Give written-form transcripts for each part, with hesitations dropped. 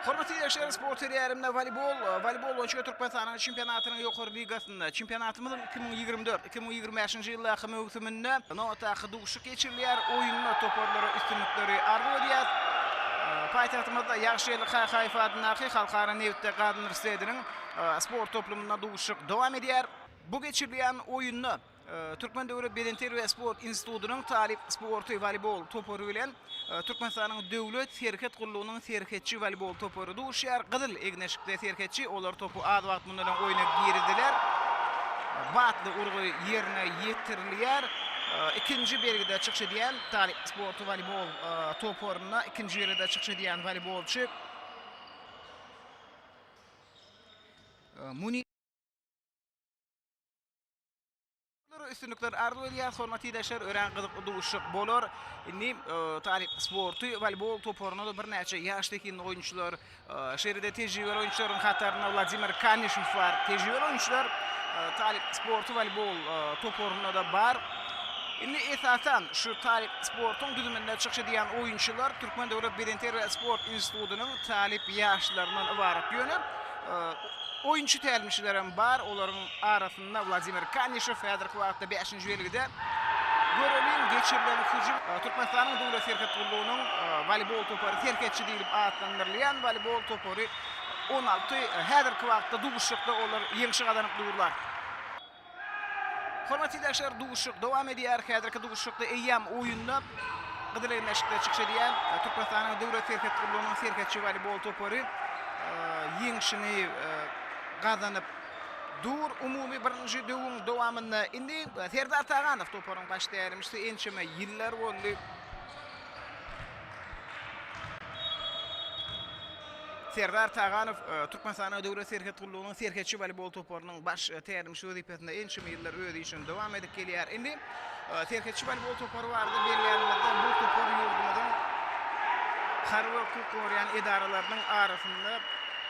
Hormatly ildeşler, sport seriýarynda woleýbol, woleýbol boýunça Türkmenistanyň çempionatynyň ýokary ligasynda çempionatymyzyň 2024, 2025-nji ýyldaky möwsüminde nobatdaky duşuşyk geçirilýär. Oýunda toparlara üstünlikleri arzuw edýäris. Paýtagtymyzda Ýagşygeldi Kakaýew adyndaky Halkara nebit we gaz uniwersitetiniň sport toplumynda duşuşyk dowam edýär. Bu geçirilýän oýunda Türkmen döwlet bedenterbiýe sport institutynyň talyp sporty woleýbol topary bilen Türkmenistanyň Döwlet serhet gullugynyň serhetçi woleýbol topary duşýar. Gyzyl egin-eşikde serhetçi, olar topy az wagt mundan öň oýna girizdiler. Batly urgy ýerine ýetirilýär. Ikinji belgide çykyş edýän talyp sporty woleýbol toparynda ikinji belgide çykyş edýän woleýbolçy Munir. Olara üstünlikler arzuw edýäris, hormatly ildeşler, örän gyzykly duşuşyk bolar. Indi Talyp sporty woleýbol toparyna-da birnäçe ýaş zehinli oýunçylar, şeýle-de tejribeli oýunçylaryň hatarynda Wladimir Kanişew bar. Tejribeli oýunçylar Talyp sporty woleýbol toparynda-da bar. Indi esasan şu Talyp sportuň düzüminde çykyş edýän oýunçylar Türkmen döwlet bedenterbiýe sport institutynyň talyp ýaşlaryndan ybarat. Ýöne Oýunçy tälimçilerem bar, olaryň arasynda Wladimir Kanişew häzirki wagtda bäşinji belgide. Göreliň, geçirilen hüjüm Türkmenistanyň Döwlet serhet gullugynyň woleýbol topary Serhetçi diýlip atlandyrylýan woleýbol topary 16 häzirki wagtda duşuşykda olar ýeňşi gazanyp durlar. Hormatly ildeşler, duşuşyk dowam edýär. Häzirki duşuşykda eýýäm oýunda Gyzyl egin-eşikde çykyş edýän Türkmenistanyň Döwlet serhet gullugynyň serhetçi woleýbol topary ýeňşini gazanyp dur. Umumy birinji döwüň dowamynda indi Serdar Taganow toparyň baş tälimçisi ençeme ýyllar boldy. Serdar Taganow Türkmenistanyň Döwlet serhet gullugynyň serhetçi woleýbol toparynyň baş tälimçisi wezipesinde ençeme ýyllar öz işini dowam edip gelýär. Indi serhetçi woleýbol topary barada belleýänimizde, bu topar ýurdumyzyň harby we hukuk goraýan edaralarynyň arasynda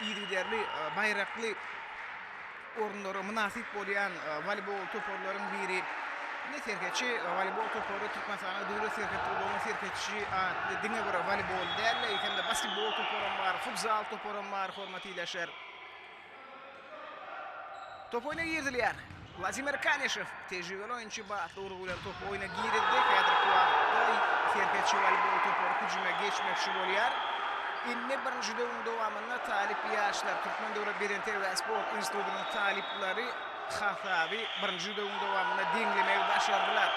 yzygiderli baýrakly orunlara mynasyp bolýan woleýbol toparlaryň biri. Indi Serhetçi woleýbol topary Türkmenistanyň Döwlet serhet gullugynyň Serhetçi atly diňe bir woleýbol däl-de, eýsem-de basketbol toparam bar, futzal toparam bar, hormatly ildeşler. Top oýna girizilýär. Wladimir Kanişew tejribeli oýunçy batly urgy bilen topy oýna girizdi. Häzirki wagtda Serhetçi woleýbol topary hüjüme geçmekçi bolýar. Indi birinji döwrüň dowamynda talyp ýaşlar Türkmen döwlet bedenterbiýe sport institutynyň talyplary hasaby birinji döwrüň dowamynda deňlemegi başardylar.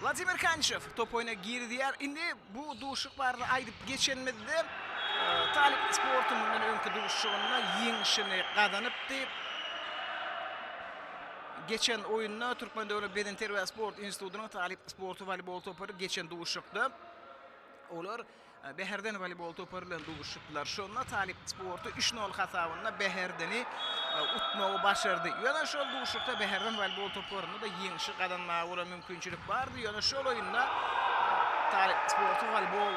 Wladimir Kanişew top oýna girizýär. Indi bu duşuşyk barada aýdyp geçenimizde, Talyp sporty mundan öňki duşuşygynda ýeňşini gazanypdy. Geçen oýunda Türkmen döwlet bedenterbiýe sport institutynyň Talyp sporty woleýbol topary geçen duşuşykda olar Bäherden woleýbol topary bilen duşuşypdylar. Şonda Talyp sporty üç nol hasabynda Bäherdeni utmagy başardy. Ýöne şol duşuşykda Bäherden woleýbol toparynda-da ýeňşi gazanmaga bolan mümkinçilik bardy. Ýöne şol oýunda Talyp sporty woleýbol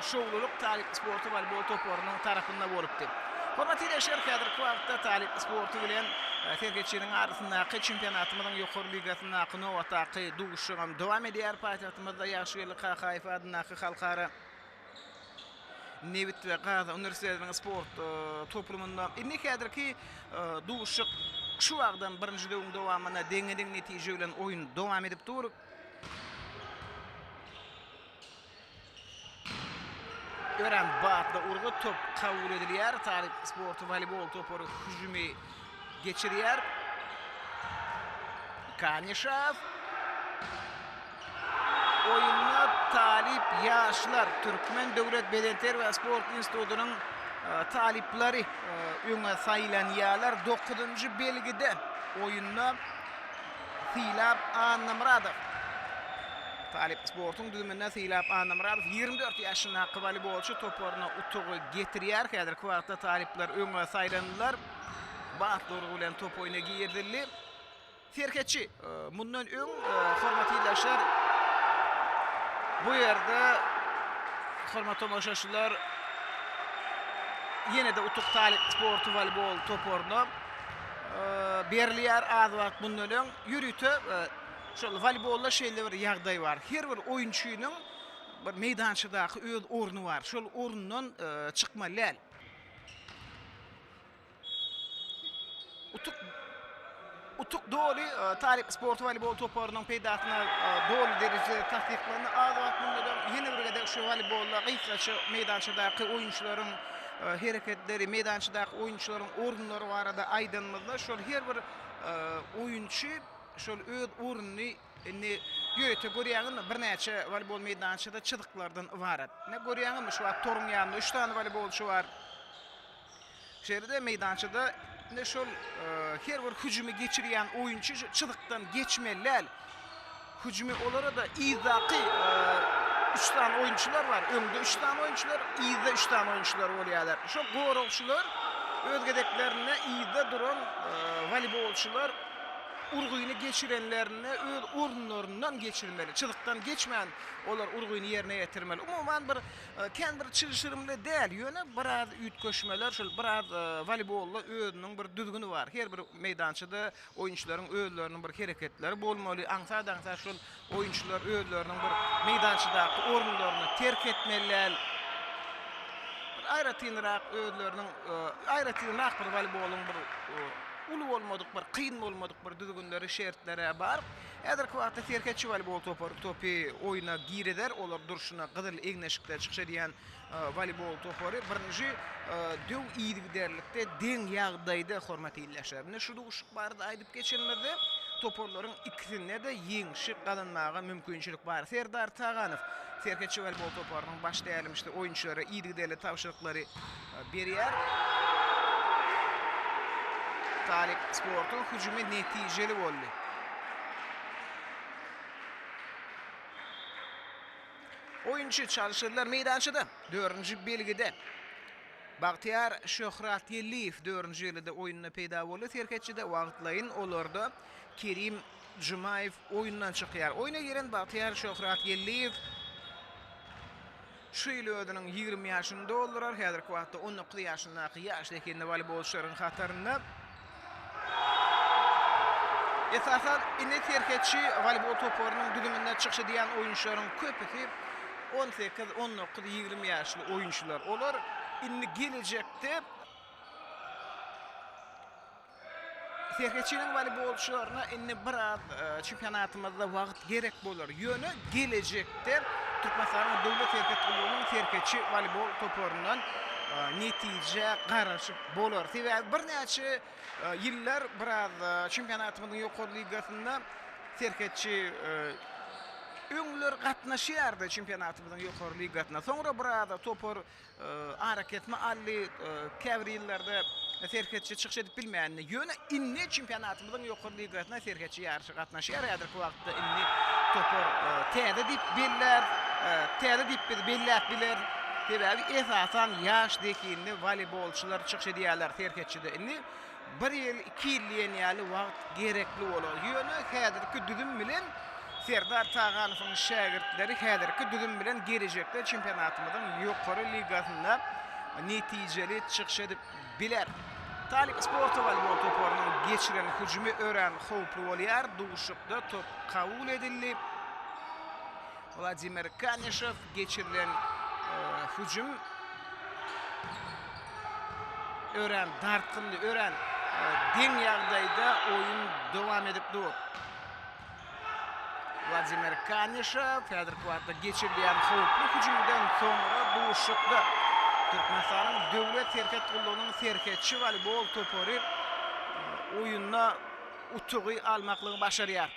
şowlulyk Talyp sporty woleýbol toparynyň tarapynda bolupdy. Hormatly ildeşler, häzirki wagtda Talyp sporty bilen Serhetçiniň arasyndaky çempionatymyzyň ýokary ligasyndaky nobatdaky duşuşygam dowam edýär. Paýtagtymyzda Ýagşygeldi Kakaýew adyndaky Halkara nebit we gaz uniwersitetiniň sport toplumynda indi häzirki duşuşyk şu wagtdan birinji döwrüň dowamynda deňe-deň netije bilen oýun dowam edip dur. Örän batly urgy, top kabul edilýär. Talyp sporty woleýbol topary hüjümi geçirýär. Kanişew. Oýunda talyp ýaşlar Türkmen döwlet bedenterbiýe sport institutynyň talyplary öňe saýlanýarlar. Dokuzynjy belgide oýunda Sylap Annamyradow. Talyp sportuň düzüminde Sylap Annamyradow 24 ýaşyndaky woleýbolçy toparyna utugy getirýär. Häzirki wagtda talyplar öňe saýlandylar. Batly urgy bilen top oýna girizildi. Serhetçi mundan öň hormatly ildeşler bu ýerde hormatly tomaşaçylar ýene-de utuk talyp sporty woleýbol toparyna berilýär. Az wagt mundan öň ýörite. Şol woleýbolda şeýle bir ýagdaý bar. Her bir oýunçynyň bir meýdançadaky öz orny bar. Şol orundan çykmaly däl. Utuk Utuk doly Talyp sport woleýbol toparynyň peýdasyna doly derejede tassyklandy. Az wagt mundan öň ýene bir gezek şu woleýbolda gysgaça meýdançadaky oýunçylaryň hereketleri, meýdançadaky oýunçylaryň orunlary barada aýdanymyzda, şol her bir oýunçy şol öz ornuny indi ýörite görýäňizmi, birnäçe woleýbol meýdançada çyzyklardan ybarat. Ine görýäňizmi, şu wagt toruň ýanynda üç sany woleýbolçy bar. Şeýle-de meýdançada ine şol her bir hüjümi geçirýän oýunçy çyzykdan geçmeli däl. Hüjümi olara-da yzdaky üç sany oýunçylar bar. Öňde üç sany oýunçylar, yzda üç sany oýunçylar bolýarlar. Şol goragçylar öz gezeklerinde yzda duran woleýbolçylar urgyny geçirenlerinde öz orunlaryndan geçirmeli. Çyzykdan geçmän olar urgyny ýerine ýetirmeli. Umuman bir Kän bir çylşyrymly däl, ýöne biraz üýtgeşmeler, şol biraz woleýbolda özüniň bir düzgüni bar. Her bir meýdançada oýunçylaryň özleriniň bir hereketleri bolmaly. Aňsat-aňsat şol oýunçylar özleriniň bir meýdançadaky orunlaryny terk etmeli däl. Bir aýratynrak özleriniň aýratynrak bir woleýbolyň bir uly bolmadyk bir kyn bolmadyk bir düzgünleri, şertleri bar. Häzirki wagtda Serhetçi woleýbol topary topy oýna girizer. Olar durşuna gyzyl egin-eşikde çykyş edýän woleýbol topary birinji döw yzygiderlikde deň ýagdaýda hormat ildeşler. Indi şu duşuşyk barada aýdyp geçenimizde, toparlaryň ikisinde-de ýeňşi gazanmaga mümkinçilik bar. Serdar Taganow Serhetçi woleýbol toparynyň baş tälimçisi oýunçylara yzygiderli tabşyryklary berýär. Talyp sportuň hüjümi netijeli boldy. Oýunçy çalşyrylar meýdançada. Dördünji belgide Bagtyýar Şöhratgeldiýew dördünji belgide oýunda peýda boldy. Serhetçide wagtlaýyn olarda Kerim Jumaýew oýundan çykýar. Oýna giren Bagtyýar Şöhratgeldiýew Şu ýyl özüniň 20 ýaşyny doldurar. Häzirki wagtda 19 ýaşyndaky ýaş zehinli woleýbolçylaryň hatarynda. Esasan, indi serhetçi woleýbol toparynyň düzüminde çykyş edýän oýunçylaryň köpüsi 18, 19, 20 ýaşly oýunçylar. Olar indi gelejekde Serhetçiniň woleýbolçylaryna indi biraz çempionatymyzda wagt gerek bolar. Ýöne gelejekde Türkmenistanyň Döwlet serhet gullugynyň Serhetçi woleýbol toparyndan netijä garaşyp bolar. Sebäbi birnäçe ýyllar biraz çempionatymyzyň ýokary ligasynda Serhetçi öňler gatnaşýardy çempionatymyzyň ýokary ligasyna. Soňra biraz topar arakesme aldy. Käbir ýyllarda Serhetçi çykyş edip bilmändi. Ýöne indi çempionatymyzyň ýokary ligasyna Serhetçi ýaryşa gatnaşýar. Häzirki wagtda indi topar täze diýip bellär, täze diýip biz belläp bileris. Sebäbi esasan ýaş zehinli woleýbolçylar çykyş edýärler Serhetçide. Indi Bir ýyl, iki ýyl diýen ýaly wagt gerekli bolar. Ýöne häzirki düzüm bilen Serdar Taganowyň şägirtleri häzirki düzüm bilen gelejekde çempionatymyzyň ýokary ligasynda netijeli çykyş edip biler. Talyp sporty woleýbol toparynyň geçiren hüjümi örän howply bolýar. Duşuşykda top kabul edildi. Wladimir Kanişew geçirilen hüjüm örän dartgynly, örän deň ýagdaýda oýun dowam edip dur. Wladimir Kanişew häzirki wagtda geçirilýän howply hüjümden soňra duşuşykda Türkmenistanyň Döwlet serhet gullugynyň serhetçi woleýbol topary oýunda utugy almaklygy başarýar.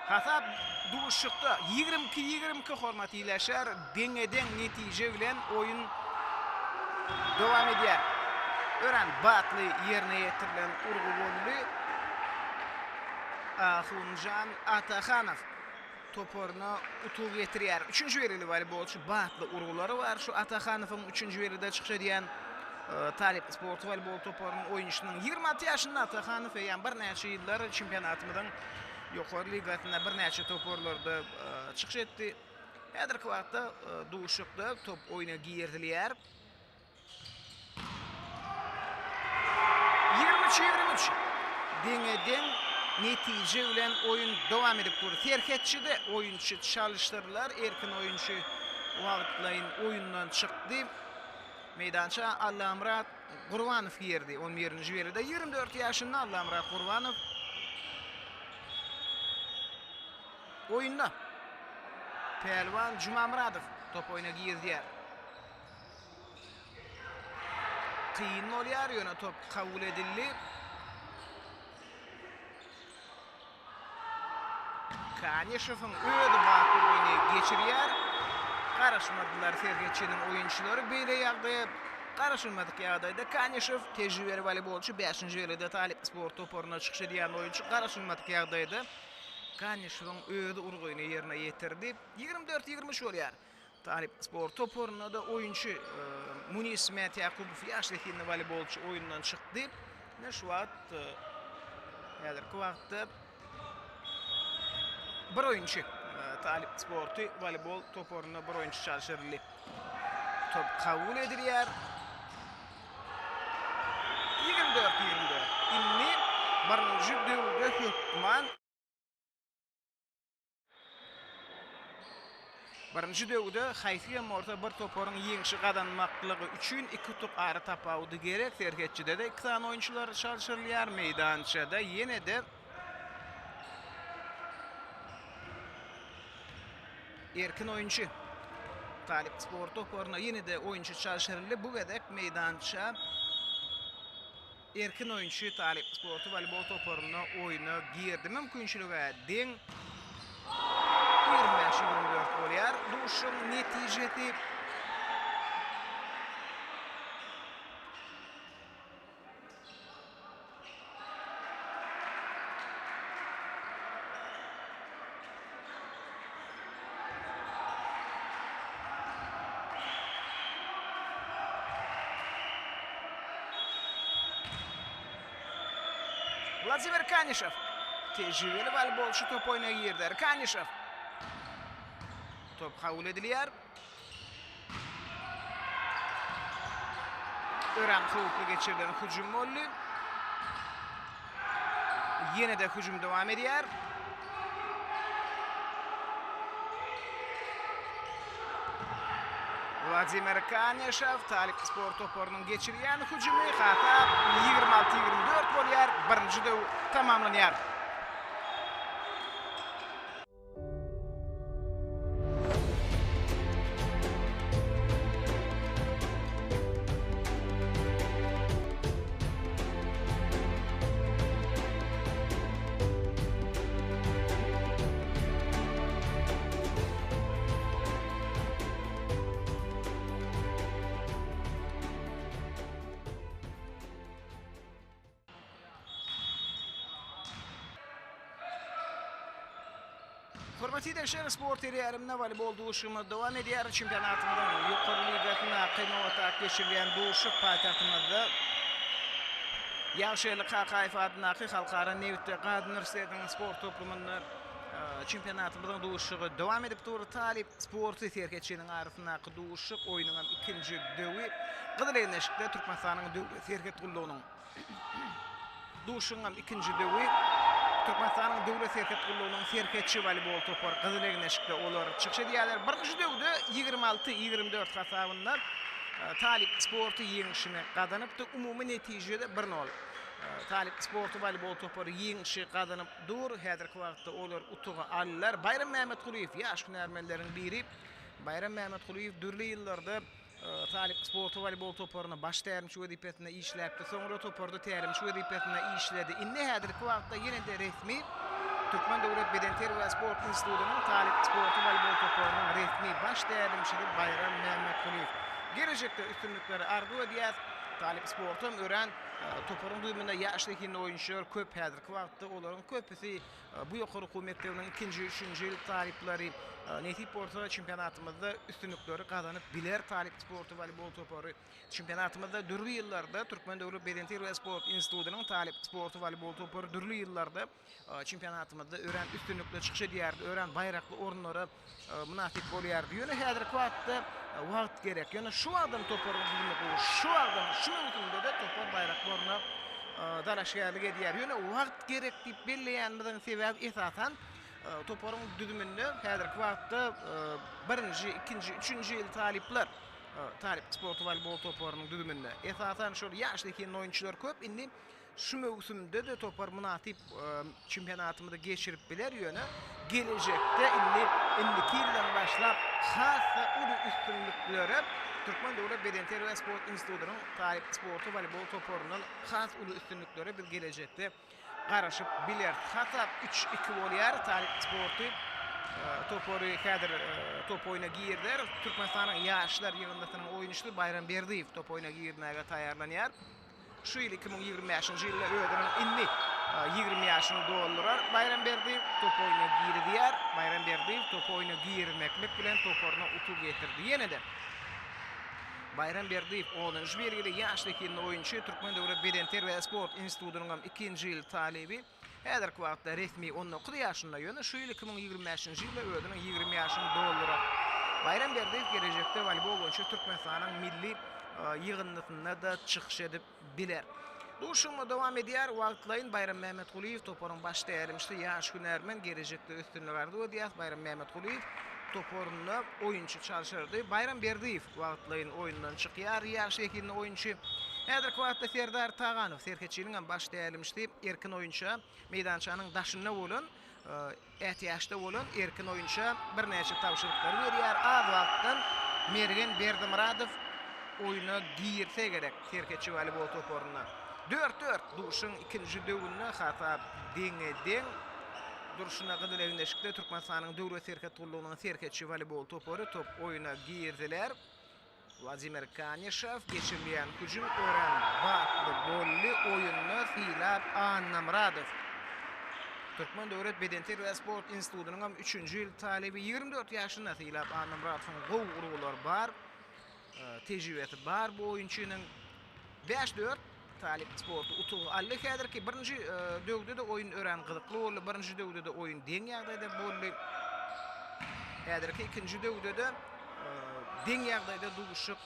Hasap duşuşykda 22 22 hormat iýleşer. Deňe-deň netije bilen oýun dowam edýär. Örän batly ýerine ýetirilen urgy boldy. Ahunjan Atahanow toparyna utuk getirýär. Üçünji belgili woleýbolçy batly urgulary bar. Şu Atahanowyň üçünji belgide çykyş edýän Talyp sporty woleýbol toparynyň oýunçysynyň 26 ýaşynda Atahanow eýýäm birnäçe ýyllar çempionatymyzyň ýokary ligasynda birnäçe toparlarda çykyş etdi. Häzirki wagtda duşuşykda top oýna girizilýär. 23, 23. Deňe-deň netije bilen oýun dowam edip dur. Serhetçide oýunçy çalyşdyrdylar. Erkin oýunçy wagtlaýyn oýundan çykdy. Meýdança Allamyrat Gurbanow girdi. On birinji belgide 24 ýaşynda Allamyrat Gurbanow oýunda. Pälwan Jumamyradow top oýna girizýär. Kyn bolýar, ýöne top kabul edildi. Kanişewiň özi batly oýny geçirýär. Garaşmadylar serhetçiniň oýunçylary beýle ýagdaýa. Garaşylmadyk ýagdaýda Kanişew tejribeli woleýbolçy bäşinji belgide Talyp sport toparynda çykyş edýän oýunçy garaşylmadyk ýagdaýda Kanişewiň özi urgyny ýerine ýetirdi. 24, 23 bolýar. Talyp sport toparynda-da oýunçy Munis Mätýakubow ýaş zehinli woleýbolçy oýundan çykdy. Ine şu wagt häzirki wagtda bir oýunçy Talyp sporty woleýbol toparynda bir oýunçy çalşyryldy. Top kabul edilýär. 24 24. Indi birinji döwde hökman Birinji döwde haýsy hem bolsa bir toparyň ýeňşi gazanmaklygy üçin iki utuk ara tapawudy gerek. Serhetçide-de iki sany oýunçylar çalşyrylýar. Meýdançada ýene-de erkin oýunçy Talyp sport toparyna ýene-de oýunçy çalşyryldy. Bu gezek meýdança Erkin oýunçy Talyp sporty woleýbol toparynda oýna girdi. Mümkinçilige deň 25, 24 bolýar. Duşuşygyň netijesi Wladimir Kanişew tejribeli woleýbolçy top oýna girdi. Kanişew. Top kabul edilýär. Örän howply geçirilen hüjüm boldy. Ýene-de hüjüm dowam edýär. Wladimir Kanişew Talyp sport toparynyň geçirýän hüjümi hasap 26-24 bolýar. Birinji döw tamamlanýar. Hormatly ildeşler, sport seriýarymyzda woleýbol duşuşygymyz dowam edýär. Çempionatymyzyň ýokary ligasyndaky nobatdaky geçirilýän duşuşyk paýtagtymyzda Ýagşygeldi Kakaýew adyndaky Halkara nebit we gaz uniwersitetiniň sport toplumynda çempionatymyzyň duşuşygy dowam edip dur. Talyp sporty serhetçiniň arasyndaky duşuşyk oýnuň hem ikinji döwi Gyzyl egin-eşikde Türkmenistanyň Döwlet serhet gullugynyň Duşuşygyň ikinji döwi Türkmenistanyň Döwlet serhet gullugynyň serhetçi woleýbol topary Gyzyl egin-eşikde olar çykyş edýärler. Birinji döwde 26, 24 hasabynda Talyp sporty ýeňşini gazanypdy. Umumy netijede bir nol. Talyp sporty woleýbol topary ýeňşi gazanyp dur. Häzirki wagtda olar utugy aldylar. Baýram Mämmetgulyýew ýaş hünärmenleriň biri. Baýram Mämmetgulyýew dürli ýyllarda Talyp sporty woleýbol toparyna baş tälimçi wezipesinde işläpdi. Soňra toparda tälimçi wezipesinde işledi. Indi häzirki wagtda ýene-de resmi Türkmen döwlet bedenterbiýe we sport institutynyň Talyp sporty woleýbol toparynyň resmi baş tälimçisi Baýram Mämmetgulyýew. Gelejekde üstünlikleri arzuw edýäs. Talyp sporty hem örän toparyň düzüminde ýaş zehinli oýunçylar köp. Häzirki wagtda olaryň köpüsi Bu ýokary okuw mekdebiniň ikinji, üçünji ýyl talyplary nesip bolsa çempionatymyzda üstünlikleri gazanyp biler. Talyp sporty woleýbol topary çempionatymyzda dürli ýyllarda Türkmen döwlet bedenterbiýe we sport institutynyň talyp sporty woleýbol topary dürli ýyllarda çempionatymyzda örän üstünlikli çykyş edýärdi, örän baýrakly orunlara mynasyp bolýardy. Ýöne häzirki wagtda wagt gerek. Ýöne şu wagtam toparyň düzümi gowy. Şu wagtam, şu möwsümde-de topar baýrakly orna dalaşgärlik edýär. Ýöne wagt gerek diýip belleýänimiziň sebäbi esasan toparyň düzüminde häzirki wagtda birinji, ikinji, üçünji ýyl talyplar Talyp sporty woleýbol toparynyň düzüminde esasan şol ýaş zehinli oýunçylar köp. Indi Şu möwsümde-de topar mynasyp çempionatymyzy geçirip biler, ýöne gelejekde indi indiki ýyldan başlap has-da uly üstünliklere Türkmen döwlet bedenterbiýe sport institutynyň talyp sporty woleýbol toparyndan has uly üstünliklere biz gelejekde garaşyp bileris. Hasap üç, iki bolýar. Talyp sporty topary häzir top oýna girder. Türkmenistanyň ýaşlar ýygyndysynyň oýunçysy Baýram Berdiýew top oýna girmäge taýýarlanýar. Şu ýyl 2025-nji ýylda özüniň indi 20 ýaşyny doldurar Baýram Berdiýew top oýna girizýär. Baýram Berdiýew top oýna girizmeklik bilen toparyna utuk getirdi. Ýene-de Baýram Berdiýew onunjy belgili ýaş zehinli oýunçy, Türkmen döwlet bedenterbiýe sport institutynyň hem ikinji ýyl talyby. Häzirki wagtda resmi 19 ýaşynda, ýöne şu ýyl 2025-nji ýylda özüniň 20 ýaşyny doldurar. Baýram Berdiýew gelejekde woleýbol boýunça Türkmenistanyň milli ýygyndysynda-da çykyş edip biler. Duşuşygymyz dowam edýär. Wagtlaýyn Baýram Mämmetgulyýew toparyň baş tälimçisi, ýaş hünärmen, gelejekde üstünlik arzuw edýäris. Baýram Mämmetgulyýew toparynda oýunçy çalşyrdy. Baýram Berdiýew wagtlaýyn oýundan çykýar, ýaş zehinli oýunçy. Häzirki wagtda Serdar Taganow, Serhetçiniň hem baş tälimçisi, erkin oýunça meýdançanyň daşynda bolan ätiýaçda bolan erkin oýunça birnäçe tabşyryklary berýär. Az wagtdan Mergen Berdimyradow oýna girse gerek Serhetçi woleýbol toparynda. Dört-dört duşuň ikinji döwünde hasap deňe-deň. Durşuna gyzyl egin-eşikde Türkmenistanyň Döwlet serhet gullugynyň Serhetçi woleýbol topary top oýna girdiler. Wladimir Kanişew geçirilýän hüjüm örän batly boldy, oýunda Sylap Annamyradow. Türkmen döwlet bedenterbiýe sport institutynyň hem üçünji ýyl talyby 24 ýaşynda Sylap Annamyradowyň gowy urgulary bar. Tejribesi bar bu oýunçynyň. Bäş-dört Talyp sporty utugy aldy. Häzirki birinji döwde-de oýun örän gyzykly boldy. Birinji döwde-de oýun deň ýagdaýda boldy. Häzirki ikinji döwde-de deň ýagdaýda duşuşyk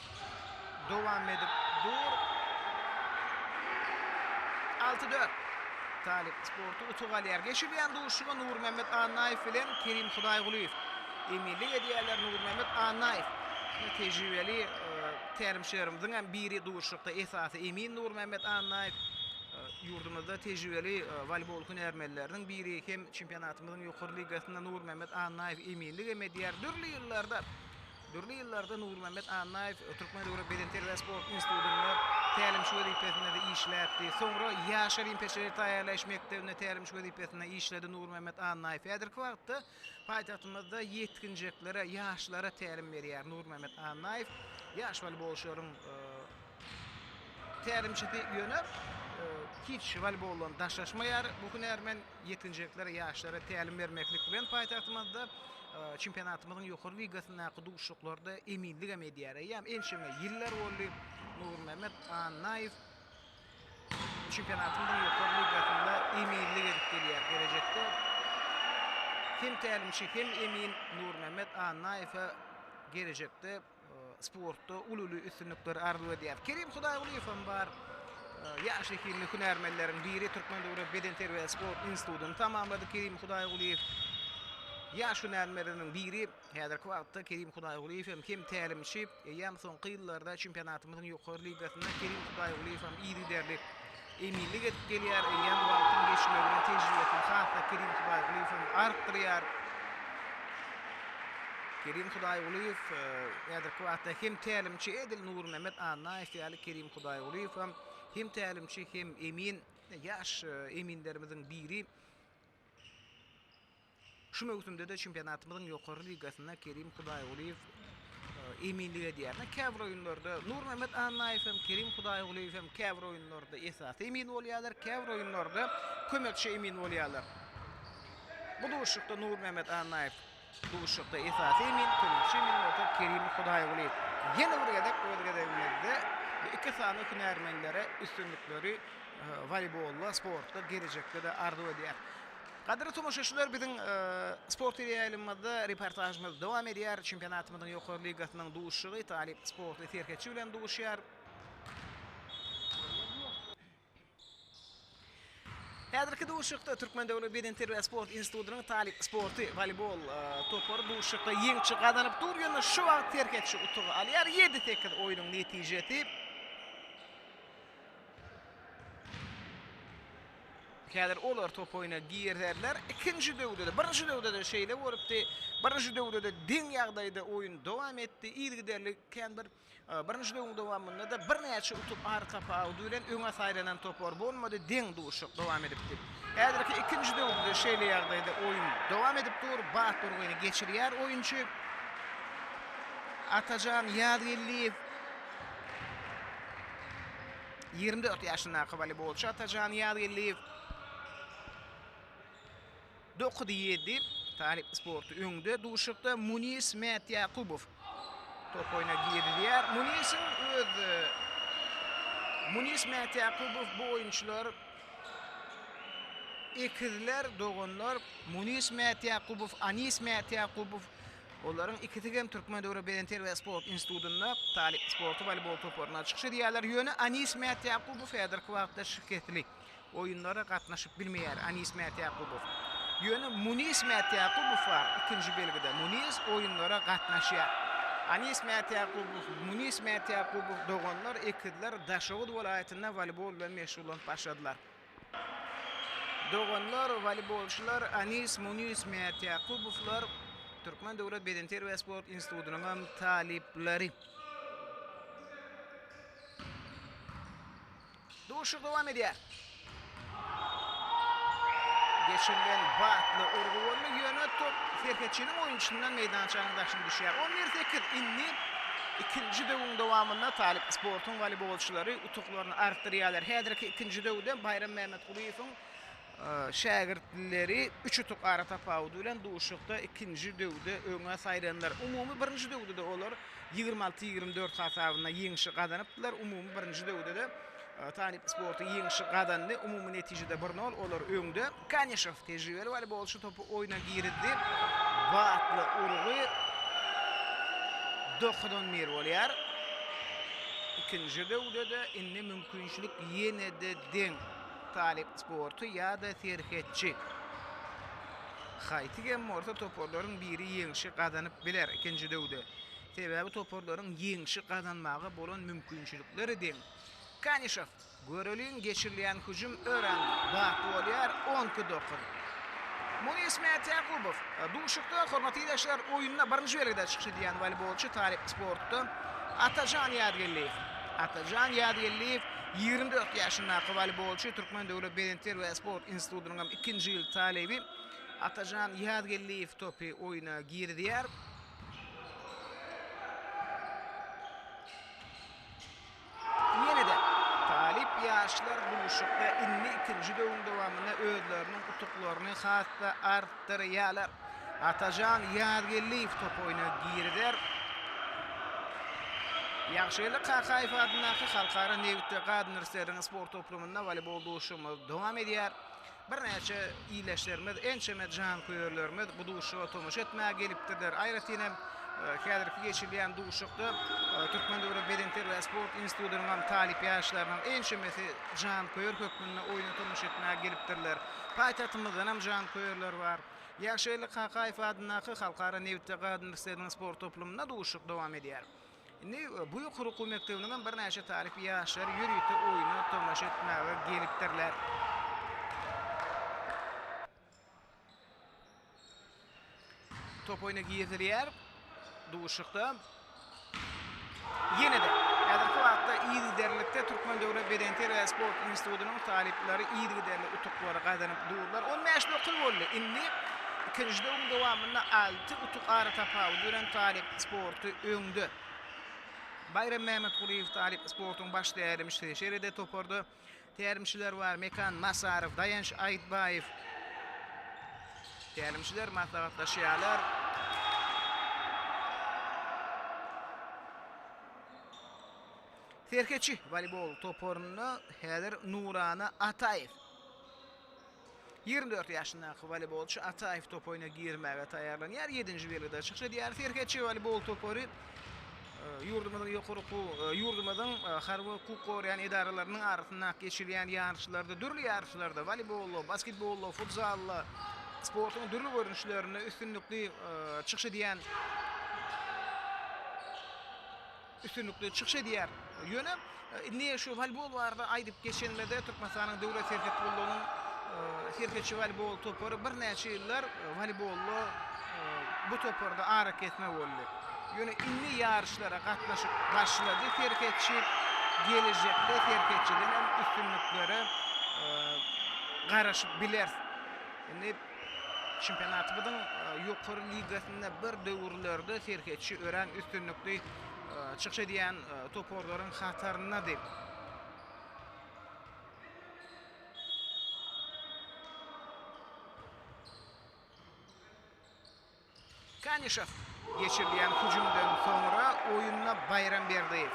dowam edip dur. 6-4. Talyp sporty utuk alýar. Geçirilýän duşuşyga Nurmämmet Annaýew bilen Kerim Hudaýgulyýew eminlik edýärler. Nurmämmet Annaýew tejribeli Tälimçilerimiziň hem biri duşuşykda esasy emin Nurmämmet Annaýew, ýurdumyzda tejribeli woleýbol hünärmenleriniň biri hem çempionatymyzyň ýokary ligasynda Nurmämmet Annaýew eminlik hem edýär. Dürli ýyllarda dürli ýyllarda Nurmämmet Annaýew Türkmen döwlet bedenterbiýe-sport institutynda tälimçi wezipesinde-de işläpdi. Soňra Ýaş olimpiýaçylary taýýarlaýyş mekdebinde tälimçi wezipesinde işledi Nurmämmet Annaýew. Häzirki wagtda Paýtagtymyzda ýetginjeklere, ýaşlara tälim berýär Nurmämmet Annaýew. Ýaş woleýbolçylaryň tälimçisi ýöne hiç woleýboldan daşlaşmaýar. Bu hünärmen ýetginjeklere, ýaşlara tälim bermeklik bilen paýtagtymyzda çempionatymyzyň ýokary ligasyndaky duşuşyklarda eminlik hem edýär. Eýýäm ençeme ýyllar boldy Nurmämmet Annaýew Çempionatymyzyň ýokary ligasynda eminlik edip gelýär. Gelejekde hem tälimçi, hem emin Nurmämmet Annaýewe gelejekde sportda uly-uly üstünlikleri arzuw edýäris. Kerim Hudaýgulyýew hem bar. Ýaş zehinli hünärmenleriň biri Türkmen döwlet bedenterbiýe sport institutyny tamamlady Kerim Hudaýgulyýew. Ýaş hünärmenleriniň biri. Häzirki wagtda Kerim Hudaýgulyýew hem hem tälimçi, eýýäm soňky ýyllarda çempionatymyzyň ýokary ligasynda Kerim Hudaýgulyýew hem yzygiderli eminlik edip gelýär. Eýýäm wagtyň geçmegi bilen tejribesini has-da Kerim Hudaýgulyýew hem artdyrýar. Kerim Hudaýgulyýew häzirki wagtda hem tälimçi, edil Nurmämmet Annaýew ýaly Kerim Hudaýgulyýew hem hem tälimçi, hem emin, ýaş eminlerimiziň biri. Şu möwsümde-de çempionatymyzyň ýokary ligasynda Kerim Hudaýgulyýew eminlik edýär. Käbir oýunlarda Nurmämmet Annaýew hem, Kerim Hudaýgulyýew hem käbir oýunlarda esasy emin bolýarlar, käbir oýunlarda kömekçi emin bolýarlar. Bu duşuşykda Nurmämmet Annaýew duşuşykda esasy emin, kömekçi emin bolsa Kerim Hudaýgulyýew. Ýene bir gezek öz gezegimizde bu iki sany hünärmenlere üstünlikleri woleýbolda, sportda gelejekde-de arzuw edýäris. Gadyrly tomaşaçylar biziň sport teleýaýlymymyzda reportažymyz dowam edýär. Çempionatymyzyň ýokary ligasynyň duşuşygy Talyp sporty Serhetçi bilen duşýar. Häzirki duşuşykda Türkmen döwlet bedenterbiýe sport institutynyň talyp sporty woleýbol topary duşuşykda ýeňşi gazanyp dur, ýöne şu wagt serhetçi utugy alýar. Ýedi-sekiz oýnuň netijesi. Häzir olar top oýna girizerler. Ikinji döwde-de, birinji döwde-de şeýle bolupdy. Birinji döwde-de deň ýagdaýda oýun dowam etdi. Yzygiderli kän bir Birinji döwüň dowamynda-da birnäçe utuk aratapawudy bilen öňe saýlanan topar bolmady, deň duşuşyk dowam edipdi. Häzirki ikinji döwürde-de şeýle ýagdaýda oýun dowam edip dur, bat urgyny geçirýär oýunçy Atajan Ýazgeldiýew. 24 ýaşyndaky woleýbolçy Atajan Ýazgeldiýew. 9-7, Talyp sporty öňde duşuşykda Munis Mätýakubow top oýna girizýär. Munisiň öz Munis Mätýakubow bu oýunçylar ekizler, doganlar Munis Mätýakubow, Anis Mätýakubow olaryň ikisi hem Türkmen döwlet bedenterbiýe sport institutynda talyp sporty woleýbol toparynda çykyş edýärler. Ýöne Anis Mätýakubow häzirki wagtda şikesli. Oýunlara gatnaşyp bilmeýär Anis Mätýakubow. Ýöne Munis Mätýakubow bar ikinji belgide. Munis oýunlara gatnaşýar. Anis Mätýakubow, Munis Mätýakubow doganlar, ekizler Daşoguz welaýatynda woleýbol bilen meşgullanyp başladylar. Doganlar, woleýbolçylar Anis, Munis Mätýakubowlar Türkmen döwlet bedenterbiýe sport institutynyňam talyplary. Duşuşyk dowam edýär. Geçirilen batly urgy boldy, ýöne top serhetçiniň oýunçysyndan meýdançanyň daşyna düşýär. 11-8 indi ikinji döwüň dowamynda Talyp sportuň woleýbolçylary utuklaryny artdyrýarlar. Häzirki ikinji döwde Baýram Mämmetgulyýewiň şägirtleri üç utuk aratapawudy bilen duşuşykda ikinji döwde öňe saýlandylar. Umumy birinji döwde-de olar 26, 24 hasabynda ýeňşi gazanypdylar. Umumy birinji döwde-de Talyp sporty ýeňşi gazandy. Umumy netijede bir nol olar öňde. Kanişew tejribeli woleýbolçy topy oýna girizdi. Batly urgy 9-11 bolýar. Ikinji döwde-de indi mümkinçilik ýene-de deň. Talyp sporty ýa-da serhetçi. Haýsy hem bolsa toparlaryň biri ýeňşi gazanyp biler ikinji döwde. Sebäbi toparlaryň ýeňşi gazanmaga bolan mümkinçilikleri deň. Kanişew, Göreliň geçirilýän hüjüm örän batly bolýar, onki dokuz. Munis Mätýakubow, Duşuşykda hormatly ildeşler oýunda birinji belgide çykyş edýän woleýbolçy Talyp sportda Atajan Ýazgeldiýew. Atajan Ýazgeldiýew 24 ýaşyndaky woleýbolçy, Türkmen döwlet bedenterbiýe sport institutynyň hem ikinji ýyl talyby Atajan Ýazgeldiýew topy oýna girizýär. Ýene-de, talyp ýaşlar duşuşykda indi ikinji döwüň dowamynda özleriniň utuklaryny has-da artdyrýarlar. Atajan Ýazgeldiýew topy oýna girizer. Ýagşygeldi Kakaýew adyndaky Halkara nebit we gaz uniwersitetiniň sport toplumynda woleýbol duşuşygymyz dowam edýär. Birnäçe ildeşlerimiz, ençeme janköýerlerimiz bu duşuşyga tomaşa etmäge gelipdirler. Aýratyn hem, häzirki geçirilýän duşuşykda Türkmen döwlet bedenterbiýe sport institutynyň hem talyp ýaşlarynyň ençemesi janköýer hökmünde oýna tomaşa etmäge gelipdirler. Paýtagtymyzdan hem janköýerler bar. Ýagşygeldi Kakaýew adyndaky Halkara nebit we gaz uniwersitetiniň sport toplumynda duşuşyk dowam edýär. Indi bu ýokary okuw mekdebiniň hem birnäçe talyp ýaşlar ýörite oýna tomaşa etmäge gelipdirler. Top oýna girizilýär. Duşuşykda ýene-de häzirki wagtda yzygiderlilikde Türkmen döwlet bedenterbiýe sport institutynyň talyplary yzygiderli utuklary gazanyp durlar. 15 dokuz boldy. Indi ikinji döwrüň dowamynda alty utuk aratapawudy bilen talyp sporty öňde. Baýram Mämmetgulyýew talyp sportuň baş tälimçisi. Şeýle-de toparda tälimçiler bar, Mekan Masarow, Daýanç Aýtbaýew. Tälimçiler maslahatlaşýarlar. Serhetçi woleýbol toparynda häzir Nurana Ataýew. 24 ýaşyndaky woleýbolçy Ataýew top oýna girmäge taýýarlanýar. Ýedinji belgide çykyş edýär. Serhetçi woleýbol topary. Ýurdumyzyň ýokary okuw, ýurdumyzyň harby hukuk goraýan edaralarynyň arasynda geçirilýän ýaryşlarda, dürli ýaryşlarda, woleýbolda, basketbolda, futzalda, sportuň dürli görnüşlerinde üstünlikli çykyş edýän üstünlikli çykyş edýär. Ýöne indi şu woleýbol barada aýdyp geçenimizde Türkmenistanyň Döwlet serhet gullugynyň serhetçi woleýbol topary birnäçe ýyllar woleýbolda bu toparda arakesme boldy. Ýöne indi ýaryşlara gatnaşyp başlady serhetçi. Gelejekde serhetçiden hem üstünliklere garaşyp bileris. Indi çempionatymyzyň ýokary ligasynda bir döwürlerde serhetçi örän üstünlikli çykyş edýän toparlaryň hataryndady. Kanişew geçirilýän hüjümden soňra oýunda Baýram Berdiýew.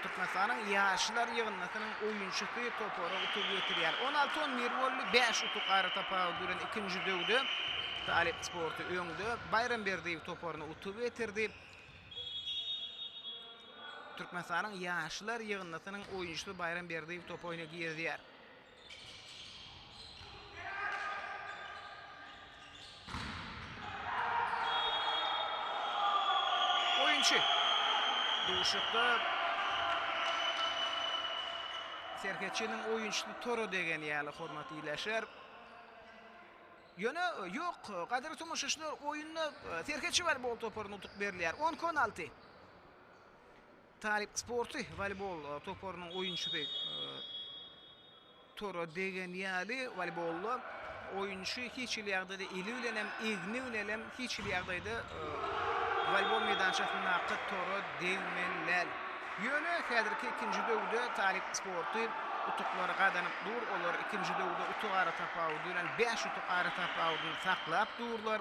Türkmenistanyň ýaşlar ýygyndysynyň oýunçysy topara utuk getirýär. 16 on bir boldy, bäş utuk aratapawudy bilen ikinji döwde Talyp sporty öňde. Baýram Berdiýew toparyna utuk getirdi. Türkmenistanyň ýaşlar ýygyndysynyň oýunçysy Baýram Berdiýew topy oýna girizýär. Oýunçy duşuşykda Serhetçiniň oýunçysy tora degen ýaly hormat iýleşer. Ýöne ýok, gadyrly tomaşaçylar, oýunda Serhetçi woleýbol toparyna utuk berilýär. 12 16. Talyp sporty woleýbol toparynyň oýunçysy tora degen ýaly woleýbolda oýunçy hiç hili ýagdaýda eli bilen hem, egni bilen hem hiç hili ýagdaýda woleýbol meýdançasyndaky tora degmeli däl. Ýöne häzirki ikinji döwde Talyp sporty utuklary gazanyp dur. Olar ikinji döwde utuk aratapawudy bilen bäş utuk aratapawudyny saklap durlar.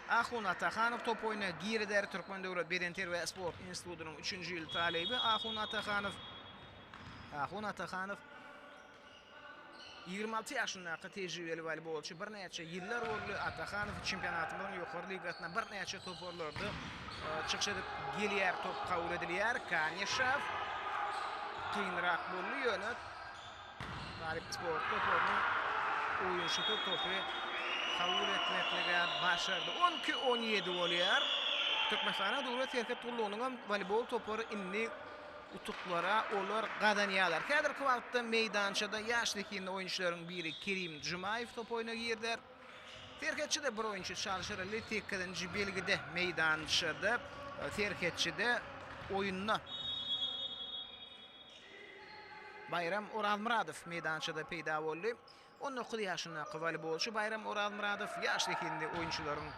Ahun Atahanow top oýna girizer. Türkmen döwlet bedenterbiýe sport institutynyň üçünji ýyl talyby Ahun Atahanow. Ahun Atahanow 26 ýaşyndaky tejribeli woleýbolçy birnäçe ýyllar boldy. Atahanow çempionatymyzyň ýokary ligasynda birnäçe toparlarda çykyş edip gelýär. Top kabul edilýär. Kanişew kynrak boldy, ýöne Talyp sport toparynyň oýunçysy topy kabul etmeklige başardy. 12 17 bolýar. Türkmenistanyň Döwlet serhet gullugynyň hem woleýbol topary indi utuklara olar gazanýarlar. Häzirki wagtda meýdançada ýaş zehinli oýunçylaryň biri Kerim Jumaýew top oýna girder. Serhetçide bir oýunçy çalşyryldy. Sekizinji belgide meýdançada serhetçide oýunda Baýram Orazmyradow meýdançada peýda boldy. 19 ýaşyndaky woleýbolçy Baýram Orazmyradow ýaş zehinli oýunçylaryň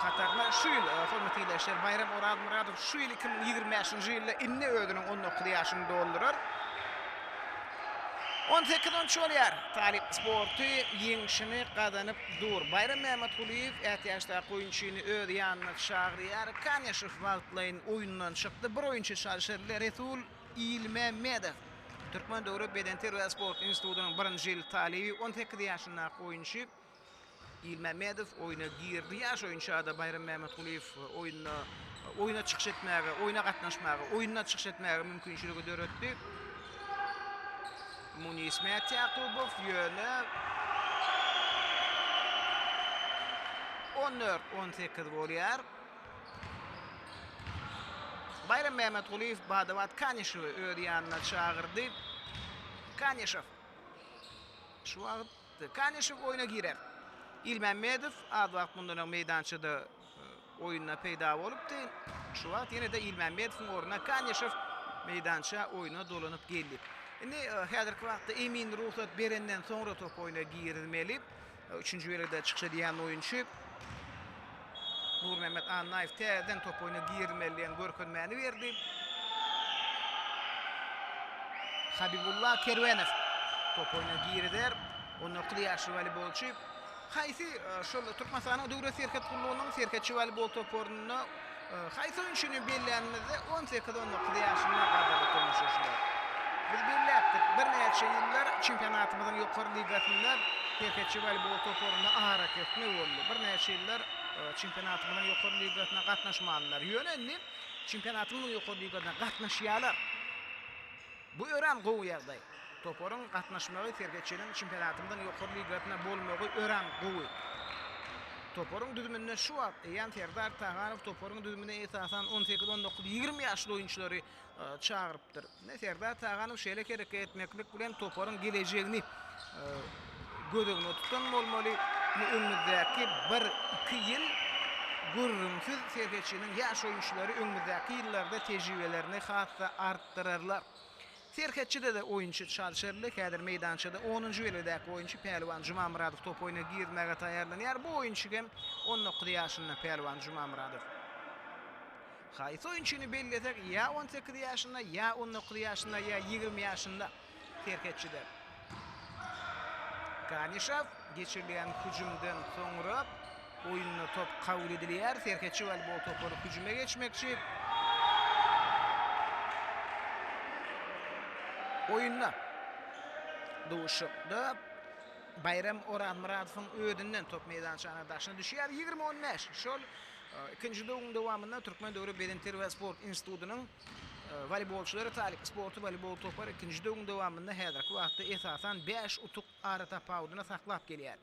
hataryna şu ýyl, hormatly ildeşler, Baýram Orazmyradow şu ýyl 2025-nji ýylda indi özüniň 19 ýaşyny doldurar. 18 on üç bolýar. Talyp sporty ýeňşini gazanyp dur. Baýram Mämmetgulyýew ätiýaçdaky oýunçyny öz ýanyna çagyrýar. Kaneşow wagtlaýyn oýundan çykdy. Bir oýunçy çalşyryldy. Resul Ilmämmedow, Türkmen döwlet bedenterbiýe sport institutynyň birinji ýyl talyby, 18 ýaşyndaky oýunçy Ilmämmedow oýna girdi. Ýaş oýunça-da Baýram Mämmetgulyýew oýunda oýna çykyş etmäge, oýna gatnaşmaga, oýunda çykyş etmäge mümkinçiligi döretdi. Munis Mätýakubow ýöne 14 18 bolýar. Baýram Mämmetgulyýew bada-bat Kanişewi öz ýanyna çagyrdy. Kanişew şu wagt Kanişew oýna girer. Ilmämmedow az wagt mundan öň meýdançada oýunda peýda bolupdy. Şu wagt ýene-de Ilmämmedowyň ornuna Kanişew meýdança oýna dolanyp geldi. Indi häzirki wagtda emin rugsat berenden soňra top oýna girizmeli. Üçünji belgide çykyş edýän oýunçy Nurmämmet Annaýew täzeden top oýna girizmeli diýen görkezmäni berdi. Habibulla Kerwenow top oýna girizer. 19 ýaşly woleýbolçy. Haýsy şol Türkmenistanyň Döwlet serhet gullugynyň serhetçi woleýbol toparynda haýsy oýunçyny bellänimizde 18-19 ýaşynda gadyrly tomaşaçylar. Biz belläpdik, birnäçe ýyllar çempionatymyzyň ýokary ligasynda serhetçi woleýbol toparynda arakesme boldy. Birnäçe ýyllar çempionatymyzyň ýokary ligasyna gatnaşmandylar. Ýöne indi. çempionatymyzyň ýokary ligasyna gatnaşýarlar. Bu örän gowy ýagdaý. Toparyň gatnaşmagy Serhetçiniň çempionatymyzyň ýokary ligasynda bolmagy örän gowy. Toparyň düzüminde şu wagt eýýäm Serdar Taganow toparyň düzümine esasan 18, 19, 20 ýaşly oýunçylary çagyrypdyr. Ine Serdar Taganow şeýle hereket etmeklik bilen toparyň gelejegini göz öňünde tutan bolmaly. Ine öňümizdäki bir, iki ýyl gürrüňsiz Serhetçiniň ýaş oýunçylary öňümizdäki ýyllarda tejribelerini has-da artdyrarlar. Serhetçide-de oýunçy çalşyryldy. Häzir meýdançada onunjy belgidäki oýunçy Pälwan Jumamyradow top oýna girmäge taýýarlanýar. Bu oýunçy hem 19 ýaşynda Pälwan Jumamyradow. Haýsy oýunçyny bellesek, ýa 18 ýaşynda, ýa 19 ýaşynda, ýa 20 ýaşynda serhetçide. Kanişew geçirilýän hüjümden soňra oýunda top kabul edilýär. Serhetçi woleýbol topary hüjüme geçmekçi. Oýunda duşuşykda Baýram Orazmyradowyň özünden top meýdançanyň daşyna düşýär. 20 15. Şol ikinji döwüň dowamynda Türkmen döwlet bedenterbiýe sport institutynyň woleýbolçylary Talyp sporty woleýbol topary ikinji döwüň dowamynda häzirki wagtda esasan 5 utuk aratapawudyny saklap gelýär.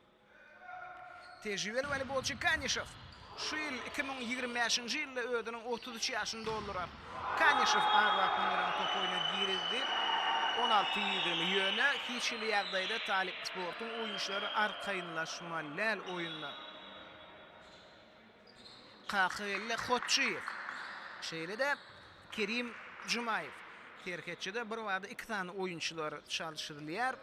Tejribeli woleýbolçy Kanişew şu ýyl 2025-nji ýylda özüniň 33 ýaşyny doldurar. Kanişew az wagt mundan öň top oýna girizdi. 16 20 ýöne hiç hili ýagdaýda Talyp sportuň oýunçylary arkaýynlaşmaly däl oýunda. Kakageldi Hotjyýew, şeýle-de Kerim Jumaýew. Serhetçide birbada iki sany oýunçylar çalşyrylýar.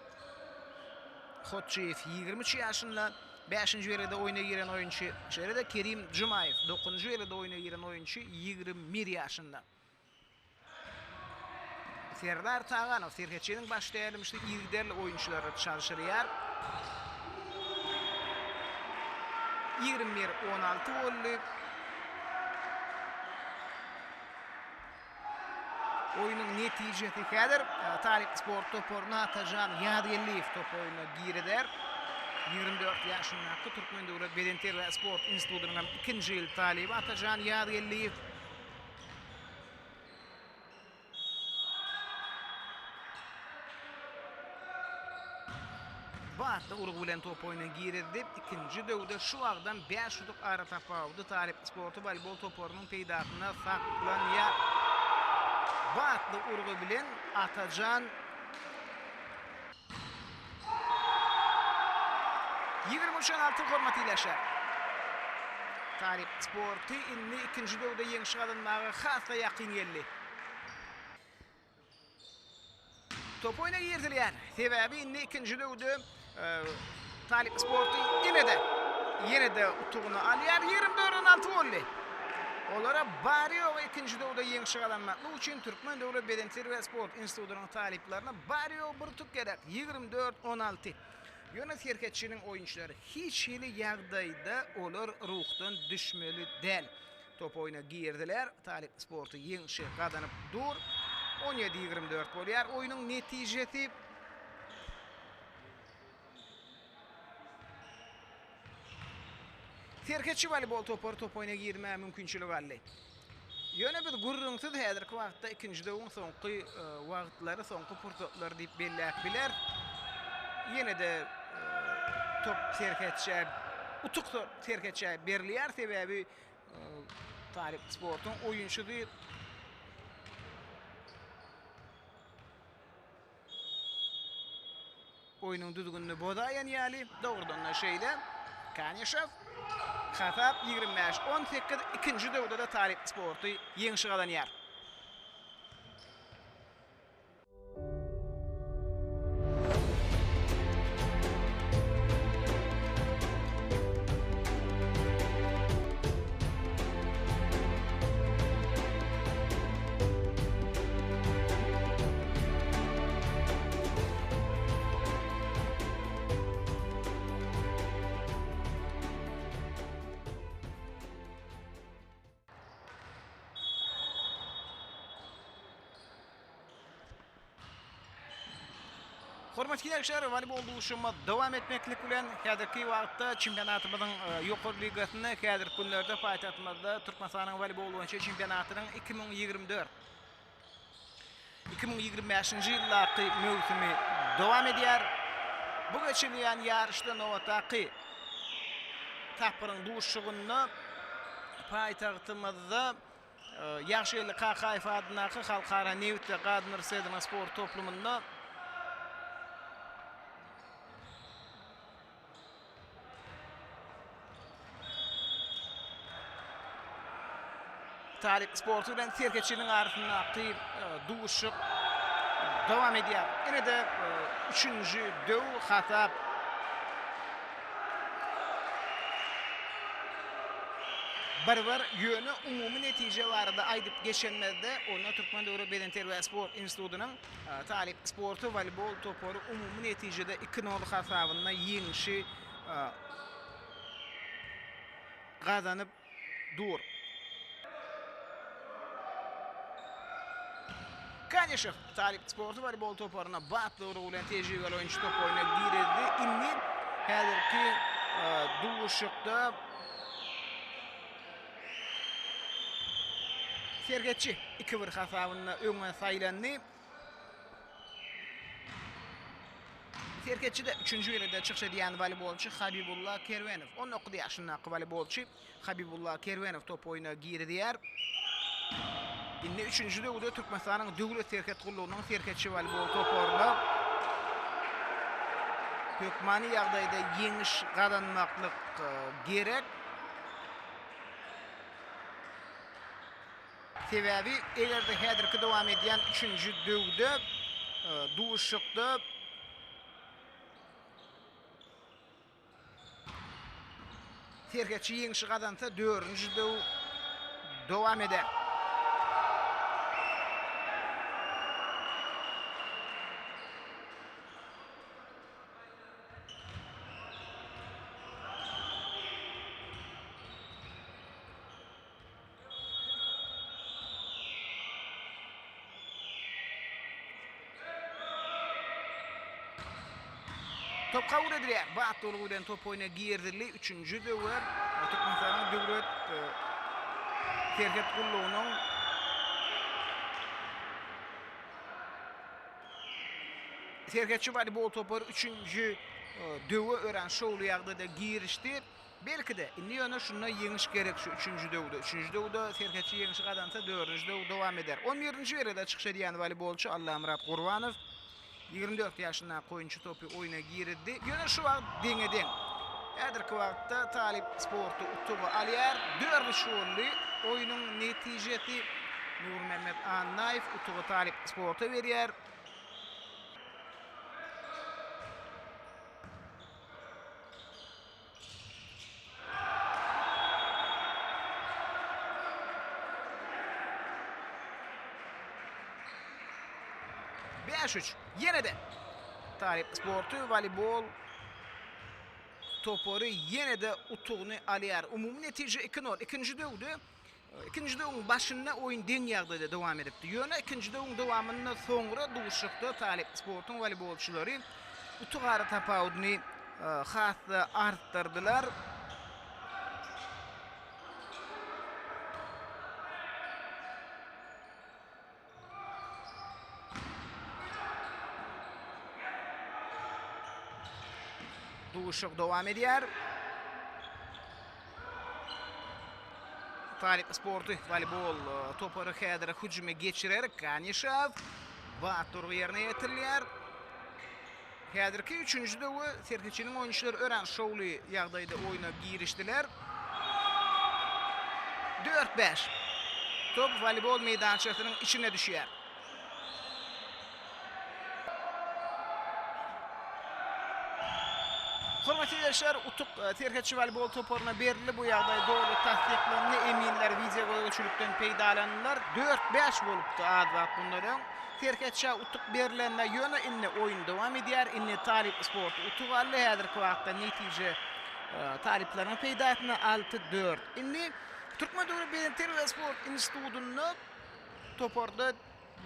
Hotjyýew 23 ýaşynda, bäşinji belgide oýna giren oýunçy, şeýle-de Kerim Jumaýew dokuzynjy belgide oýna giren oýunçy 21 ýaşynda. Serdar Taganow serhetçiniň baş tälimçisi yzygiderli oýunçylary çalşyrýar. 21 16 boldy. Oýnuň netijesi häzir e, Talyp sport toparyna Atajan Ýazgeldiýew top oýuna girizer. 24 ýaşyndaky Türkmen döwlet bedenterbiýe sport institutynyň hem ikinji ýyl talyby Atajan Ýazgeldiýew. Batly urgy bilen top oýna girizdi. Ikinji döwde şu wagtdan 5 utuk aratapawudy Talyp sporty woleýbol toparynyň peýdasyna saklanýar. Batly urgy bilen Atajan 23 16 hormatly ildeşler. Talyp sporty indi ikinji döwde ýeňiş gazanmaga has-da ýakyn geldi. Top oýna girizilýär. Sebäbi indi ikinji döwde Talyp sporty ýene-de ýene-de utugyny alýar. 24 16 boldy. Olara bary-ýogy ikinji döwde ýeňşi gazanmaklyk üçin Türkmen döwlet bedenterbiýe sport institutynyň talyplaryna bary-ýogy bir utuk gerek. 24 16. Ýöne serhetçiniň oýunçylary hiç hili ýagdaýda olar ruhdan düşmeli däl. Top oýna girdiler. Talyp sporty ýeňşi gazanyp dur. 17 24 bolýar oýnuň netijesi. Serhetçi woleýbol topary top oýna girmäge mümkinçilik aldy. Ýöne biz gürrüňsiz häzirki wagtda ikinji döwüň soňky e, wagtlary, soňky pursatlary diýip belläp biler. Ýene-de e, top serhetçä utuk serhetçä berilýär, sebäbi e, Talyp sportuň oýunçysy Oýnuň düzgünini bozaýan ýaly, dogrudan-da şeýle. Kanişew, hasap 25, 18, ikinji döwde-de Talyp sporty ýeňşi gazanýar. Hormatly ýaşlar, woleýbol duşuşygymyz dowam etmeklik bilen, häzirki wagtda çempionatymyzyň ýokary ligasynda häzirki günlerde paýtagtymyzda Türkmenistanyň woleýbol boýunça çempionatynyň 2024, 2025-nji ýyldaky möwsümi dowam edýär. Bu geçirilýän ýaryşda nobatdaky tapgyryň duşuşygynda paýtagtymyzda Ýagşygeldi Kakaýew adyndaky Halkara nebit we gaz uniwersitetiniň sport toplumynda Talyp sporty bilen Serhetçiniň arasyndaky duşuşyk dowam edýär. Ine-de üçünji döw hasap Bir-bir, ýöne umumy netije barada aýdyp geçenimizde, onda Türkmen döwlet bedenterbiýe-sport institutynyň talyp sporty woleýbol topary umumy netijede iki nol hasabynda ýeňşi gazanyp dur. Kanişew talyp sporty woleýbol toparyna batly urgy bilen tejribeli oýunçy top oýna girizdi. Indi häzirki duşuşykda Serhetçi 2-1 hasabynda öňe saýlandy. Serhetçide üçünji ýerde çykyş edýän woleýbolçy Habibulla Kerwenow, 19 ýaşyndaky woleýbolçy Habibulla Kerwenow top oýna girizýär. Indi üçünji döwde Türkmenistanyň Döwlet serhet gullugynyň serhetçi woleýbol toparyna hökmany ýagdaýda ýeňiş gazanmaklyk gerek. Sebäbi eger-de häzirki dowam edýän üçünji döwde duşuşykda Serhetçi ýeňşi gazansa, dördünji döw dowam eder. Top kabul edilýär. Bat urgy bilen top oýna girizildi. Üçünji döwür Türkmenistanyň döwlet e, serhet gullugynyň Serhetçi woleýbol topary üçünji e, döwe örän şowly ýagdaýda girişdi. Belki-de, indi ýöne şunda ýeňiş gerek şu üçünji döwde. Üçünji döwde Serhetçi ýeňşi gazansa, dördünji döw dowam eder. On birinji ýerde çykyş edýän woleýbolçy Allamyrat Gurbanow 24 ýaşyndaky oýunçy topy oýna girizdi. Ýöne şu wagt deňe-deň. Häzirki wagtda Talyp sporty utugy alýar. Dört üç boldy oýnuň netijesi. Nurmämmet Annaýew utugy Talyp sporta berýär. Bäş üç. Ýene-de Talyp sporty woleýbol topary ýene-de utugyny alýar. Umumy netije 2-0. Ikinji döwde Ikinji döwüň başynda oýun deň ýagdaýda dowam edipdi. Ýöne ikinji döwüň dowamynda soňra duşuşykda Talyp sportuň woleýbolçylary utuk ara tapawudyny has-da artdyrdylar. Duşuşyk dowam edýär. Talyp sporty woleýbol e, topary häzir hüjüme geçirer. Ganişew bat urgy ýerine ýetirilýär. Häzirki üçünji döwü Serhetçiniň oýunçylary örän şowly ýagdaýda oýna girişdiler. Dört-bäş. Top woleýbol meýdançasynyň içine düşýär. Hormatly ildeşler, utuk Serhetçi woleýbol toparyna berildi. Bu ýagdaý doly tassyklandy. Eminler wideogözegçilikden peýdalandylar. Dört-bäş bolupdy az wagt mundan öň. Serhetçä utuk berlende, ýöne indi oýun dowam edýär. Indi Talyp sporty utuk aldy. Häzirki wagtda netije talyplaryň peýdasyna alty-dört. Indi Türkmen döwlet bedenterbiýe we sport institutynda toparda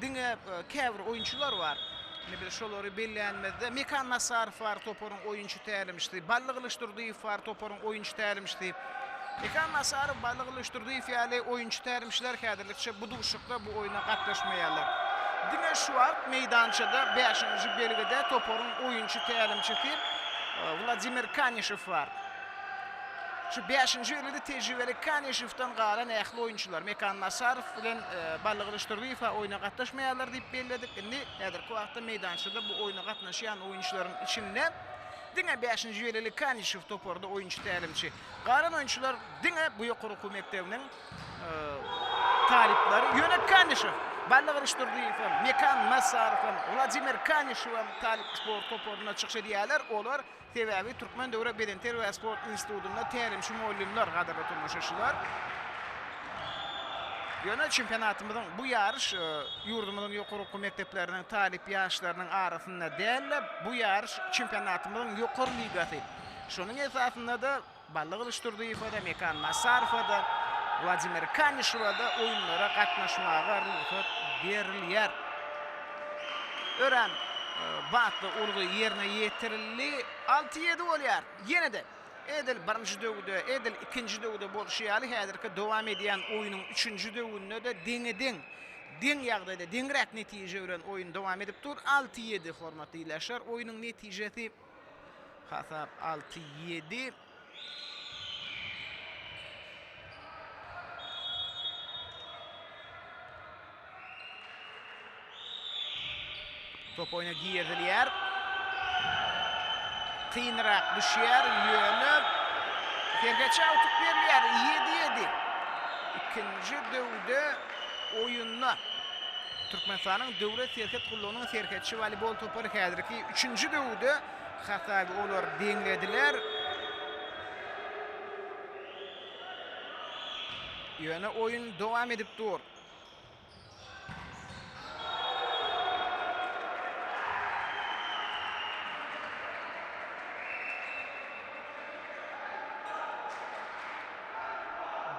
diňe käbir oýunçylar bar. Indi biz şolary bellänimizde Mekan Nasarow bar toparyň oýunçy tälimçisi, Bally Gylyçdurdyýew bar toparyň oýunçy tälimçisi. Mekan Nasarow, Bally Gylyçdurdyýew ýaly oýunçy tälimçiler häzirlikçe bu duşuşykda bu oýna gatnaşmaýarlar. Diňe şu wagt meýdançada bäşinji belgide toparyň oýunçy tälimçisi Wladimir Kanişew bar. Şu bäşinji belgide tejribeli Kanişewden galan ähli oýunçylar Mekan Nasarow bilen Bally Gylyçdurdyýew oýna gatnaşmaýarlar diýip belledik. Indi häzirki wagtda meýdançada bu oýna gatnaşýan oýunçylaryň içinde diňe bäşinji belgili Kanişew toparda oýunçy tälimçi. Galan oýunçylar diňe bu ýokary okuw mekdebiniň talyplary. Ýöne Kanişew, Bally Gylyçdurdyýew hem, Mekan Nasarow hem, Wladimir Kanişew hem talyp sport toparynda çykyş edýärler. Olar sebäbi Türkmen döwlet bedenterbiýe we sport institutynda tälimçi mugallymlar, gadyrly tomaşaçylar. Ýöne çempionatymyzyň bu ýaryş ýurdumyzyň ýokary okuw mekdepleriniň talyp ýaşlarynyň arasynda däl-de, bu ýaryş çempionatymyzyň ýokary ligasy. Şonuň esasynda-da Bally Gylyçdurdyýewe-de, Mekan Nasarowa-da, Wladimir Kanişewe-de oýunlara gatnaşmaga rugsat berilýär. Örän batly urgy ýerine ýetirildi. Alty-ýedi bolýar. Ýene-de edil birinji döwde, edil ikinji döwde bolşy ýaly, häzirki dowam edýän oýnuň üçünji döwünde-de deňe-deň, deň ýagdaýda, deňräk netije bilen oýun dowam edip dur. Alty-ýedi, hormatly ildeşler, oýnuň netijesi. Hasap 6-7. Top oýna girizilýär. Kynrak düşýär, ýöne serhetçä utuk berilýär. 7-7. Ikinji döwde oýunda Türkmenistanyň Döwlet serhet gullugynyň serhetçi woleýbol topary häzirki üçünji döwde hasaby olar deňlediler. Ýöne oýun dowam edip dur.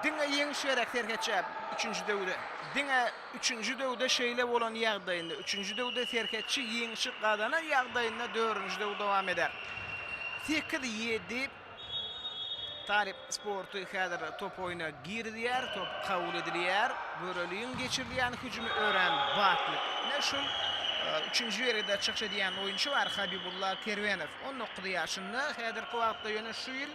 Diňe ýeňiş gerek serhetçä üçünji döwde. Diňe üçünji döwde şeýle bolan ýagdaýynda, üçünji döwde serhetçi ýeňşi gazanan ýagdaýynda dördünji döw dowam eder. Sekiz-ýedi Talyp sporty häzir top oýna girizýär, top kabul edilýär. Göreliň geçirilýän hüjümi örän batly. Ine şul üçünji ýerde çykyş edýän oýunçy bar Habibulla Kerwenow. 19 ýaşynda häzirki wagtda ýöne şu ýyl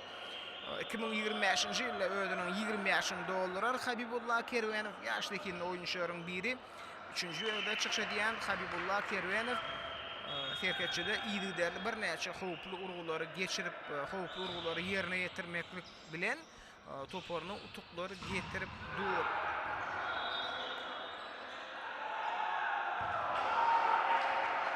2025-nji ýylda özüniň 20 ýaşyny doldurar Habibulla Kerwenow ýaş zehinli oýunçylaryň biri. Üçünji ýerde çykyş edýän Habibulla Kerwenow serhetçide yzygiderli birnäçe howply urgulary geçirip, howply urgulary ýerine ýetirmeklik bilen toparyna utuklary getirip dur.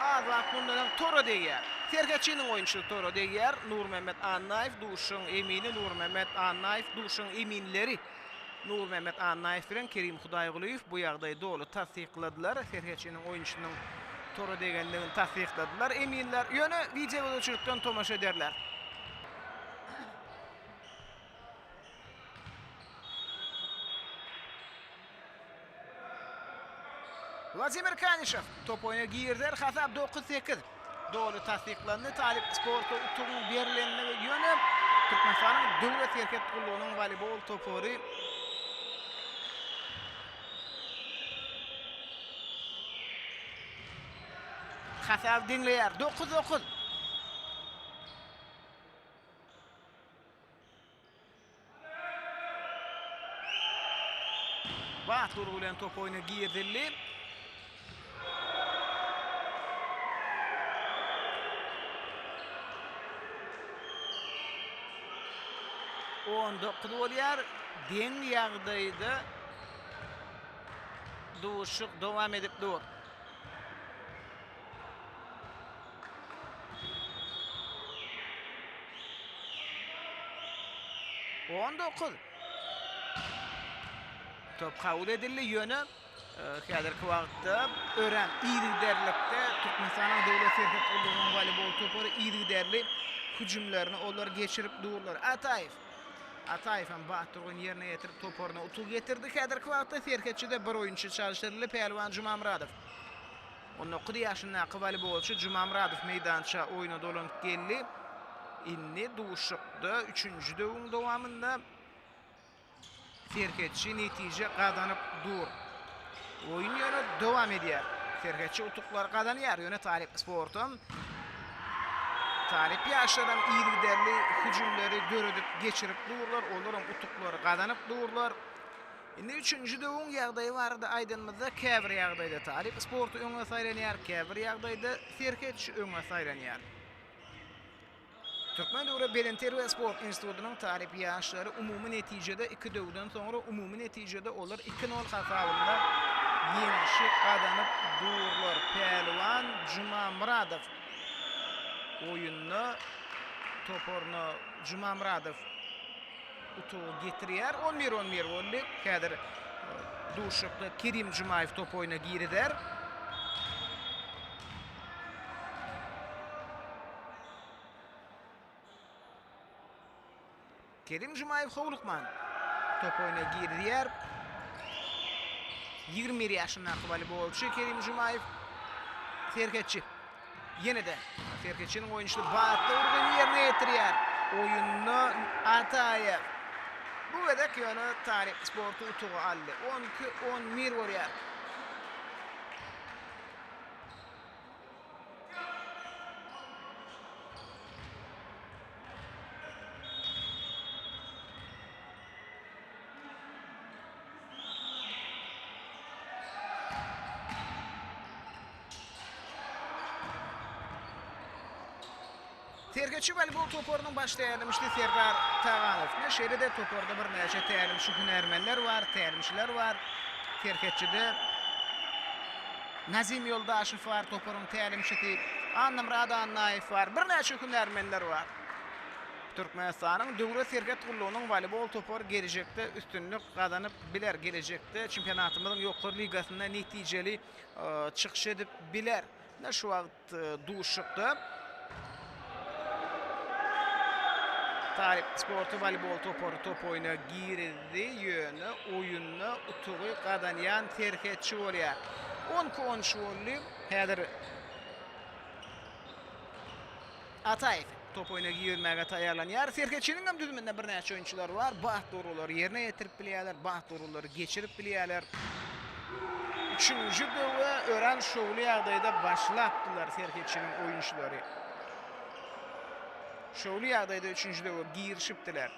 Az wagt mundan öň tora degýär. Serhetçiniň oýunçysy tora degýär. Nurmämmet Annaýew duşuşygyň emini Nurmämmet Annaýew duşuşygyň eminleri Nurmämmet Annaýew bilen Kerim Hudaýgulyýew bu ýagdaýy doly tassykladylar. Serhetçiniň oýunçysynyň tora degendigini tassykladylar eminler. Ýöne wideogözegçilikden tomaşa ederler. Wladimir Kanişew top oýna girder. Hasap 9-8. Doly tassyklandy. Talyp sporta utugyň berilendigi ýöne Türkmenistanyň Döwlet serhet gullugynyň woleýbol topary hasaby deňleýär. 9-9. Bat urgy bilen top oýna girizildi. On dokuz bolýar. Deň ýagdaýda duşuşyk dowam edip dur. 19. Top kabul edildi. Ýöne e, häzirki wagtda örän yzygiderlikde Türkmenistanyň Döwlet serhet gullugynyň woleýbol topary yzygiderli hüjümlerini olar geçirip durlar. Ataýew. Ataýew hem batyrgyn ýerine ýetirip toparyna utuk getirdi. Häzirki wagtda serhetçide bir oýunçy çalşyryldy. Pälwan Jumamyradow. 19 ýaşyndaky woleýbolçy Jumamyradow meýdança oýna dolanyp geldi. Indi duşuşykda üçünji döwüň dowamynda Serhetçi netije gazanyp dur. Oýun ýöne dowam edýär. Serhetçi utuklary gazanýar, ýöne Talyp sportam Talyp ýaşlaram yzygiderli hüjümleri döredip geçirip durlar, olaram utuklary gazanyp durlar. Indi üçünji döwüň ýagdaýy barada aýdanymyzda käbir ýagdaýda Talyp sporty öňe saýlanýar, käbir ýagdaýda Serhetçi öňe saýlanýar. Türkmen döwlet bedenterbiýe sport institutynyň talyp ýaşlary umumy netijede iki döwden soňra umumy netijede olar iki nol hasabynda ýeňşi gazanyp durlar. Pälwan Jumamyradow oýunda toparyna Jumamyradow utugy getirýär. On bir 11 boldy. Häzir duşuşykda Kerim Jumaýew top oýna girizer. Kerim Jumaýew howlukman top oýna girizýär. 21 ýaşyndaky woleýbolçy Kerim Jumaýew serhetçi. Ýene-de serhetçiniň oýunçysy batly urgyny ýerine ýetirýär. Oýunda Ataýew. Bu gezek ýöne Taryk sporty utugy aldy. 12-11 bolýar. Serhetçi woleýbol toparynyň baş tälimçisi Serdar Taganow. Ine, şeýle-de toparda birnäçe tälimçi hünärmenler bar, tälimçiler bar. Serhetçide Nazim Ýoldaşow bar, toparyň tälimçisi Annamyrat Annaýew bar, birnäçe hünärmenler bar. Türkmenistanyň Döwlet serhet gullugynyň woleýbol topary gelejekde üstünlik gazanyp biler, gelejekde çempionatymyzyň ýokary ligasynda netijeli çykyş edip biler. Ine, şu wagt Duşuşykda Talyp sporty woleýbol topary top oýna girizdi, ýöne oýunda utugy gazanýan serhetçi bolýar. 12 13 boldy. Häzir Ataýew top oýna girizmäge taýýarlanýar. Serhetçiniň hem düzüminde birnäçe oýunçylar bar. Batly urgulary ýerine ýetirip bilýärler, batly urgulary geçirip bilýärler. Üçünji döwe örän şowly ýagdaýda başlapdylar serhetçiniň oýunçylary. Şowly ýagdaýda üçünji döwe girişipdiler.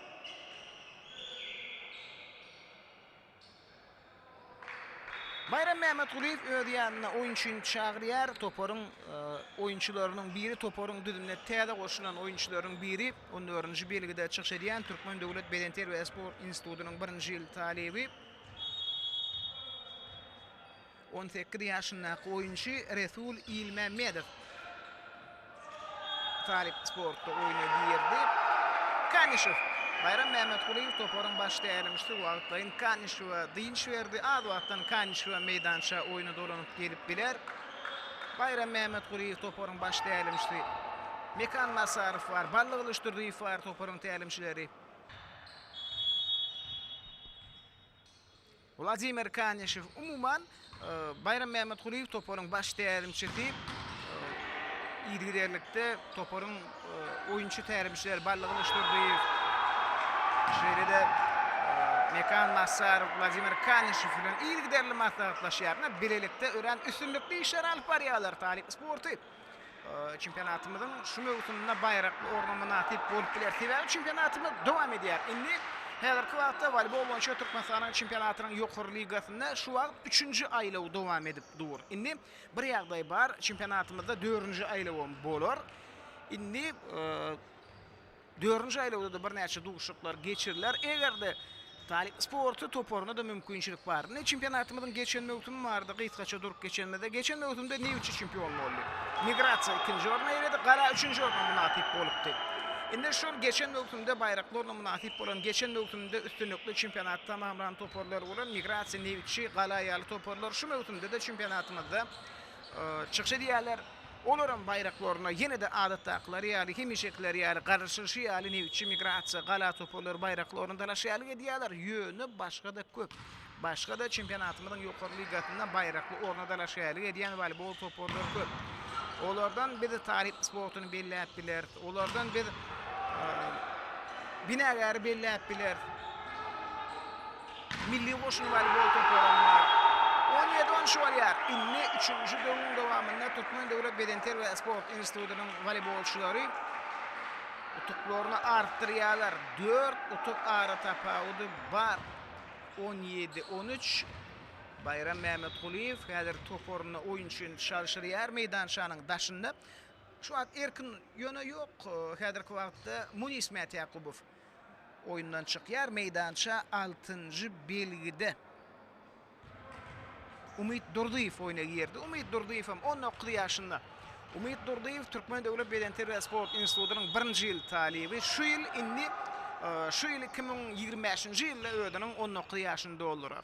Baýram Mämmetgulyýew öz ýanyna oýunçyny çagyrýar. Toparyň oýunçylarynyň biri toparyň düzümine täze goşulan oýunçylaryň biri on dördünji belgide çykyş edýän Türkmen döwlet bedenterbiýe sport institutynyň birinji ýyl talyby 18 ýaşyndaky oýunçy Resul Ilmämmedow Talyp sportda oýna girdi. Kanişew Baýram Mämmetgulyýew toparyň baş tälimçisi wagtlaýyn Kanişewe dynç berdi. Az wagtdan Kanişewe meýdança oýna dolanyp gelip biler. Baýram Mämmetgulyýew toparyň baş tälimçisi. Mekan Nasarow bar, Ballygylyç Durdyýew bar toparyň tälimçileri. Wladimir Kanişew, umuman, Baýram Mämmetgulyýew toparyň baş tälimçisi yzygiderlikde toparyň oýunçy tälimçileri Ballygylyç Durdyýew, şeýle-de Mekan Nasarow, Wladimir Kanişew bilen yzygiderli maslahatlaşýar. Bilelikde örän üstünlikli işleri alyp barýarlar talyp sporty. Çempionatymyzyň şu möwsüminde baýrakly orna mynasyp bolup biler. Sebäbi çempionatymyz dowam edýär. Indi häzirki wagtda woleýbol boýunça Türkmenistanyň çempionatynyň ýokary ligasynda şu wagt üçünji aýlaw dowam edip dur. Indi bir ýagdaý bar, çempionatymyzda dördünji aýlawam bolar. Indi Dördünji aýlawda-da birnäçe duşuşyklar geçiriler. Eger-de Talyp sporty toparyna-da mümkinçilik bar. Indi çempionatymyzyň geçen möwsümi barada gysgaça durup geçenimizde, geçen möwsümde Neftçi çempion boldy. Migrasiýa ikinji orny eýeledi, Gala üçünji orna mynasyp bolupdy. Indi şol geçen möwsümde baýrakly orna mynasyp bolan, geçen möwsümde üstünlikli çempionaty tamamlan toparlar bolan Migrasiýa, Neftçi, Gala ýaly toparlar şu möwsümde-de çempionatymyzda çykyş edýärler. Olaram baýraklaryna ýene-de adatdakylary ýaly, hemişekileri ýaly, garaşylyşy ýaly nebitçi, migrasiýa, gala toparlary baýraklaryna dalaşgärlik edýärler. Ýöne başga-da köp. Başga-da çempionatymyzyň ýokary ligasynda baýrakly orna dalaşgärlik edýän woleýbol toparlary köp. Olardan biz Talyp sportuny belläp bileris. Olardan biz Binagäri belläp bileris. Milli goşun woleýbol toparam bar. 17 13 bolýar. Indi üçünji döwrüň dowamynda Türkmen döwlet bedenterbiýe sport institutynyň woleýbolçylary utuklaryny artdyrýarlar. Dört utuk aratapawudy bar. 17, 13. Baýram Mämmetgulyýew häzir toparynda oýunçyny çalşyrýar meýdançanyň daşynda. Şu wagt erkin ýöne ýok. Häzirki wagtda Munis Mätýakubow oýundan çykýar. Meýdança altynjy belgide Umyt Durdyýew oýna girdi. Umyt Durdyýew hem 19 ýaşynda. Umyt Durdyýew Türkmen döwlet bedenterbiýe sport institutynyň birinji ýyl talyby. Şu ýyl indi şu ýyl 2025-nji ýylda özüniň 19 ýaşyny doldurar.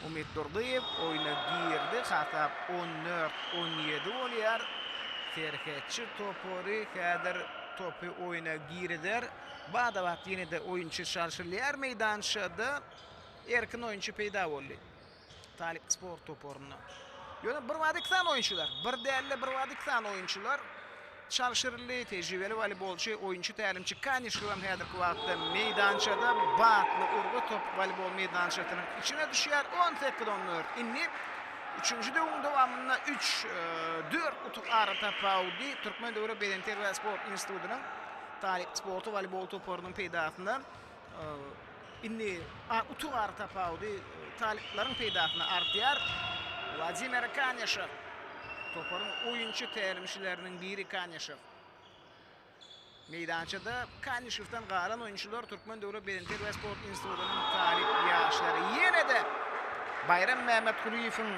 Umyt Durdyýew oýna girdi. Hasap 14, 17 bolýar. Serhetçi topary häzir topy oýna girizer. Bada-bat ýene-de oýunçy çalşylýar meýdançada. Erkin oýunçy peýda boldy. Talyp sport toparynda. Ýöne bir bada iki sany oýunçylar. Bir däl-de bir bada iki sany oýunçylar çalşyryldy. Tejribeli woleýbolçy, oýunçy tälimçi Kanişew hem häzirki wagtda meýdançada batly urgy top woleýbol meýdançasynyň içine düşýär. 18 14. Indi üçünji döwrüň dowamynda üç, dört utuk aratapawudy Türkmen döwlet bedenterbiýe sport institutynyň Talyp sporty woleýbol toparynyň peýdasyna Indi utuk aratapawudy talyplaryň peýdasyna artýar. Wladimir Kanişew toparyň oýunçy tälimçileriniň biri Kanişew. Meýdançada Kanişewden galan oýunçylar Türkmen döwlet bedenterbiýe sport institutynyň talyp ýaşlary. Ýene-de Baýram Mämmetgulyýewiň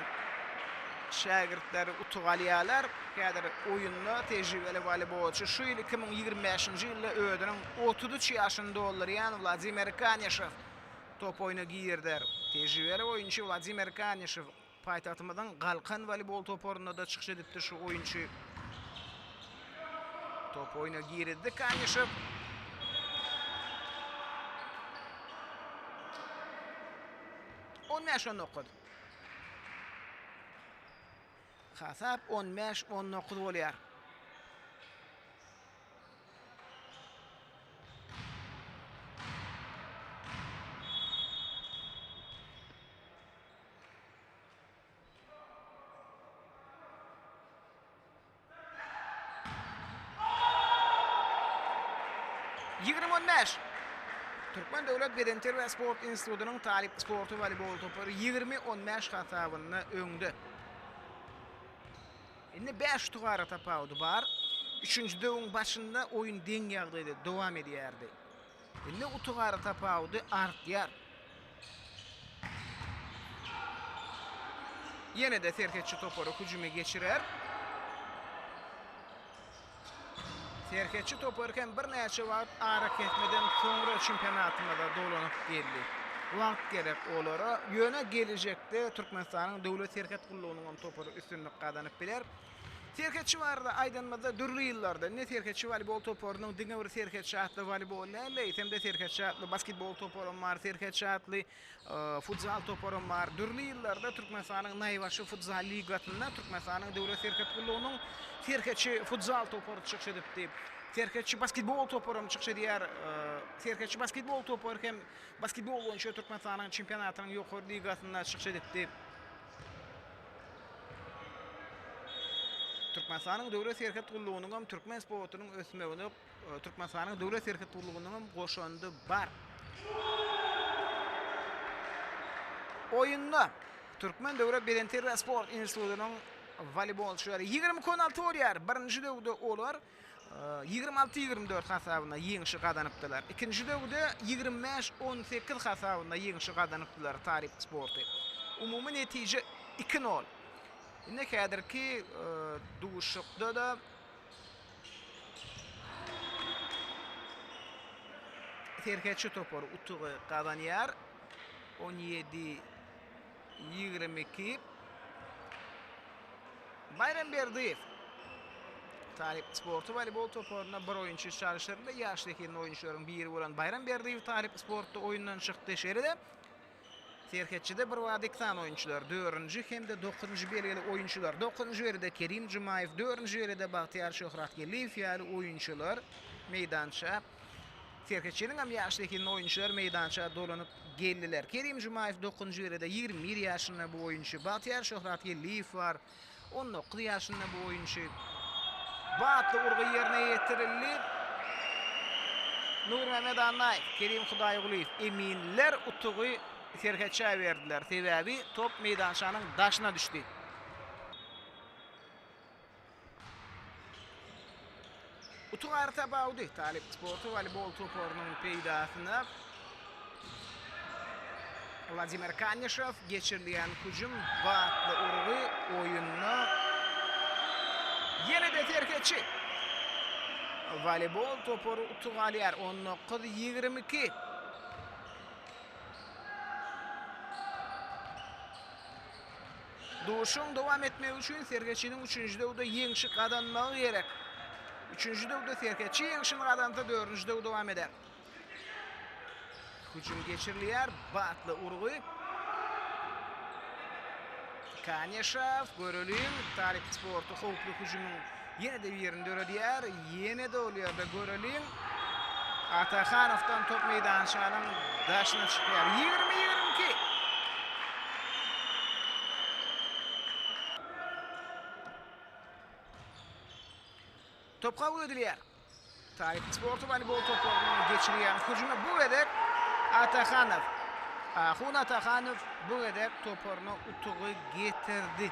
şägirtleri utuk alýarlar. Häzir oýunda tejribeli woleýbolçy şu ýyl 2025-nji ýylda özüniň 33 ýaşyny doldurýan Wladimir Kanişew top oýna girder. Tejribeli oýunçy Wladimir Kanişew paýtagtymyzyň Galkan woleýbol toparynda-da çykyş edipdi şu oýunçy. Top oýna girizdi Kanişew. On bäş 19. Hasap 15 19 bolýar. 20 15. Türkmen döwlet bedenterbiýe sport institutynyň talyp sporty woleýbol topary 20 15 hasabynda öňde. Indi 5 utuk ara tapawudy bar. Üçünji döwüň başynda oýun deň ýagdaýda dowam edýärdi. Indi utuk ara tapawudy artýar. Ýene-de serhetçi topary hüjüme geçirer. Serhetçi topary hem birnäçe wagt arakesmeden soňra çempionatymyza dolanyp geldi. Wagt gerek olara. Ýöne gelejekde Türkmenistanyň Döwlet serhet gullugynyň hem topary üstünlik gazanyp biler. Serhetçi barada aýdanymyzda dürli ýyllarda indi Serhetçi woleýbol toparynyň diňe bir Serhetçi atly woleýbol däl-de, eýsem-de Serhetçi atly basketbol toparam bar, Serhetçi atly futzal toparam bar. Dürli ýyllarda Türkmenistanyň Naýbaşy futzal ligasynda Türkmenistanyň Döwlet serhet gullugynyň Serhetçi futzal topary çykyş edipdi. Serhetçi basketbol toparam çykyş edýär. Serhetçi basketbol topary hem basketbol boýunça Türkmenistanyň çempionatynyň ýokary ligasynda çykyş edipdi. Türkmenistanyň Döwlet serhet gullugynyň hem türkmen sportunyň ösmegine Türkmenistanyň Döwlet serhet gullugynyň hem goşandy bar. Oýunda Türkmen döwlet bedenterbiýe sport institutynyň woleýbolçylary 22-16 bolýar. Birinji döwde olar 26-24 hasabynda ýeňşi gazanypdylar. Ikinji döwde 25-18 hasabynda ýeňşi gazanypdylar Talyp sporty. Umumy netije 2-0. Indi häzirki duşuşykda-da Serhetçi topary utugy gazanýar. 17 22 Baýram Berdiýew Talyp sporty woleýbol toparyna bir oýunçy çalşyryldy. Ýaş zehinli oýunçylaryň biri bolan Baýram Berdiýew Talyp sportda oýundan çykdy. Şeýle-de. Serhetçide birbada iki sany oýunçylar, dördünji hem-de dokuzynjy belgili oýunçylar, dokuzynjy belgide Kerim Jumaýew, dördünji belgide Bagtyýar Şöhratgeldiýew ýaly oýunçylar meýdança Serhetçiniň hem ýaş zehinli oýunçylar meýdança dolanyp geldiler. Kerim Jumaýew dokuzynjy belgide 21 ýaşynda bu oýunçy, Bagtyýar Şöhratgeldiýew bar. 19 ýaşynda bu oýunçy. Batly urgy ýerine ýetirildi. Nurmämmet Annaýew, Kerim Hudaýgulyýew eminler utugy Serhetçä berdiler. Sebäbi top meýdançanyň daşyna düşdi. Utuk ary tapawudy Talyp sporty woleýbol toparynyň peýdasyna. Wladimir Kanişew geçirilýän hüjüm batly urgy oýunda ýene-de serhetçi. Woleýbol topary utuk alýar. 19 22. Duşuşygyň dowam etmegi üçin Serhetçiniň üçünji döwde ýeňşi gazanmagy gerek. Üçünji döwde Serhetçi ýeňşini gazansa, dördünji döw dowam eder. Hüjüm geçirilýär, batly urgy. Kaneşew, göreliň, Talyp sporty howply hüjümiň ýene-de birini döredýär. Ýene-de ol ýerde göreliň. Atahanowdan top meýdançanyň daşyna çykýar. 20 22. Top kabul edilýär. Talyp sporty woleýbol toparynyň geçirýän hüjümi bu gezek Atahanow. Ahun Atahanow bu gezek toparyna utugy getirdi.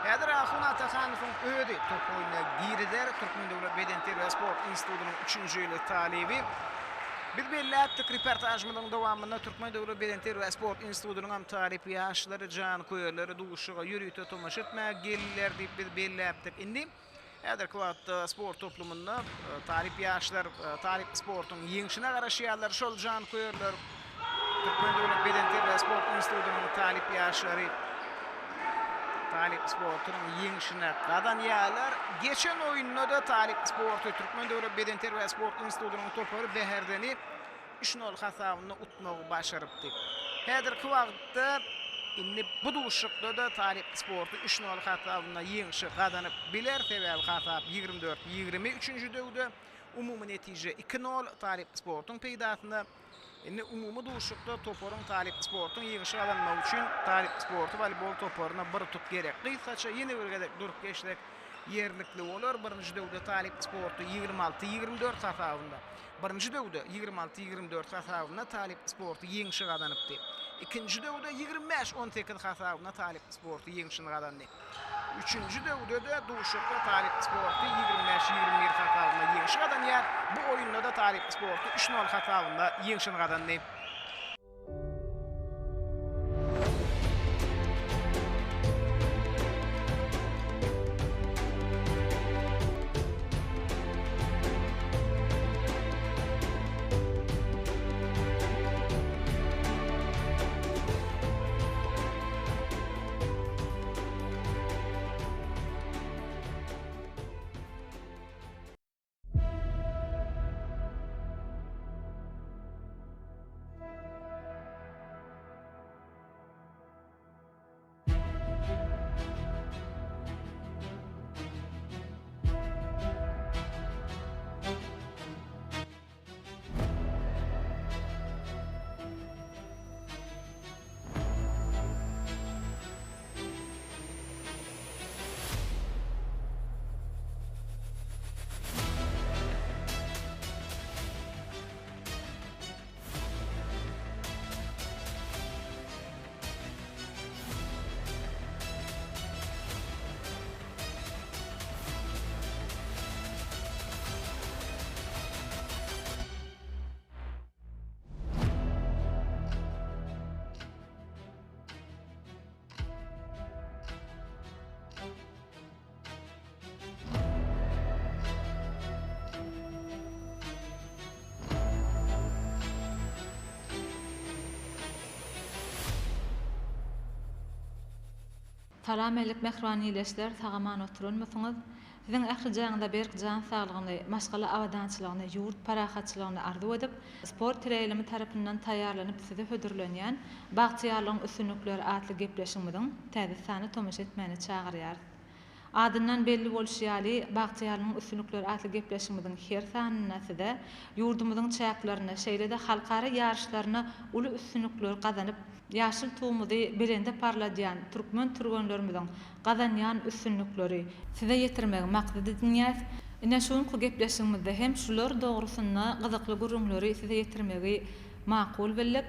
Häzir Ahun Atahanowyň özi top oýnuna girizer. Türkmen döwlet bedenterbiýe sport institutynyň üçünji ýyly talyby. Biz belläpdik reportažymyzyň dowamynda Türkmen döwlet bedenterbiýe sport institutynyň hem talyp ýaşlary, janköýerleri duşuşyga ýörite tomaşa etmäge geldiler diýip biz belläpdik. Indi Häzirki wagtda sport toplumynda talyp ýaşlar talyp sportuň ýeňşine garaşýarlar. Şol janköýerler Türkmen döwlet bedenterbiýe sport institutynyň talyp ýaşlary talyp sportunyň ýeňşine gazanýarlar. Geçen oýunda-da talyp sporty Türkmen döwlet bedenterbiýe sport institutynyň topary Bäherdeni üç nol hasabynda utmagy başarypdy. Häzirki wagtda indi bu duşuşykda-da Talyp sporty üç nol hasabynda ýeňşi gazanyp biler, sebäbi hasap 24, 23-nji döwde, umumy netije iki nol Talyp sportuň peýdasyna. Indi umumy duşuşykda toparyň Talyp sportuň ýeňşi gazanmagy üçin Talyp sporty woleýbol toparyna bir utuk gerek. Gysgaça ýene bir gezek durup geçsek ýerlikli bolar, birinji döwde Talyp sporty 26, 24 hasabynda Birinji döwde 26, 24 hasabynda Talyp sporty ýeňşi gazanypdy. Ikinji döwde 25, 18 hasabynda Talyp sporty ýeňşini gazandy. Üçünji döwde-de duşuşykda Talyp sporty 25, 21 hasabynda ýeňşi gazanýar. Bu oýunda-da Talyp sporty üç nol hasabynda ýeňşini gazandy. Salam älik mähriban ildeşler sagaman oturanmysyňyz? Siziň ählijaňyza berk jan saglygyny, maşgala abadançylygyny, ýurt parahatçylygyny arzuw edip, Sport teleýaýlymy tarapyndan taýýarlanyp size hödürlenýän Bagtyýarlygyň üstünlikleri atly gepleşigimiziň täze sanyna tomaşa etmäne çagyrýarys. Adyndan belli bolşy ýaly, Bagtyýarlygyň üstünlikleri atly gepleşigimiziň her sanynda size ýurdumyzyň çäklerinde, şeýle-de halkara ýaryşlarynda uly üstünlikleri gazanyp, ýaşyl Tugumyzy belende parladýan türkmen türgenlerimiziň gazanýan üstünlikleri size ýetirmegi maksat edinýäs. Ine, şu günki gepleşigimizde hem şular dogrusynda gyzykly gürrüňleri size ýetirmegi makul bildik.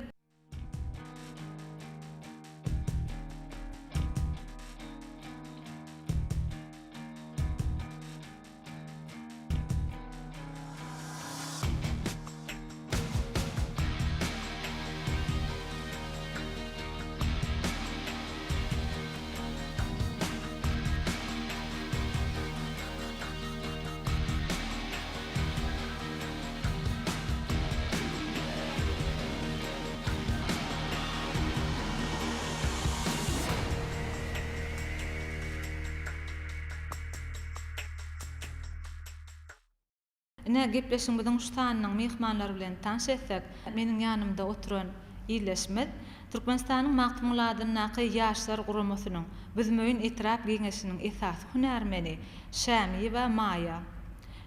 Ine, gepleşigimiziň şu sanynyň myhmanlary bilen tanyş etsek, meniň ýanymda oturan ildeşimiz, Türkmenistanyň Magtymguly adyndaky Ýaşlar guramasynyň Büzmeýin etrap Geňeşiniň esasy hünärmeni Şämiýewa Maýa.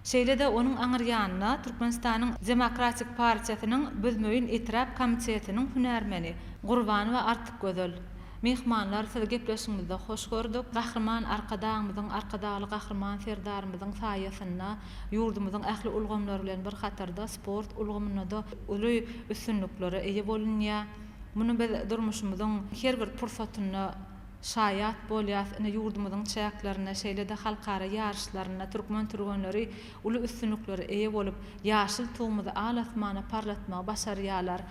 Şeýle-de onuň aňyr ýanynda Türkmenistanyň Demokratik partiýasynyň Büzmeýin etrap komitetiniň hünärmeni Gurbanowa Artykgözel. Myhmanlar, sizi gepleşigimizde hoş gördük. Gahryman Arkadagymyzyň, Arkadagly Gahryman Serdarymyzyň saýasynda ýurdumyzyň ähli ulgamlary bilen bir hatarda sport ulgamynda-da uly üstünliklere eýe bolunýar. Muny biz durmuşymyzyň her bir pursatynda şaýat bolýarys. Ine, ýurdumyzyň çäklerinde, şeýle-de halkara ýaryşlarynda türkmen türgenleri uly üstünliklere eýe bolup, ýaşyl Tugumyzy al-asmana parlatmagy başarýarlar.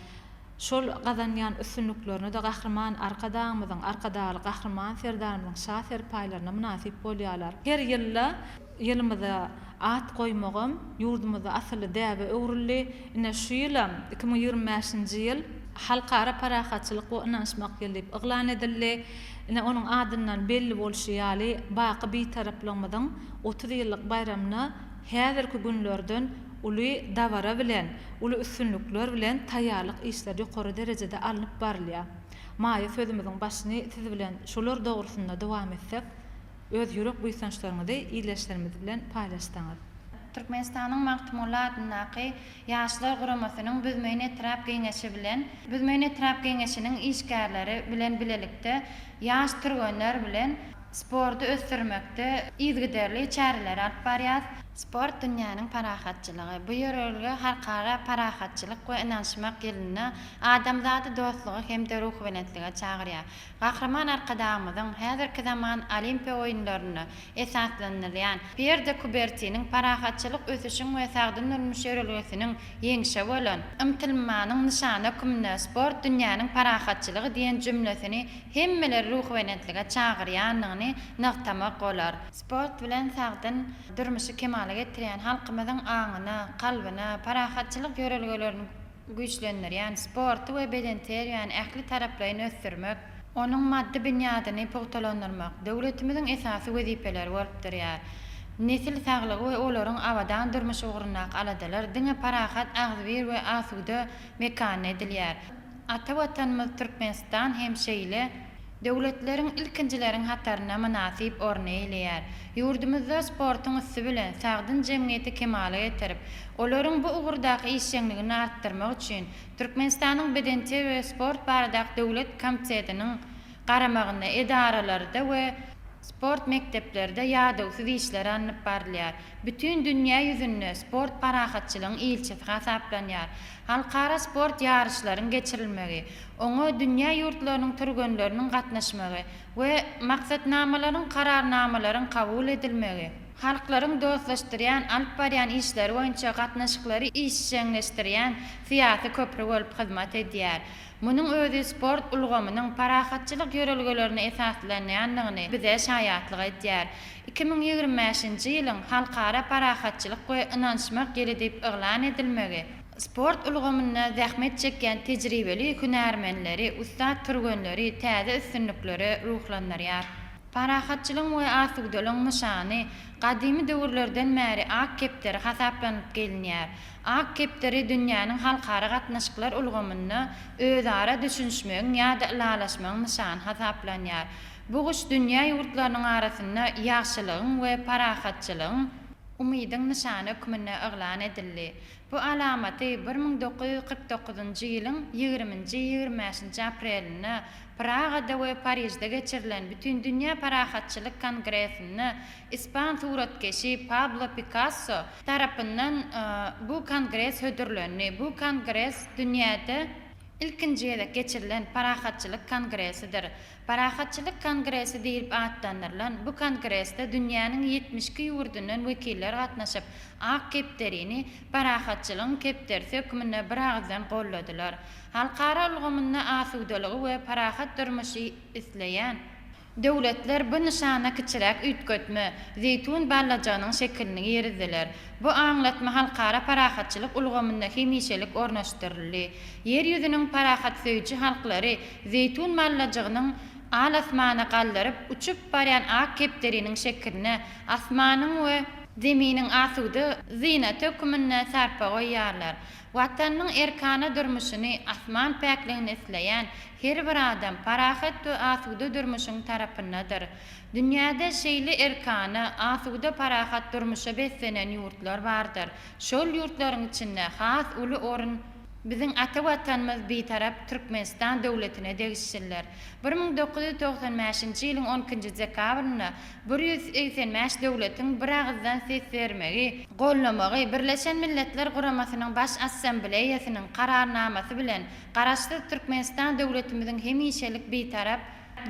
Şol gazanýan üstünliklerine-de Gahryman Arkadagymyzyň, Arkadagly Gahryman Serdarymyzyň şa serpaýlaryna mynasyp bolýarlar. Her ýylda ýylymyza at goýmagam ýurdumyzda asylly däbe öwrüldi. Ine, şu ýylam, 2025-nji ýyl Halkara parahatçylyk we ynanyşmak ýyly diýip yglan edildi. Ine, onuň adyndan belli bolşy ýaly, baky Bitaraplygymyzyň 30 ýyllyk baýramyna häzirki günlerden uly dabara bilen, uly üstünlikler bilen taýýarlyk işleri ýokary derejede alnyp barylýar. Maýa sözümiziň başyny siz bilen şolar dogrusynda dowam etsek, öz ýürek buýsançlaryňyzy ildeşlerimiz bilen paýlaşsaňyz. Türkmenistanyň Magtymguly adyndaky Ýaşlar guramasynyň Büzmeýin etrap Geňeşi bilen Büzmeýin etrap Geňeşiniň işgärleri bilen bilelikde ýaş türgenler bilen Sporty ösdürmekde yzygiderli çäreleri alyp barýar. Sport dünýäniň parahatçylygy. Bu ýörelge Halkara parahatçylyk we ynanyşmak ýylynda adamzady dostluga hem-de ruhubelentlige çagyrýar. Gahryman Arkadagymyzyň häzirki zaman Olimpiýa oýunlarynda esaslanylýan Pýer de Kubertiniň parahatçylyk, ösüşiň we sagdyn durmuş ýörelgesiniň ýeňşe bolan ymtylmanyň nyşany hökmünde Sport dünýäniň parahatçylygy diýen jümlesini hemmeleri ruhubelentlige çagyrýandygyny nygtamak bolar. Sport bilen sagdyn durmuşy kemala getirýän, halkymyzyň aňyna, kalbyna parahatçylyk ýörelgelerini güýçlendirýän sporty we bedenterbiýäni ähli taraplaýyn ösdürmek, onuň maddy binýadyny pugtalandyrmak döwletimiziň esasy wezipeleri bolup durýar. Nesil saglygy we olaryň abadan durmuşy ugrundaky aladalar diňe parahat, agzybir we asuda mekanda edilýär. Ata Watanymyz Türkmenistan hem şeýle döwletleriň ilkinjileriň hatarynda mynasyp orny eýleýär. Ýurdumyzda sportuň üsti bilen sagdyn jemgyýeti kemala getirip, olaryň bu ugurdaky işjeňligini artdyrmak üçin Türkmenistanyň Bedenterbiýe we sport baradaky döwlet komitetiniň garamagynda edaralarda we sport mekdeplerde ýadawsyz işler alnyp barylýar. Bütin dünýä ýüzünde sport parahatçylygyň ilçisi hasaplanýar. Halkara sport ýaryşlaryň geçirilmegi, oňa dünýä ýurtlarynyň türgenleriniň gatnaşmagy we maksatnamalaryň, kararnamalaryň kabul edilmegi, halklaryň dostlaşdyrýan, alyp barýan işleri boýunça gatnaşyklary işjeňleşdirýän syýasy köpri bolup hyzmat edýär. Munuň özi sport ulgamynyň parahatçylyk ýörelgelerine esaslanýandygyny bize şaýatlyk edýär. 2025-nji ýylyň Halkara parahatçylyk we ynanyşmak ýyly diýip yglan edilmegi, sport ulgamynda zähmet çekýän tejribeli hünärmenleri, ussat türgenleri täze üstünliklere ruhlandyrýar. Parahatçylygyň we asudalygyň nyşany gadymy döwürlerden bäri ak kepderi hasaplanyp gelinýär. Ak kepderi dünýäniň halkara gatnaşyklar ulgamynda özara düşünişmegiň ýa-da ylalaşmagyň nyşany hasaplanýar. Bu guş dünýä ýurtlarynyň arasynda ýagşylygyň we parahatçylygyň, umydyň nyşany hökmünde yglan edildi. Bu alamaty 1949-njy ýylyň ýigriminji, 25-nji aprelinde Pragada we Parižde geçirilen Bütindünýä parahatçylyk kongresinde ispan suratkeşi Pablo Pikasso tarapyndan bu kongres hödürlendi. Bu kongres dünýäde ilkinji gezek geçirilen parahatçylyk kongresidir. Parahatçylyk kongresi diýlip atlandyrylan bu kongresde dünýäniň 72 ýurdundan wekiller gatnaşyp, ak kepderini parahatçylygyň kepderisi hökmünde biragyzdan golladylar. Halkara ulgamynda asudalygy we parahat durmuşy isleýän döwletler bu nyşana kiçiräk üýtgetme, zeýtun ballajygynyň şekilini girizdiler. Bu aňlatma halkara parahatçylyk ulgamynda hemişelik ornaşdyryldy. Ýer ýüzüniň parahatsöýüji halklary zeýtun ballajygynyň al-asmana galdyryp uçup barýan ak kepderiniň şekiline asmanyň we zeminiň asuda zynaty höküminde sarpa goýýarlar. Watanynyň erkana durmuşyny, asman päkligini isleýän her bir adam parahat we asuda durmuşyň tarapyndadyr. Dünýäde şeýle erkana, asuda parahat durmuşa beslenen ýurtlar bardyr. Şol ýurtlaryň içinde has uly orun biziň ata Watanymyz Bitarap Türkmenistan döwletine degişlidir. 1995-nji ýylyň on ikinji dekabrynda 185 döwletiň biragyzdan ses bermegi, goldamagy Birleşen Milletler Guramasynyň Baş Assambleýasynyň Kararnamasy bilen Garaşsyz Türkmenistan döwletimiziň hemişelik Bitarap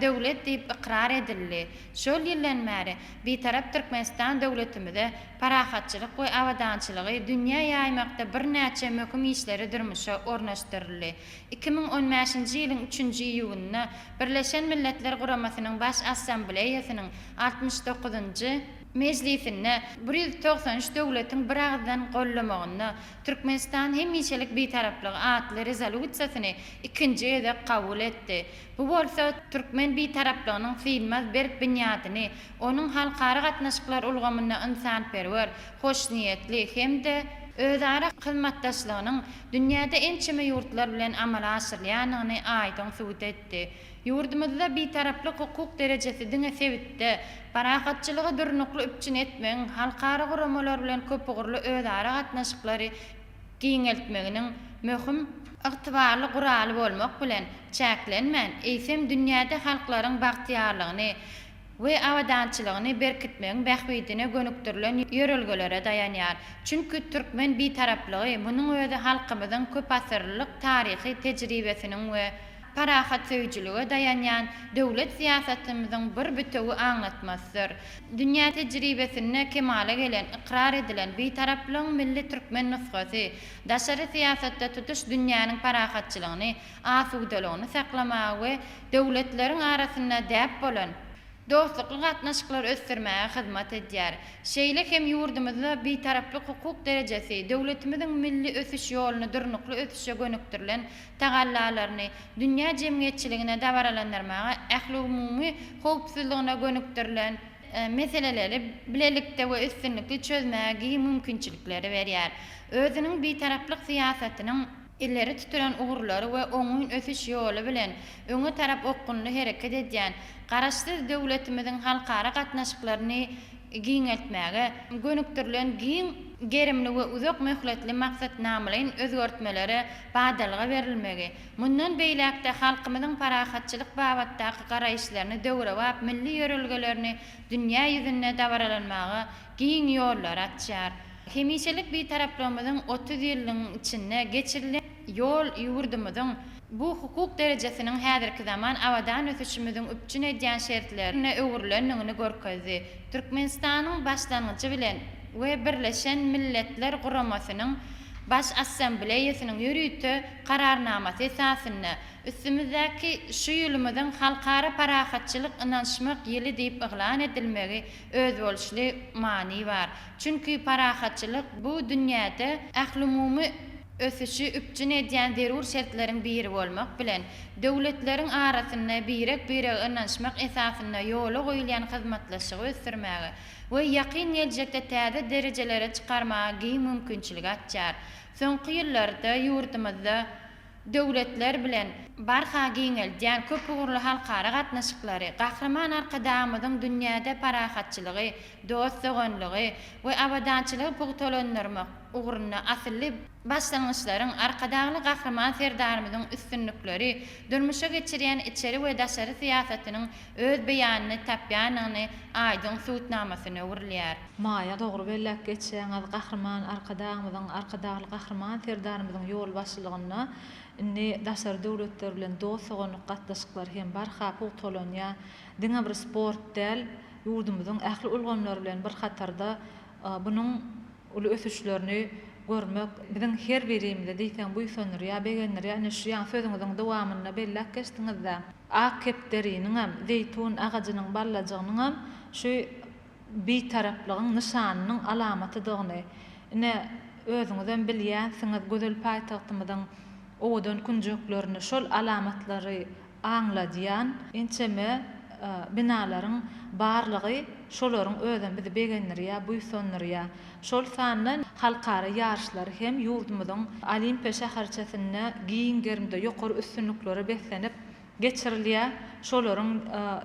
döwlet diýip ykrar edildi. Şol ýyldan bäri Bitarap Türkmenistan döwletimize parahatçylyk we abadançylygy dünýä ýaýmakda birnäçe möhüm işleri durmuşa ornaşdyryldy. 2015-nji ýylyň üçünji iýunynda Birleşen Milletler Guramasynyň Baş Assambleýasynyň 69-njy mejlisinde 193 döwletiň biragyzdan gollamagynda Türkmenistan hemişelik Bitaraplygy atly Rezolýusiýasyny ikinji gezek kabul etdi. Bu bolsa türkmen Bitaraplygynyň synmaz berk binýadyny, onuň halkara gatnaşyklar ulgamynda ynsanperwer, hoşniýetli hem-de özara hyzmatdaşlygynyň dünýäde ençeme ýurtlar bilen amala aşyrylýandygyny aýdyň subut etdi. Ýurdumyzda Bitaraplyk hukuk derejesi diňe sebitde parahatçylygy durnukly üpjün etmegiň, halkara guramalar bilen köpugurly özara gatnaşyklary giňeltmeginiň möhüm, ygtybarly guraly bolmak bilen çäklenmän, eýsem, dünýäde halklaryň bagtyýarlygyny we abadançylygyny berkitmegiň bähbidine gönükdirilen ýörelgelere daýanýar. Çünki türkmen Bitaraplygy, munuň özi halkymyzyň köpasyrlyk taryhy tejribesiniň we parahatsöýüjilige daýanýan döwlet syýasatymyzyň bir bitewi aňlatmasydyr. Dünýä tejribesinde kemala gelen, ykrar edilen Bitaraplygyň milli türkmen nusgasy daşary syýasatda tutuş dünýäniň parahatçylygyny, asudalygyny saklamaga we döwletleriň arasynda däp bolan dostlukly gatnaşyklary ösdürmäge hyzmat edýär. Şeýle hem ýurdumyzda Bitaraplyk hukuk derejesi döwletimiziň milli ösüş ýoluny durnukly ösüşe gönükdirilen tagallalaryny dünýä jemgyýetçiligine dabaralandyrmaga, ählumumy howpsuzlygyna gönükdirilen meseleleri bilelikde we üstünlikli çözmäge giň mümkinçilikleri berýär. Özüniň Bitaraplyk syýasatynyň ileri tutulan ugurlary we oňyn ösüş ýoly bilen öňe tarap okgunly hereket edýän Garaşsyz döwletimiziň halkara gatnaşyklaryny giňeltmäge gönükdirilen giň gerimli we uzak möhletli maksatnamalaýyn özgertmelere badalga berilmegi, mundan beýläk-de halkymyzyň parahatçylyk babatdaky garaýyşlaryny döwrebap milli ýörelgelerini dünýä ýüzünde dabaralanmaga giň ýollary açýar. Hemişelik Bitaraplygymyzyň 30 ýyllygyň içinde geçirilen ýol ýurdumyzyň bu hukuk derejesiniň häzirki zaman abadan ösüşimiziň üpjün edýän şertlerine öwrülendigini görkezdi. Türkmenistanyň başlangyjy bilen we Birleşen Milletler Guramasynyň Baş Assambleýasynyň ýörite Kararnamasy esasynda üstümizdäki şu ýylymyzyň Halkara parahatçylyk ynanyşmak ýyly diýip yglan edilmegi özboluşly many bar. Çünki parahatçylyk bu dünýäde ählumumy. ösüşi üpjün edýän zerur şertleriň biri bolmak bilen, döwletleriň arasynda birek-birege ynanyşmak esasynda ýola goýulýan hyzmatdaşlygy ösdürmäge we ýakyn geljekde täze derejelere çykarmaga giň mümkinçilik açýar. Soňky ýyllarda ýurdumyzda döwletler bilen barha giňeldýän köpugurly halkara gatnaşyklary Gahryman Arkadagymyzyň dünýäde parahatçylygy, dost-doganlygy we abadançylygy pugtalandyrmak ugrunda asylly başlangyçlaryň, Arkadagly Gahryman Serdarymyzyň üstünlikleri durmuşa geçirýän içeri we daşary syýasatynyň öz beýanyny tapýandygyny aýdyň subutnamasyna öwrülýär. Maýa, dogry belläp geçýäňiz, Gahryman Arkadagymyzyň, Arkadagly Gahryman Serdarymyzyň ýolbaşçylygynda indi daşary döwletler bilen dost-doganlyk gatnaşyklary hem barha pugtalanýar. Diňe bir sport däl, ýurdumyzyň ähli ulgamlary bilen bir hatarda bunuň uly ösüşlerini görmek biziň her birimizi diýseň buýsandyrýar, begendirýär. Ine, şu ýaňy sözüňiziň dowamynda belläp geçdiňiz-dä, ak kepderiniňem, zeýtun agajynyň ballajygynyňam şu Bitaraplygyň nyşanynyň alamatydygyny, ine, özüňizem bilýänsiňiz, gözel paýtagtymyzyň owadan künjeklerinde şol alamatlary aňladýan ençeme binalaryň barlygy şolaryň özem bizi begendirýär, buýsandyrýar. Şol sanda halkara ýaryşlary hem ýurdumyzyň Olimpiýa şäherçesinde giň gerimde ýokary üstünliklere beslenip geçirilýär. Şolaryň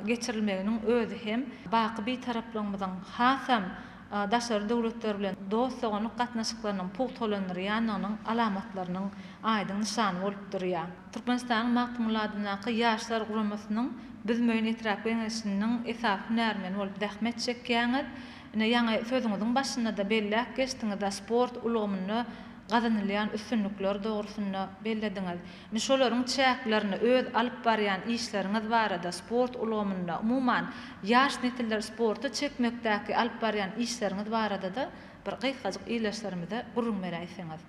geçirilmeginiň özi hem baky Bitaraplygymyzyň hasam daşary döwletler bilen dost-doganlyk gatnaşyklarynyň pugtalandyrýandygynyň alamatlarynyň aýdyň nyşany bolup durýar. Türkmenistanyň Magtymguly adyndaky Ýaşlar guramasynyň Büzmeýin etrap Geňeşiniň esasy hünärmeni bolup zähmet çekýäňiz. Ine, ýaňy sözüňiziň başynda-da belläp geçdiňiz-ä, sport ulgamynda gazanylýan üstünlikler dogrusynda bellediňiz. Indi şolaryň çäklerinde öz alyp barýan işleriňiz barada, sport ulgamynda, umuman, ýaş nesilleri sporta çekmekdäki alyp barýan işleriňiz barada-da bir gysgajyk ildeşlerimize gürrüň beräýseňiz.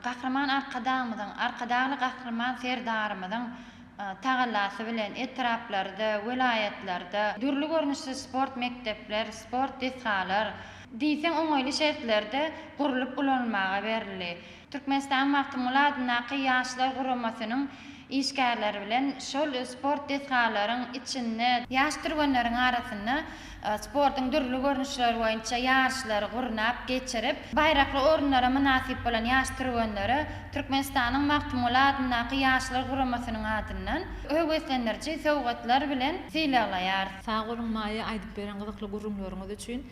Gahryman Arkadagymyzyň, Arkadagly Gahryman Serdarymyzyň tagallasy bilen etraplarda, welaýatlarda dürli görnüşli sport mekdepler, sport desgalar diýseň oňaýly şertlerde gurlup ulanylmaga berildi. Türkmenistanyň Magtymguly adyndaky Ýaşlar guramasynyň işgärleri bilen şol sport desgalaryň içinde ýaş türgenleriň arasynda sportuň dürli görnüşleri boýunça ýaryşlary gurnap geçirip, baýrakly orunlara mynasyp bolan ýaş türgenlere Türkmenistanyň Magtymguly adyndaky Ýaşlar guramasynyň adyndan höweslendiriji sowgatlar bilen sylaglaýarys. Sag boluň Maýa aýdyp beren gyzykly gürrüňleriňiz üçin.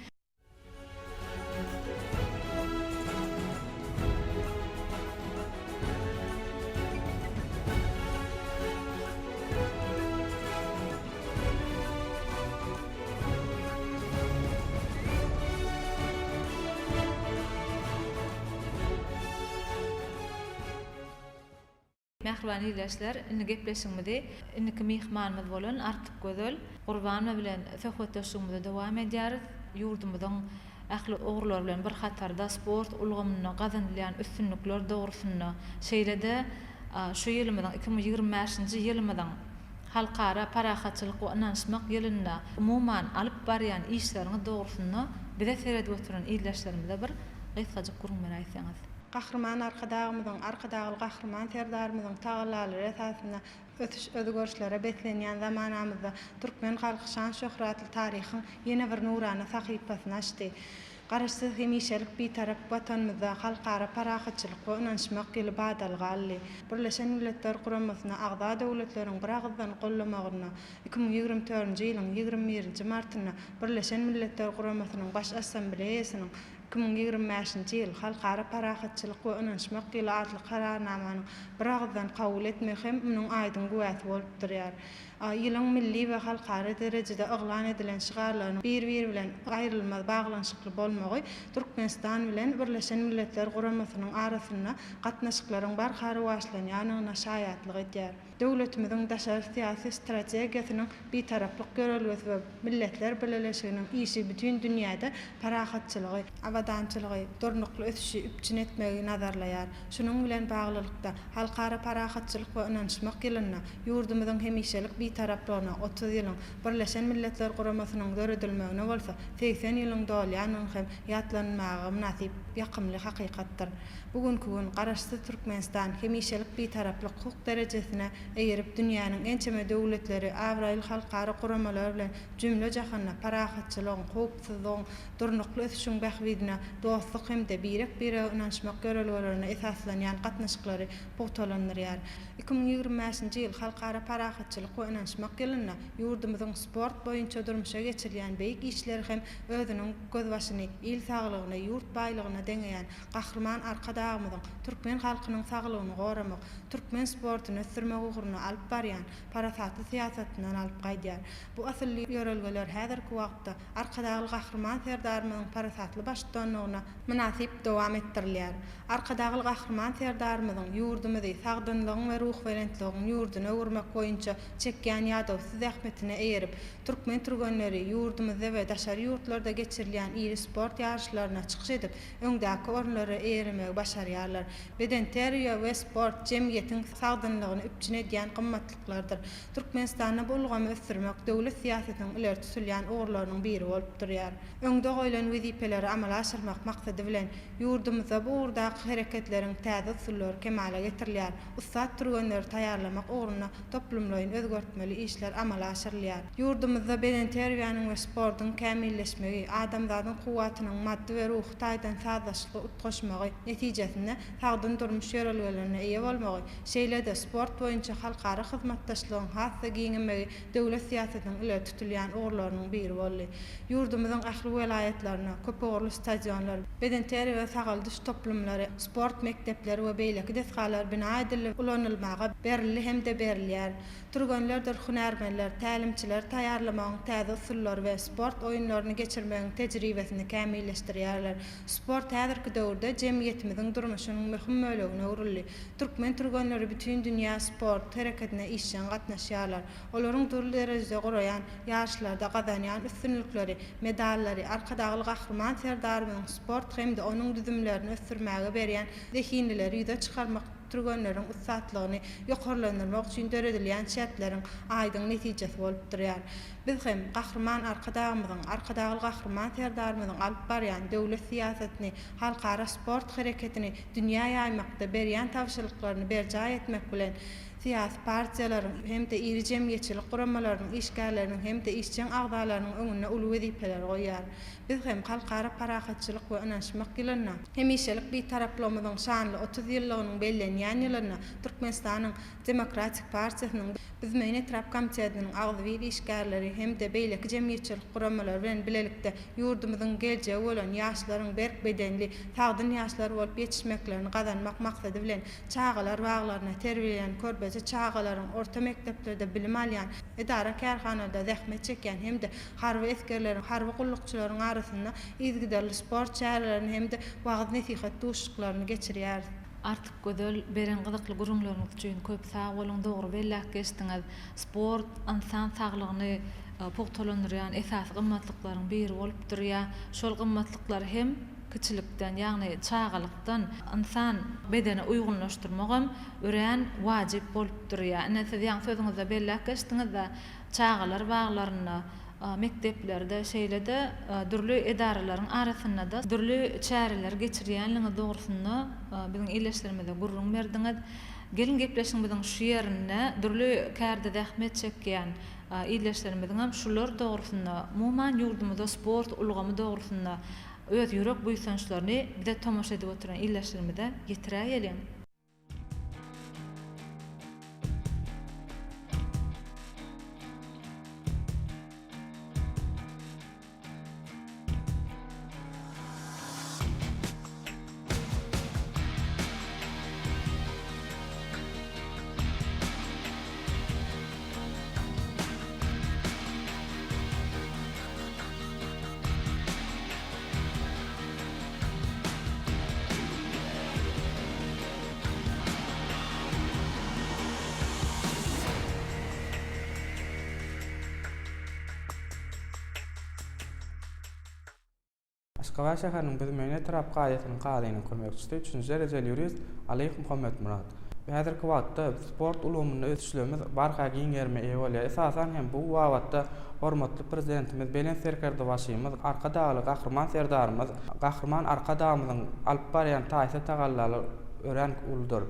Mähriban ildeşler, indi gepleşigimizi indiki myhmanymyz bolan Artykgözel Gurbanowa bilen söhbetdeşligimizi dowam edýäris. Ýurdumyzyň ähli ugurlary bilen bir hatarda sport ulgamynda gazanylýan üstünlikler dogrusynda, şeýle-de şu ýylymyzyň, 2025-nji ýylymyzyň Halkara parahatçylyk we ynanyşmak ýylynda umuman alyp barýan işleriňiz dogrusynda bize seredip oturan ildeşlerimize bir gysgajyk gürrüň beräýseňiz. Gahryman Arkadagymyzyň, Arkadagly Gahryman Serdarymyzyň tagallalary esasynda ösüş-özgerişlere beslenýän zamanamyzda türkmen halky şan-şöhratly taryhyň ýene bir nurana sahypasyny açdy. Garaşsyz, hemişelik Bitarap Watanymyzda Halkara parahatçylyk we ynanyşmak ýyly badalga aldy. Birleşen Milletler Guramasyna agza döwletleriň biragyzdan gollamagynda 2024-nji ýylyň 21-nji martynda Birleşen Milletler Guramasynyň Baş Assambleýasynyň 2025-nji ýyl, Halkara parahatçylyk we ynanyşmak ýyly atly Kararnamanyň biragyzdan kabul etmegi hem munuň aýdyň güwäsi bolup durýar. Ýylyň milli we halkara derejede yglan edilen şygarlarynyň bir-biri bilen aýrylmaz baglanyşykly bolmagy Türkmenistan bilen Birleşen Milletler Guramasynyň arasynda gatnaşyklaryň barha rowaçlanýandygyna şaýatlyk edýär. Döwletimiziň daşary syýasy strategiýasynyň Bitaraplyk ýörelgesi we Milletler Bileleşiginiň işi bütin dünýäde parahatçylygy,. abadançylygy, durnukly ösüşi üpjün etmegi nazarlaýar. Şunuň bilen baglylykda, Halkara parahatçylyk we ynanyşmak ýylynda ýurdumyzyň hemişelik Bitaraplygyna 30 ýylyň, Birleşen Milletler Guramasynyň döredilmegine bolsa 80 ýylyň dolýandygy hem ýatlanylmaga mynasyp ýakymly hakykatdyr. Bu günki gün Garaşsyz Türkmenistan hemişelik Bitaraplyk hukuk derejesine eýerip dünýäniň ençeme döwletleri, abraýly halkara guramalary bilen jümle-jahanda parahatçylygyň, howpsuzlygyň, durnukly ösüşiň bähbidine dostluk hem-de birek-birege ynanyşmak ýörelgelerine esaslanýan gatnaşyklary pugtalandyrýar. 2025-nji ýyl Halkara parahatçylyk we ynanyşmak ýylynda ýurdumyzyň sport boýunça durmuşa geçirýän beýik işleri hem özüniň gözbaşyny il saglygyny ýurt baýlygyna deňeýän Gahryman Arkadagymyzyň türkmen halkynyň saglygyny goramak, türkmen sportuny ösdürmek ugrunda alyp barýan parasatly syýasatyndan alyp gaýdýar. Bu asylly ýörelgeler häzirki wagtda Arkadagly Gahryman Serdarymyzyň parasatly baştutanlygyna mynasyp dowam etdirilýär. Arkadagly Gahryman Serdarymyzyň ýurdumyzy sagdynlygyň we ruhubelentligiň ýurduna öwürmek boýunça çekýän ýadawsyz zähmetine eýerip, türkmen türgenleri ýurdumyzda we daşary ýurtlarda geçirilýän iri sport ýaryşlarynda çykyş edip, öňdäki orunlary eýelemegi başarýarlar. Bedenterbiýe we sport jemgyýetiň sagdynlygyny üpjün edýän gymmatlyklardyr. Türkmenistanda bu ulgamy ösdürmek döwlet syýasatynyň ileri tutulýan ugurlarynyň biri bolup durýar. Öňde goýlan wezipeleri amala aşyrmak maksady bilen, ýurdumyzda bu ugurdaky hereketleriň täze usullary kemala getirilýär, ussat türgenleri taýýarlamak ugrunda toplumlaýyn özgertmeli işler amala aşyrylýar. Ýurdumyzda bedenterbiýäniň we sportuň kämilleşmegi, adamzadyň kuwwatynyň maddy we ruhy taýdan sazlaşykly utgaşmagy netijesinde sagdyn durmuş ýörelgelerine eýe bolmagy, şeýle-de sport boýunça halkara hyzmatdaşlygyň has-da giňemegi döwlet syýasatynyň ileri tutulýan ugurlarynyň biri boldy. Ýurdumyzyň ähli welaýatlarynda köpugurly stadionlar, bedenterbiýe we sagaldyş toplumlary, sport mekdepleri we beýleki desgalar bina edildi, ulanylmaga berildi hem-de berilýär. Türgenlerdir hünärmenler, tälimçileri taýýarlamagyň täze usullary we sport oýunlaryny geçirmegiň tejribesini kämilleşdirýärler. Sport häzirki döwürde jemgyýetimiziň durmuşynyň möhüm bölegine öwrüldi. Türkmen türgenleri bütindünýä sport hereketine işjeň gatnaşýarlar. Olaryň dürli derejede guraýan ýaryşlarda gazanýan üstünlikleri, medallary Arkadagly Gahryman Serdarymyzyň sport hem-de onuň düzümlerini ösdürmäge berýän zehinlileri ýüze çykarmak, türgenleriň ussatlygyny ýokarlandyrmak üçin döredilýän şertleriň aýdyň netijesi bolup durýar. Biz hem Gahryman Arkadagymyzyň, Arkadagly Gahryman Serdarymyzyň alyp barýan döwlet syýasatyny, halkara sport hereketini dünýä ýaýmakda berýän tabşyryklaryny berjaý etmek bilen, syýasy partiýalaryň hem-de iri jemgyýetçilik guramalarynyň işgärleriniň hem-de işjeň agzalarynyň öňünde uly wezipeleri goýýar. Biz hem Halkara parahatçylyk we ynanyşmak ýylynda, hemişelik Bitaraplygymyzyň şanly 30 ýyllygynyň bellenýän ýylynda Türkmenistanyň Demokratik partiýasynyň Büzmeýin etrap komitetiniň agzybir işgärleri hem-de beýleki jemgyýetçilik guramalary bilen bilelikde ýurdumyzyň geljegi bolan ýaşlaryň berk bedenli, sagdyn ýaşlar bolup ýetişmeklerini gazanmak maksady bilen çagalar baglarynda terbiýelenýän körpeje çagalaryň, orta mekdeplerde bilim alýan, edara-kärhanalarda zähmet çekýän hem-de harby esgerleriň, harby gullukçylaryň arasynda yzygiderli sport çärelerini hem-de wagyz-nesihat duşuşyklaryny geçirýäris. Artykgözel, beren gyzykly gürrüňleriňiz üçin köp sag boluň, dogry belläp geçdiňiz. Sport ynsan saglygyny pugtalandyrýan esasy gymmatlyklaryň biri bolup durýar. Şol gymmatlyklary hem kiçilikden, ýagny çagalykdan ynsan bedene uýgunlaşdyrmagam örän wajyp bolup durýar. Ine, siz ýaňy sözüňizde belläp geçdiňiz-de, çagalar baglarynda, mekdeplerde, şeýle-de dürli edaralaryň arasynda-da dürli çäreleri geçirýänligiňiz dogrusynda biziň ildeşlerimize gürrüň berdiňiz. Geliň, gepleşigimiziň şu ýerinde dürli kärde zähmet çekýän ildeşlerimiziňem şular dogrusynda, umuman, ýurdumyzda sport ulgamy dogrusynda öz ýürek buýsançlaryny bize tomaşa edip oturan ildeşlerimize ýetiräýeliň. Aşgabat şäheriniň Büzmeýin etrap kazyýetiniň kazynyň kömekçisi, üçünji derejeli ýurist Alyýew Muhammetmyrat. Häzirki wagtda sport ulgamynda ösüşlerimiz barha giň gerime eýe bolýar. Esasan hem bu babatda hormatly Prezidentimiz, Belent Serkerdebaşymyz Arkadagly Gahryman Serdarymyz, Gahryman Arkadagymyzyň alyp barýan taýsyz tagallalary örän uludyr.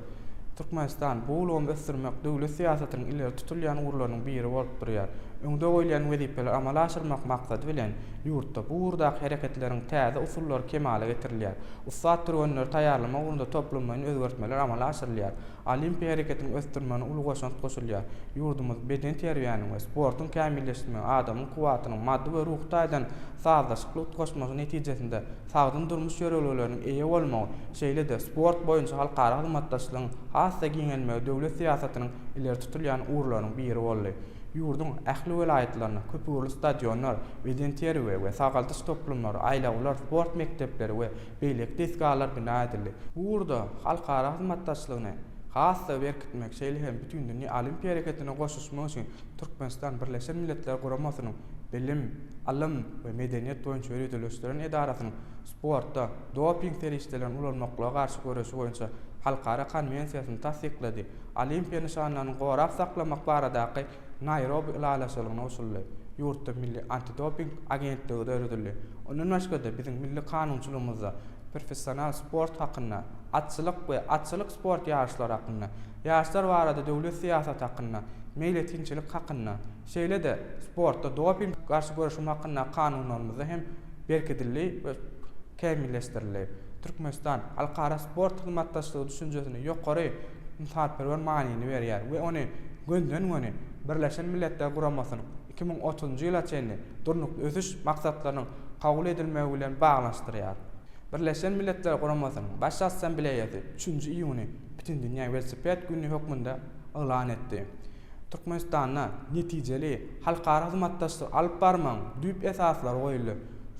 Türkmenistan bu ulgamy ösdürmek döwlet syýasatynyň ileri tutulýan ugurlarynyň biri bolup durýar. Öňde goýulýan wezipeleri amala aşyrmak maksady bilen, ýurtda bu ugurdaky hereketleriň täze usullary kemala getirilýär. Ussat türgenleri taýýarlamak ugrunda toplumlaýyn özgertmeler amala aşyrylýar. Olimpiýa hereketiniň ösdürilmegine uly goşant goşulýar. Ýurdumyz bedenterbiýäniň we sportuň kämilleşdirmegi, adamyň kuwwatynyň maddy we ruhy taýdan sazlaşykly utgaşmagy netijesinde sagdyn durmuş ýörelgeleriniň eýe bolmagy, şeýle-de sport boýunça halkara hyzmatdaşlygyň has-da giňelmegi döwlet syýasatynyň ileri tutulýan ugurlarynyň biri boldy. Ýurduň ähli welaýatlarynda köpugurly stadionlar, bedenterbiýe we sagaldyş toplumlary, aýlawlar, sport mekdepleri we beýleki desgalar bina edildi. Bu ugurda halkara hyzmatdaşlygyny has-da berkitmek, şeýle hem Bütindünýä Olimpiýa hereketine goşulyşmak üçin Türkmenistan Birleşen Milletler Guramasynyň Bilim, ylym we medeniýet boýunça ýöriteleşdiren edarasynyň sportda doping serişdelerini ulanmaklyga garşy göreşi boýunça halkara konwensiýasyny tassyklady, Olimpiýa nyşanlaryny gorap saklamak baradaky Naýrobi ylalaşygyna goşuldy. Ýurtda Milli antidoping agentligi döredildi. Ondan başga-da biziň milli kanunçylygymyzda Professional sport hakynda, Atçylyk we atçylyk sport ýaryşlary hakynda, Ýaşlar barada döwlet syýasaty hakynda, Meýletinçilik hakynda, şeýle-de Sportda doping garşy göreşim hakynda kanunlarymyzda hem berkidildi we kämilleşdirildi. Türkmenistan halkara sport hyzmatdaşlygy düşünjesine ýokary ynsanperwer manyny berýär we ony gönüden-göni Birleşen Milletler Guramasynyň 2030-njy ýyla çenli Durnukly ösüş maksatlarynyň kabul edilmegi bilen baglanyşdyrýar. Birleşen Milletler Guramasynyň Baş Assambleýasy üçünji iýuny Bütindünýä welosiped güni hökmünde yglan etdi. Türkmenistanda netijeli halkara hyzmatdaşlygy alyp barmagyň düýp esaslary goýuldy.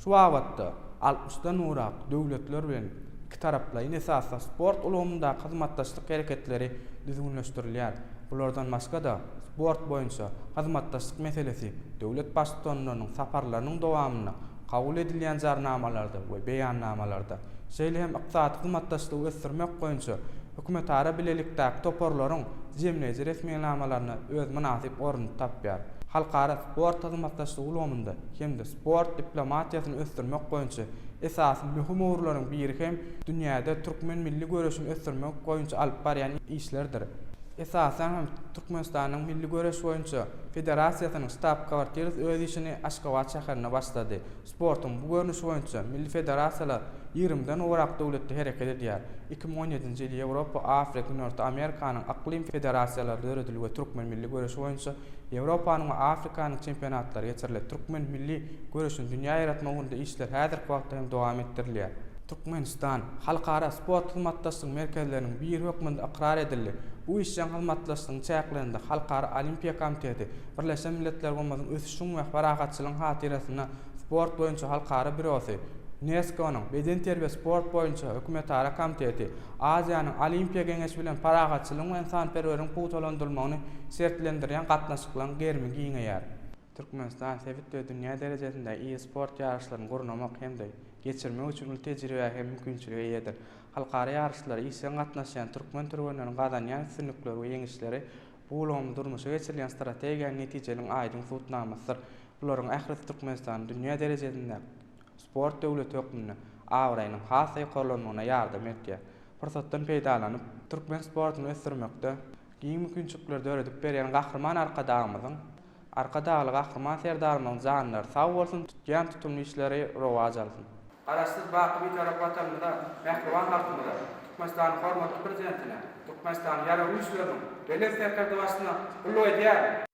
Şu babatda altmyşdan gowrak döwletler bilen ikitaraplaýyn esasda sport ulgamyndaky hyzmatdaşlyk hereketleri düzgünleşdirilýär. Bulardan başga-da, sport boýunça hyzmatdaşlyk meselesi döwlet Baştutanlarynyň saparlarynyň dowamynda kabul edilýän jarnamalarda we beýannamalarda, şeýle hem ykdysady hyzmatdaşlygy ösdürmek boýunça hökümetara bilelikdäki toparlaryň jemleýji resminamalarynda öz mynasyp ornuny tapýar. Halkara sport hyzmatdaşlygy ulgamynda hem-de sport diplomatiýasyny ösdürmek boýunça esasy möhüm ugurlaryň biri hem dünýäde türkmen milli göreşini ösdürmek boýunça alyp barýan işlerdir. Esasan hem Türkmenistanyň Milli göreş boýunça federasiýasynyň ştab-kwartirasy öz işini Aşgabat şäherinde başlady. Sportuň bu görnüşi boýunça milli federasiýalar ýigrimiden gowrak döwletde hereket edýär. 2017-nji ýyl Ýewropa, Afrika, Günorta Amerikanyň yklym federasiýalary döredildi we türkmen milli göreşi boýunça Ýewropanyň we Afrikanyň çempionatlary geçirildi. Türkmen milli göreşini dünýä ýaýratmak ugrunda işler häzirki wagtda hem dowam etdirilýär. Türkmenistan halkara sport hyzmatdaşlygy merkezleriniň biri hökmünde ykrar edildi. Bu işjeň hyzmatdaşlygyň çäklerinde Halkara Olimpiýa komiteti, Birleşen Milletler Guramasynyň Ösüşiň we parahatçylygyň hatyrasyna sport boýunça halkara býurosy, UNESKO-nyň Bedenterbiýe-sport boýunça hökümetara komiteti, Aziýanyň Olimpiýa geňeşi bilen parahatçylygyň we ynsanperweriň pugtalandyrylmagyny şertlendirýän gatnaşyklaryň gerimi giňeýär. Türkmenistan sebit we dünýä derejesinde iri sport ýaryşlaryny gurnamak hem-de geçirmek üçin uly tejribä hem mümkinçilige eýedir. Halkara ýaryşlara işjeň gatnaşýan türkmen türgenleriniň gazanýan üstünlikleri we ýeňişleri bu ulgamda durmuşa geçirilýän strategiýanyň netijeliniň aýdyň subutnamasydyr. Bularyň ählisi Türkmenistanyň dünýä derejesinde sport döwleti hökmünde abraýynyň has-da ýokarlanmagyna ýardam edýär. Pursatdan peýdalanyp, türkmen sportuny ösdürmekde giň mümkinçilikleri döredip berýän Gahryman Arkadagymyzyň, Arkadagly Gahryman Serdarymyzyň janlary sag bolsun, tutýan tutumly işleri rowaç alsyn! Garaşsyz, baky Bitarap Watanymyza, mähriban halkymyza, Türkmenistanyň hormatly Prezidentine, Türkmenistanyň Ýaragly Güýçleriniň Belent Serkerdebaşysyna gulluk edýärin!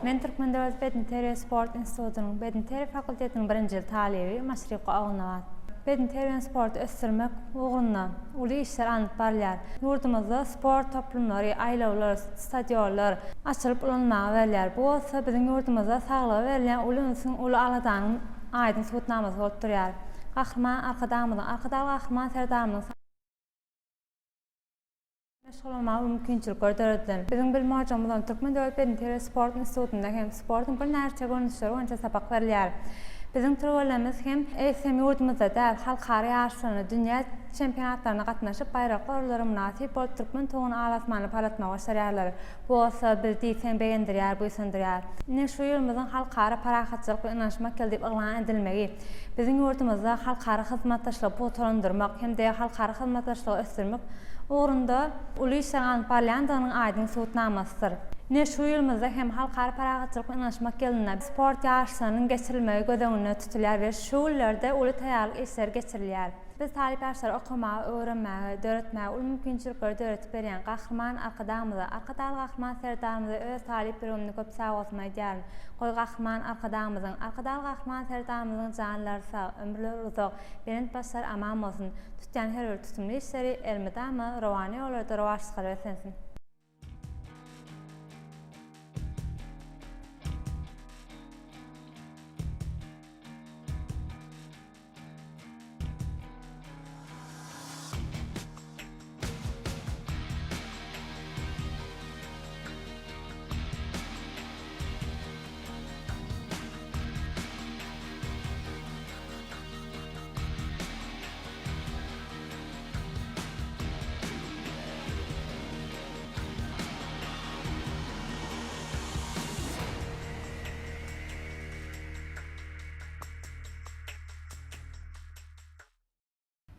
Men Türkmen döwlet bedenterbiýe sport institutynyň bedenterbiýe fakultetiniň birinji ýyl talyby Maşryka Ogulnabat. Bedenterbiýäni sporty ösdürmek ugrunda uly işler alnyp barylýar. Ýurdumyzda sport toplumlary, aýlawlar, stadionlar açylyp ulanylmaga berilýär. Bu bolsa biziň ýurdumyzda saglyga berilýän uly ünsüň, uly aladanyň aýdyň subutnamasy bolup durýar. Gahryman Arkadagymyzyň, Arkadagly Gahryman Serdarymyzyň Meşgullanmaga mümkinçilikler döredilen. Biziň bilim ojagymyz bolan Türkmen döwlet bedenterbiýe sport institutynda hem sportuň birnäçe görnüşleri boýunça sapak berilýär. Biziň türgenlerimiz hem eýsem ýurdumyzda däl, halkara ýaryşlaryna, dünýä çempionatlaryna gatnaşyp, baýrakly orunlara mynasyp bolup, türkmen tuguny al-asmana parlatmagy başarýarlar. Bu bolsa bizi diýseň begendirýär, buýsandyrýar. Ine, şu ýylymyzyň Halkara parahatçylyk we ynanyşmak ýyly diýip yglan edilmegi, biziň ýurdumyzda halkara hyzmatdaşlygy pugtalandyrmak hem-de halkara hyzmatdaşlygy ösdürmek ugrunda uly işleriň alnyp barylýandygynyň aýdyň subutnamasydyr. Ine, şu ýylymyzda hem Halkara parahatçylyk we ynanyşmak ýylynda sport ýaryşlarynyň geçirilmegi göz öňünde tutulýar we şu günlerde uly taýýarlyk işleri geçirilýär. Biz talyp ýaşlara okamaga, öwrenmäge, döretmäge uly mümkinçilikleri döredip berýän Gahryman Arkadagymyza, Arkadagly Gahryman Serdarymyza öz talyp ýüregimden köp sagbolsun aýdýaryn. Goý Gahryman Arkadagymyzyň, Arkadagly Gahryman Serdarymyzyň janlary sag, ömürleri uzak, belent başlary aman bolsun, tutýan her bir tutumly işleri elmydama rowana ýollarda rowaçlyklara beslensin!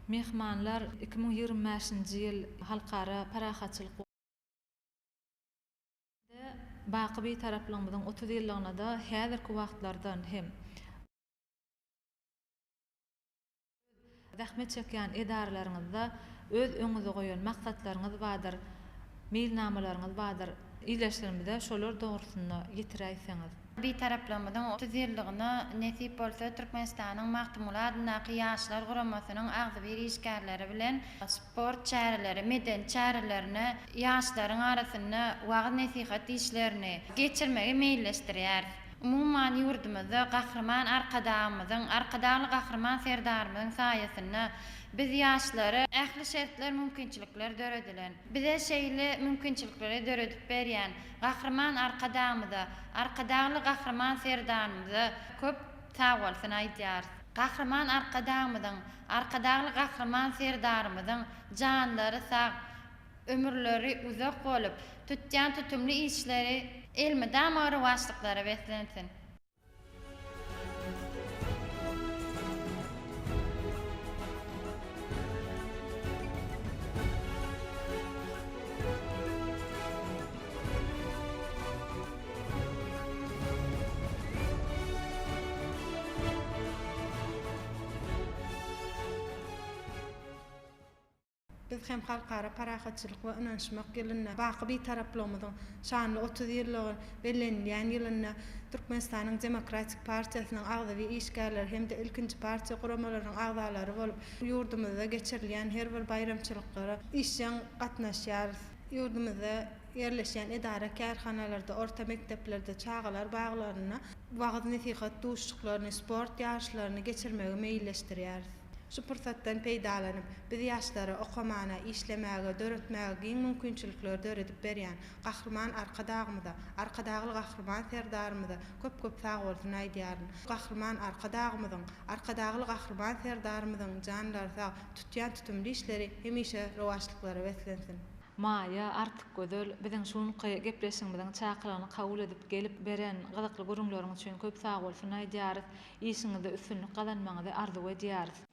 Myhmanlar 2025-nji ýyl Halkara parahatçylyk we baky Bitaraplygymyzyň 30 ýyllygyna-da häzirki wagtlardan hem Zähmet çekýän edaralaryňyzda öz öňüňizde goýan maksatlaryňyz bardyr, meýilnamalaryňyz bardyr. Ildeşlerimize şolar dogrusynda ýetiräýseňiz. Bitaraplygymyzyň 30 ýyllygyna nesip bolsa Türkmenistanyň Magtymguly adyndaky Ýaşlar guramasynyň agzybir işgärleri bilen sport çäreleri, medeni çärelerine ýaşlaryň arasynda wagyz-nesihat işlerini geçirmegi meýilleşdirýäris. Umuman, ýurdumyzda Gahryman Arkadagymyzyň, Arkadagly Gahryman Serdarymyzyň saýasynda biz ýaşlara ähli şertler, mümkinçilikler döredilen. Bize şeýle mümkinçilikleri döredip berýän Gahryman Arkadagymyza, Arkadagly Gahryman Serdarymyza köp sagbolsun aýdýarys. Gahryman Arkadagymyzyň, Arkadagly Gahryman Serdarymyzyň janlary sag, Ömürleri uzak bolup, tutýan tutumly işleri elmydama rowaçlyklara beslensin! Biz hem Halkara parahatçylyk we ynanyşmak ýylynda, baky Bitaraplygymyzyň şanly 30 ýyllygy bellenilýän ýylynda Türkmenistanyň Demokratik partiýasynyň agzybir işgärleri hem-de ilkinji partiýa guramalarynyň agzalary bolup, ýurdumyzda geçirilýän her bir baýramçylyklara işjeň gatnaşýarys. Ýurdumyzda ýerleşýän edara-kärhanalarda, orta mekdeplerde, çagalar baglarynda wagyz-nesihat duşuşyklaryny, sport ýaryşlaryny geçirmegi meýilleşdirýäris. Şu pursatdan peýdalanyp, biz ýaşlara okamana, işlemäge, döretmäge giň mümkinçilikleri döredip berýän Gahryman Arkadagymyza, Arkadagly Gahryman Serdarymyza köp-köp sagbolsun aýdýaryn. Gahryman Arkadagymyzyň, Arkadagly Gahryman Serdarymyzyň janlary sag, tutýan tutumly işleri hemişe rowaçlyklara beslensin! Maýa, Artykgözel, biziň şu günki gepleşigimiziň çakylygyny kabul edip gelip beren gyzykly gürrüňleriň üçin köp sagbolsun aýdýarys. Işiňizde üstünlik gazanmagyňyzy arzuw edýäris.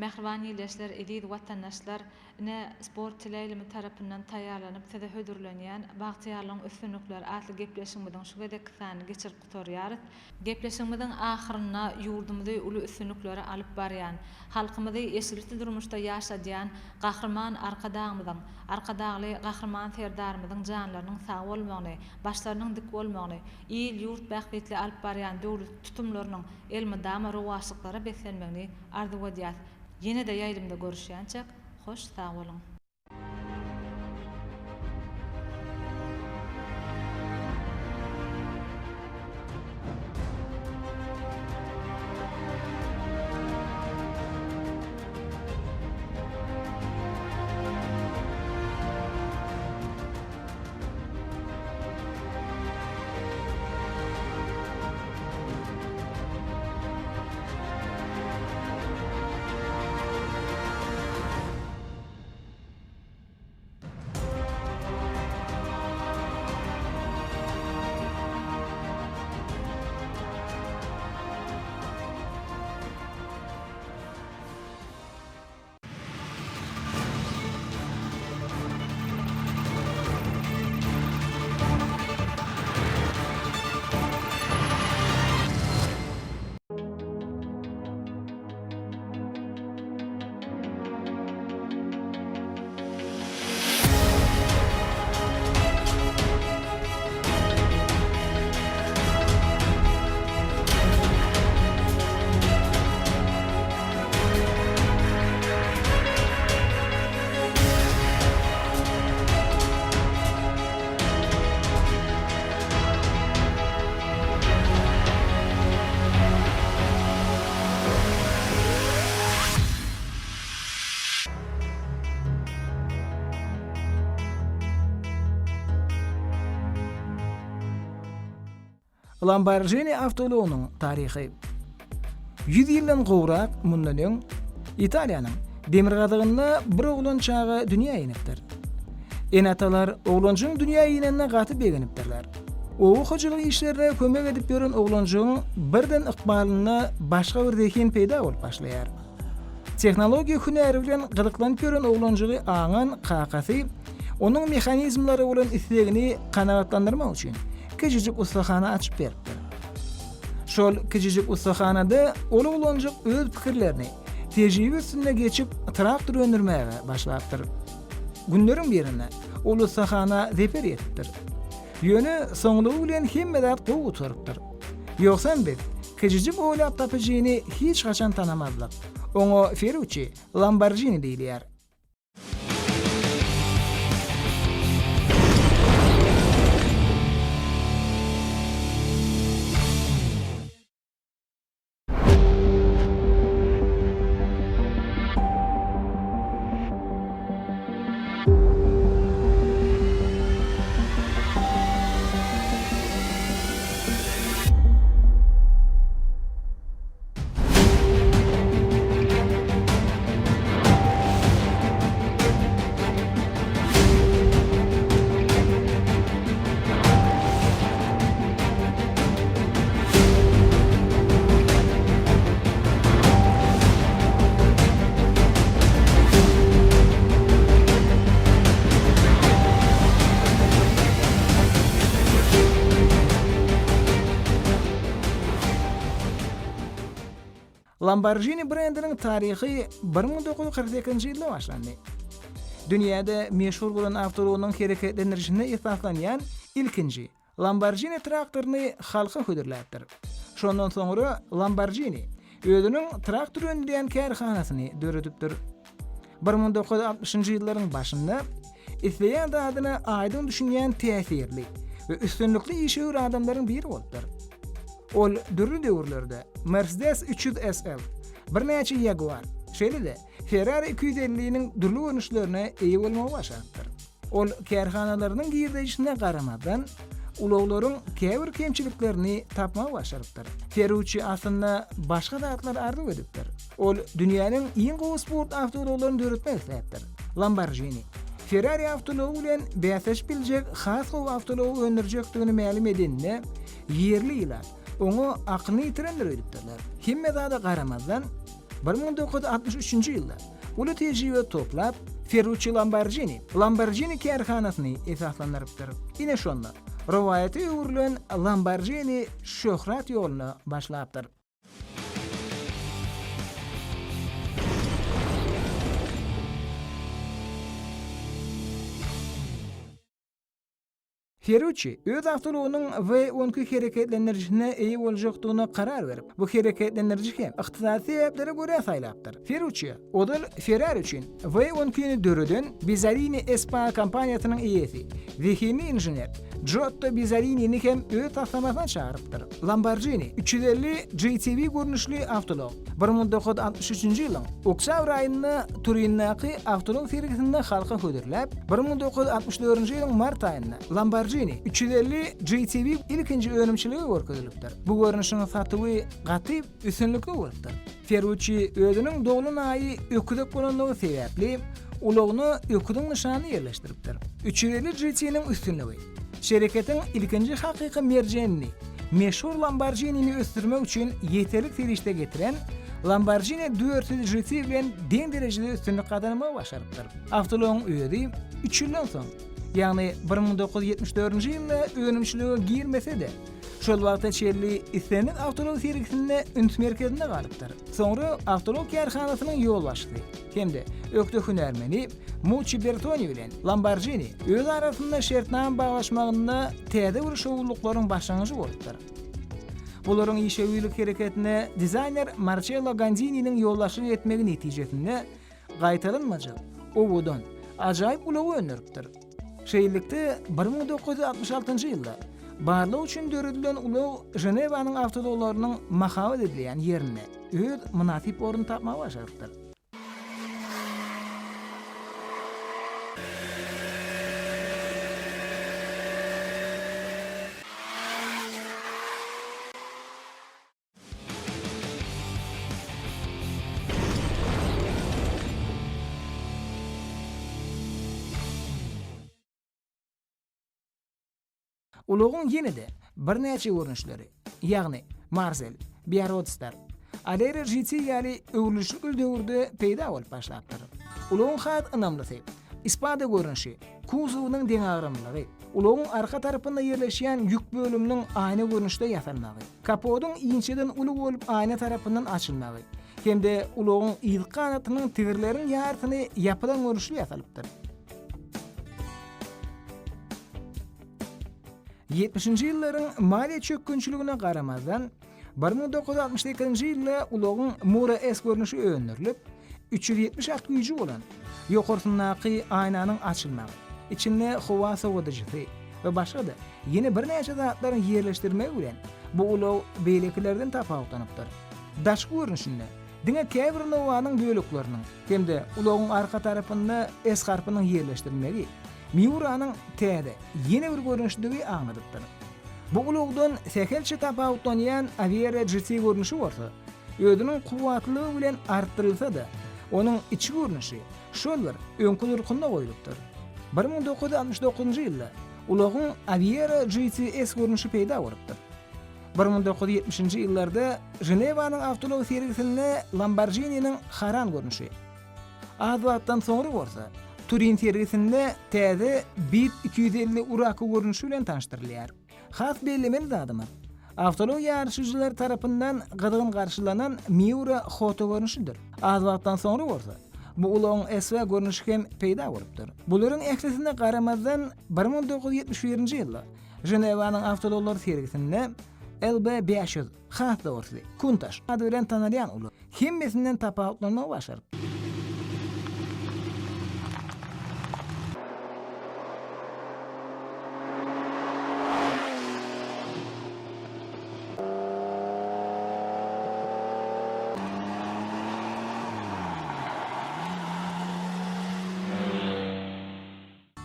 Mähriban ildeşler, eziz watandaşlar, ine, Sport teleýaýlymy tarapyndan taýýarlanyp size hödürlenýän Bagtyýarlygyň üstünlikleri atly gepleşigimiziň şu gezekki sanyny geçirip gutarýarys. Gepleşigimiziň ahyrynda ýurdumyzy uly üstünliklere alyp barýan, halkymyzy eşretli durmuşda ýaşadýan Gahryman Arkadagymyzyň, Arkadagly Gahryman Serdarymyzyň janlarynyň sag bolmagyny, başlarynyň dik bolmagyny, il-ýurt bähbitli alyp barýan döwletli tutumlarynyň elmydama rowaçlyklara beslenmegini arzuw edýäs. Ýene-de ýaýlymda görüşýänçäk, hoş sag boluň! Lamborghini awtoulagynyň taryhy. 100 ýyldan gowrak mundan öň Italiýanyň demirgazygynda bir oglan çaga dünýä inipdir. Ene-atalar oglanjygyň dünýä inenine gaty begenipdirler. Oba hojalyk işlerine kömek edip ýören oglanjygyň birden ykbalynda başga bir zehin peýda bolup başlaýar. Tehnologiýa hünäri bilen gyzyklanyp ýören oglanjygy aňan kakasy onuň mehanizmlere bolan islegini kanagatlandyrmak üçin kiçijik ussahana açyp beripdir. Şol kiçijik ussahanada ol oglanjyk öz pikirlerini tejribe üstünde geçip traktor öndürmäge başlapdyr. Günleriň birinde ol ussahana zeper ýetipdir. Ýöne soňlugy bilen hemme zat gowy gutarypdyr. Ýogsam biz kiçijik oýlap tapyjyny hiç haçan tanamazdyk. Oňa Feruçi Lamborjini diýilýär. Lamborghini brendiniň taryhy 1948-nji ýylda başlandy. Dünýäde meşhur bolan awtoulagynyň hereketlendirişine esaslanýan ilkinji Lamborghini traktoryny halka hödürläpdir. Şondan soňra Lamborghini özüniň traktor öndürýän kärhanasyny döredipdir. 1960-njy ýyllaryň başynda isleýän zadyna aýdyň düşünýän täsirli we üstünlikli işewür adamlaryň biri bolupdyr. Ol dürli döwürlerde Mercedes 300 SL, birnäçe Jaguar, şeýle-de Ferrari 250-niň dürli görnüşlerine eýe bolmagy başarypdyr. Ol kärhanalarynyň girdejisine garamazdan, ulaglaryň käbir kemçiliklerini tapmagy başarypdyr. Ferruççi aslynda başga zatlary arzuw edipdir. Ol dünýäniň iň gowy sport awtoulaglaryny döretmek isläpdir. Lamborghini, Ferrari awtoulagy bilen bäsleşip biljek has gowy awtoulagy öndürjekdigini mälim edeninde, ýerli ilat oňa akylyny ýitirendir öýdüpdirler. Hemme zada garamazdan, 1963-nji ýylda uly tejribe toplap, Ferruççi Lamborghini Lamborghini kärhanasyny esaslandyrypdyr. Ine şonda rowaýata öwrülen Lamborghini şöhrat ýoluna başlapdyr. Ferruççi öz awtoulagynyň V 12 hereketlendirijisine eýe boljakdygyna karar berip, bu hereketlendiriji hem ykdysady sebäplere görä saýlapdyr. Ferruççi ozal Ferrari üçin V 12-ni döreden Bizzarrini SPA kompaniýasynyň eýesi, zehinli inžener Giotto Bizzarinini hem öz taslamasyna çagyrypdyr. Lamborghini 350 GTV görnüşli awtoulag 1963-nji ýylyň oktýabr aýynda Turindäki awtoulag sergisinde halka hödürläp, 1964-nji ýylyň mart aýynda Lamborghini 350 GTV ilkinji önümçilige görkezilipdir. Bu görnüşiň satuwy gaty üstünlikli bolupdyr. Ferruççi özüniň doglan aýy öküzek bolandygy sebäpli, ulagyna öküziň nyşanyny ýerleşdiripdir. 350 GT-niň üstünligi, şereketiň ilkinji hakyky merjenini, meşhur Lamborghinini ösdürmek üçin ýeterlik serişde getiren Lamborghini 400 GT bilen deň derejede üstünlik gazanmagy başarypdyr. Awtoulagyň özi üç ýyldan soň, ýagny 1974-nji ýylda önümçilige girmese-de, Şol wagta çenli islendik awtoulag sergisinde üns merkezinde galypdyr. Soňra awtoulag kärhanasynyň ýolbaşçysy hem-de ökde hünärmeni Muçi Bertoni bilen Lamborghini öz arasynda şertnama baglaşmagynda täze bir şowlulyklaryň başlangyjy bolupdyr. Bularyň işewürlik hereketine dizaýner Marçello Gandininiň ýolbaşçylyk etmegi netijesinde gaýtalanmajak, owadan, ajaýyp ulagy öndüripdir. Şeýlelikde, 1966-njy ýylda barlag üçin döredilen ulag Ženewanyň awtoulaglarynyň mahabat edilýän ýerinde öz mynasyp ornuny tapmagy başarypdyr. Ulagyň ýene-de birnäçe görnüşleri, ýagny Marzel, Biarodstar, Alera GT ýaly öwrülişlikli döwürde peýda bolup başlapdyr. Ulagyň has ynamlysy, Ispada görnüşi, kuzowynyň deňagramlylygy, ulagyň arka tarapynda ýerleşýän ýük bölüminiň aýna görnüşde ýasalmagy, kapodyň inçeden uly bolup aýna tarapyndan açylmagy hem-de ulagyň yzky ganatynyň tigirleriň ýarysyny ýapylan görnüşli ýasalypdyr. Ýetmişinji ýyllaryň maliýe çökgünçiligine garamazdan, 1968-nji ýylda ulagyň Mura S görnüşi öndürilip, 370 at güýji bolan, ýokarsyndaky aýnanyň açylmagy, içinde howa sowadyjysy we başga-da ýene birnäçe zatlaryň ýerleşdirilmegi bilen bu ulag beýlekilerden tapawutlanypdyr. Daşky görnüşinde diňe käbir Nowanyň bölekleriniň hem-de ulagyň arka tarapynda S harpynyň ýerleşdirilmegi Miuranyň täze, ýene bir görnüşdigi aňladypdyr. Bu ulagdan sähelçe tapawutlanýan Aviera GT görnüşi bolsa, özüniň kuwwatlylygy bilen artdyrylsa-da, onuň içki görnüşi şol bir öňki durkunda goýlupdyr. 1969-njy ýylda ulagyň Aviera GT S görnüşi peýda bolupdyr. 1970-nji ýyllarda Ženewanyň awtoulag sergisinde Lamborghini-niň Haran görnüşi, Az wagtdan soňra bolsa, Turin sergisinde täze Beat 250 Urraco görnüşi bilen tanyşdyrylýar. Has bellemeli zadymyz, awtoulag ýaryşyjylary tarapyndan gyzgyn garşylanan Miura Hoto görnüşidir. Az wagtdan soňra bolsa, bu ulagyň SV görnüşi hem peýda bolupdyr. Bularyň ählisine garamazdan, 1971-nji ýylda Ženewanyň awtoulaglar sergisinde LB 500, has dogrusy, Countach ady bilen tanalýan ulag hemmesinden tapawutlanmagy başarypdyr.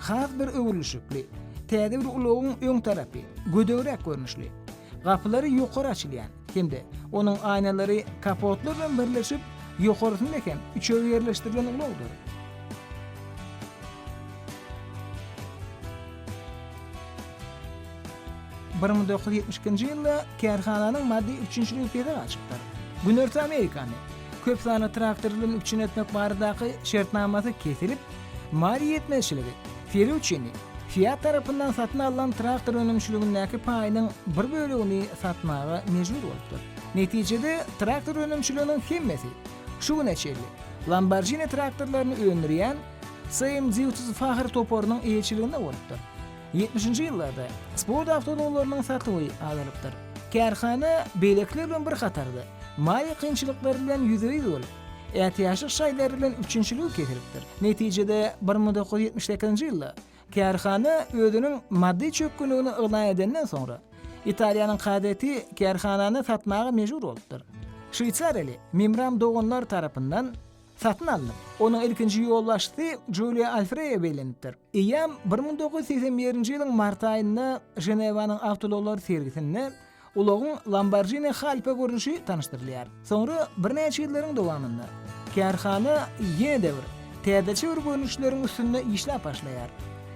Has bir öwrülişikli, täze bir ulagyň öň tarapy gödegräk görnüşli, gapylary ýokary açylýan hem-de onuň aýnalary kapotlar bilen birleşip, ýokarsynda hem üçegi ýerleşdirilen ulagdyr. 1972-nji ýylda kärhananyň maddy üpjünçiligi pese gaçypdyr. Günorta Amerikany. köp sanly traktor bilen üpjün etmek baradaky şertnamasy kesilip, maliýe ýetmezçiligi Ferruççini Fiat tarapyndan satyn alnan traktor önümçiligindäki paýynyň bir bölegini satmaga mejbur bolupdyr. Netijede, traktor önümçiliginiň hemmesi şu güne çenli Lamborghini traktorlaryny öndürýän CMD 30 Fahr toparynyň eýeçiliginde bolupdyr. Ýetmişinji ýyllarda sport awtoulaglarynyň satuwy azalypdyr. Kärhana beýlekiler bilen bir hatarda maliýe kynçylyklary bilen ýüzbe-ýüz bolup, ätiýaçlyk şaýlary bilen üpjünçiligi kesilipdir. Netijede, 1978-nji ýylda kärhana özüniň maddy çökgünligini yglan edenden soňra, Italiýanyň kazyýeti kärhanany satmaga mejbur bolupdyr. Şweýsariýaly Mimram doganlar tarapyndan satyn alnyp, onuň ilkinji ýolbaşçysy Julio Alfreýa bellenipdir. Eýýäm 1981-nji ýylyň mart aýynda Ženewanyň awtoulaglar sergisinde ulagyň Lamborghini Jalpa görnüşi tanyşdyrylýar. Soňra birnäçe ýyllaryň dowamynda kärhana ýene-de bir täzeçe bir görnüşleriň üstünde işläp başlaýar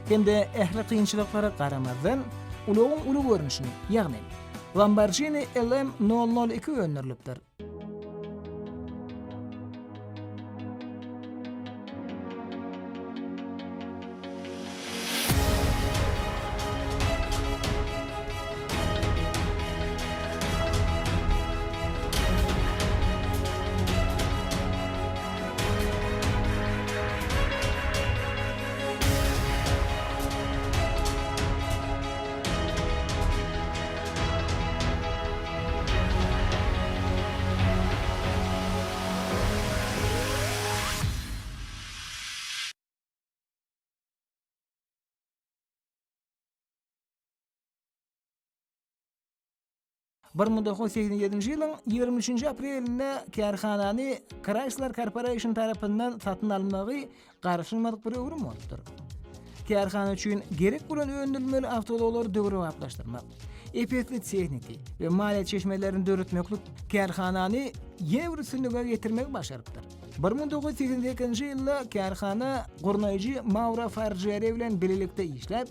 hem-de ähli kynçylyklara garamazdan ulagyň uly görnüşini, ýagny Lamborghini LM nol nol iki öndürilipdir. 1987-nji ýylyň 23-nji aprelinde kärhanany Chrysler Corporation tarapyndan satyn alynmagy garaşylmadyk bir öwrüm bolupdyr. Kärhana üçin gerek bolan öndürilmeli awtoulaglary döwrebaplaşdyrmak, ep-esli tehniki we maliýe çeşmelerini döretmeklik kärhanany ýene bir üstünlige getirmegi başarypdyr. 1988-nji ýylda kärhana gurnaýjy Mauro Farjeri bilen bilelikde işläp,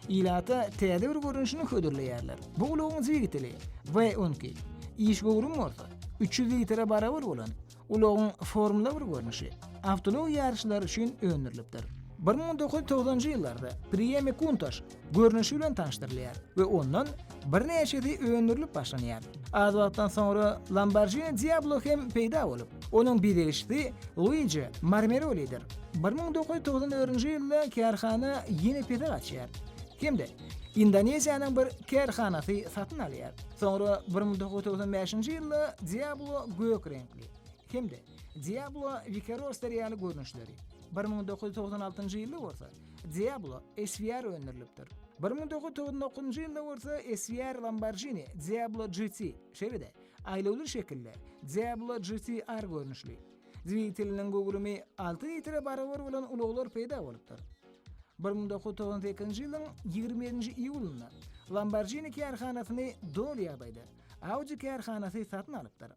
ilata täze bir görnüşini hödürleýärler. Bu ulagyň dwigateli V12, iş göwrümi bolsa 300 litre barabar bolan Ulagyň Formula bir görnüşi awtoulag ýaryşlary üçin öndürilipdir. 1990-njy ýyllarda Priemi Countach görnüşi bilen tanyşdyrylýar we ondan birnäçesi öndürilip başlanýar. Az wagtdan soňra Lamborghini Diablo hem peýda bolup, onuň bezegçisi Luigi Marmerolidir. 1994-nji ýylda kärhana ýene pese gaçýar hem-de Indoneziýanyň bir kärhanasy satyn alýar. Soňra 1995-nji ýylda Diablo gök reňkli hem-de Diablo Vicaroster ýaly görnüşleri, 1996-njy ýylda bolsa Diablo SVR öndürilipdir. 1999-njy ýylda bolsa SVR Lamborghini Diablo GT, şeýle-de aýlawly şekilde Diablo GTR görnüşli, dwigateliniň göwrümi alty litre barabar bolan ulaglar peýda bolupdyr. 1998-nji ýylyň 27-nji iýulynda Lamborghini kärhanasyny doly ýagdaýda Audi kärhanasy satyn alypdyr.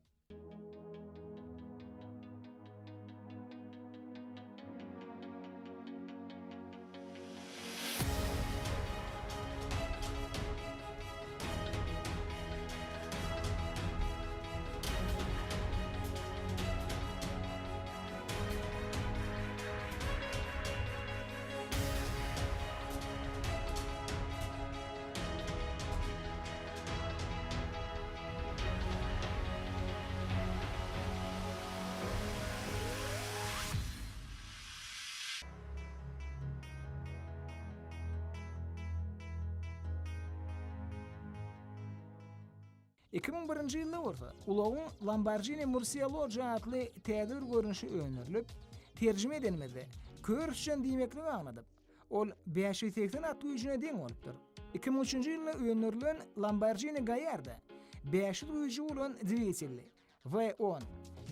2001-nji ýylda bolsa ulagyň Lamborghini Murcielago atly täze bir görnüşi öndürilip, terjime edenimizde kör syçan diýmekligi aňladyp, ol 580 at güýjüne deň bolupdyr. 2003-nji ýylda öndürilen Lamborghini Gallardo 500 güýji bolan dwigatelli V-on,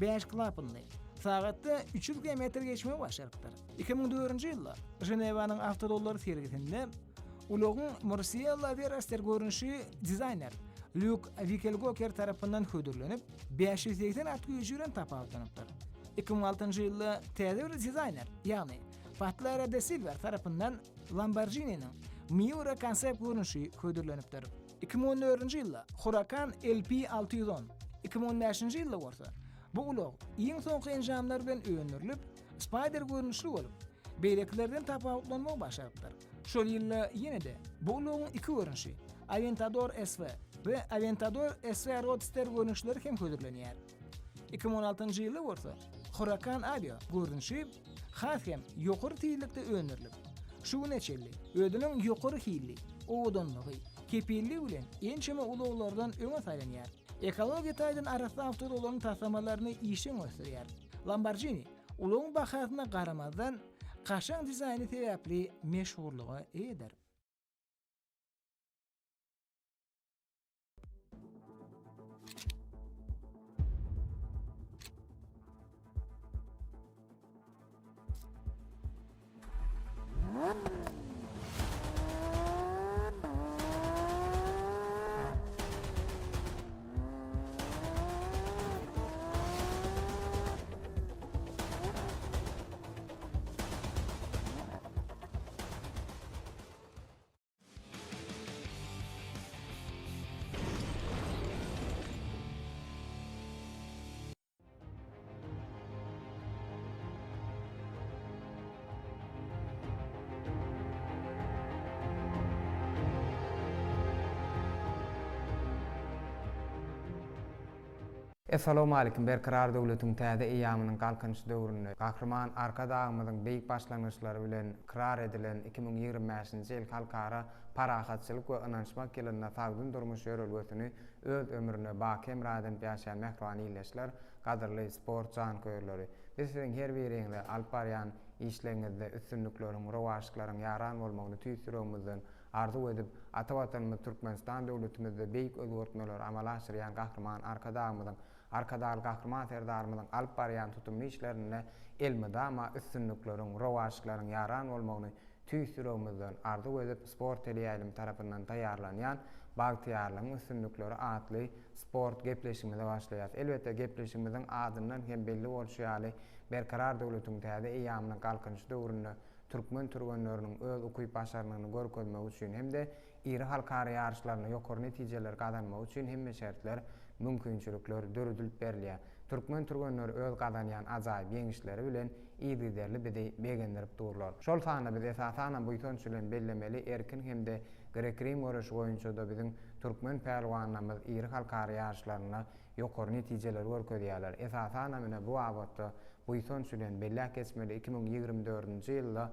bäş klapanly, sagatda 300 kilometr geçmegi başarypdyr. 2004-nji ýylda Ženewanyň awtoulaglar sergisinde ulagyň Murciela Veroster görnüşi dizaýner Lýuk Wikelgoker tarapyndan hödürlenip, 580 at güýji bilen tapawutlanypdyr. 2006-njy ýylda täze bir dizaýner, ýagny Patlara de Silwer tarapyndan Lamborghini-niň Miura konsept görnüşi hödürlenipdir. 2014-nji ýylda Huracan LP 610, 2015-nji ýylda bolsa. Bu ulag iň soňky enjamlar bilen öndürilip, Spider görnüşli bolup, beýlekilerden tapawutlanmagy başarypdyr. Şol ýylda ýene-de bu ulagyň iki görnüşi, Aventador SV we Aventador SV Roadster görnüşleri hem hödürlenýär. 2016-njy ýylda bolsa Huracan Avio görnüşi has hem ýokary tizlikde öndürilip, şu güne çenli özüniň ýokary hilli, owadanlygy, kepilligi bilen ençeme ulaglardan öňe saýlanýar. Ekologiýa taýdan arassa awtoulaglaryň taslamalaryny işjeň ösdürýär. Lamborghini ulagyň bahasyna garamazdan, kaşaň dizaýny sebäpli meşhurlyga eýedir. Essalawmalikim Berkarar döwletiň täze eýýamynyň Galkynyş döwründe Gahryman Arkadagymyzyň beýik başlangyçlary bilen ykrar edilen 2025-nji ýyl Halkara parahatçylyk we ynanyşmak ýylynda sagdyn durmuş ýörelgesini öz ömrüne baky hemra edinip ýaşaýan mähriban ildeşler, gadyrly sport janköýerleri! Biz siziň her biriňize alyp barýan işleriňizde üstünlikleriň, rowaçlyklaryň ýaran bolmagyny tüýs ýüregimizden arzuw edip, ata Watanymyz Türkmenistan döwletimizde beýik özgertmeleri amala aşyrýan Gahryman Arkadagymyzyň, Arkadagly Gahryman Serdarymyzyň alyp barýan tutumly işlerinde elmydama üstünlikleriň, rowaçlyklaryň ýaran bolmagyny tüýs ýüregimizden arzuw edip, Sport teleýaýlymy tarapyndan taýýarlanýan Bagtyýarlygyň üstünlikleri atly sport gepleşigimize başlaýarys. Elbetde, gepleşigimiziň adyndan hem belli bolşy ýaly, Berkarar döwletiň täze eýýamynyň Galkynyşy döwründe türkmen türgenleriniň öz ukyp-başarnygyny görkezmegi üçin hem-de iri halkara ýaryşlarynda ýokary netijeleri gazanmagy üçin hemme şertler, mümkinçilikler döredilip berilýär. Türkmen türgenleri öz gazanýan ajaýyp ýeňişleri bilen yzygiderli bizi begendirip durlar. Şol sanda biz esasanam buýsanç bilen bellemeli erkin hem-de grek-rim göreşi boýunça-da biziň türkmen pälwanlarymyz iri halkara ýaryşlarynda ýokary netijeleri görkezýärler. Esasanam ine bu babatda buýsanç bilen belläp geçmeli 2024-nji ýylda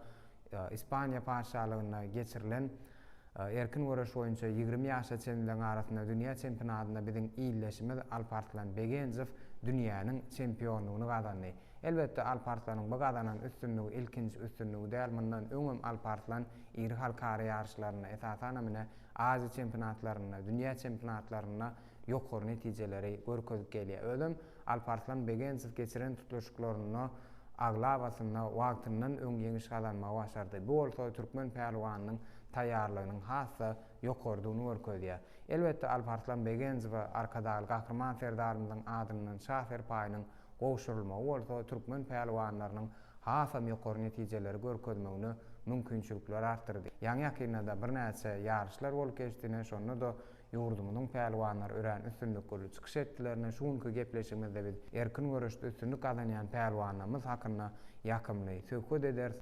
Ispaniýa Patyşalygynda geçirilen erkin göreş boýunça 20 ýaşa çenlileriň arasynda dünýä çempionatynda biziň ildeşimiz Alparslan Begenjow dünýäniň çempionlygyny gazandy. Elbetde, Alparslanyň bu gazanan üstünligi ilkinji üstünligi däl, mundan öňem Alparslan iri halkara ýaryşlarynda, esasanam ine Aziýa çempionatlarynda, dünýä çempionatlarynda ýokary netijeleri görkezip gelýär. Özem Alparslan Begenjow geçiren tutluşyklarynda aglabasynda wagtyndan öň ýeňiş gazanmagy başardy. Bu bolsa türkmen pälwanynyň taýýarlygynyň has-da ýokarydygyny görkezýär. Elbetde, Alparslan Begenjowa Arkadagly Gahryman Serdarymyzyň adyndan Şa serpaýynyň gowşurylmagy bolsa türkmen pälwanlarynyň hasam ýokary netijeleri görkezmegine mümkinçilikleri artdyrdy. Ýaňy-ýakynda-da birnäçe ýaryşlar bolup geçdi, ine, şonda-da ýurdumyzyň pälwanlary örän üstünlikli çykyş etdiler. Ine, şu günki gepleşigimizde biz erkin göreşde üstünlik gazanýan pälwanlarymyz hakynda ýakymly söhbet ederis.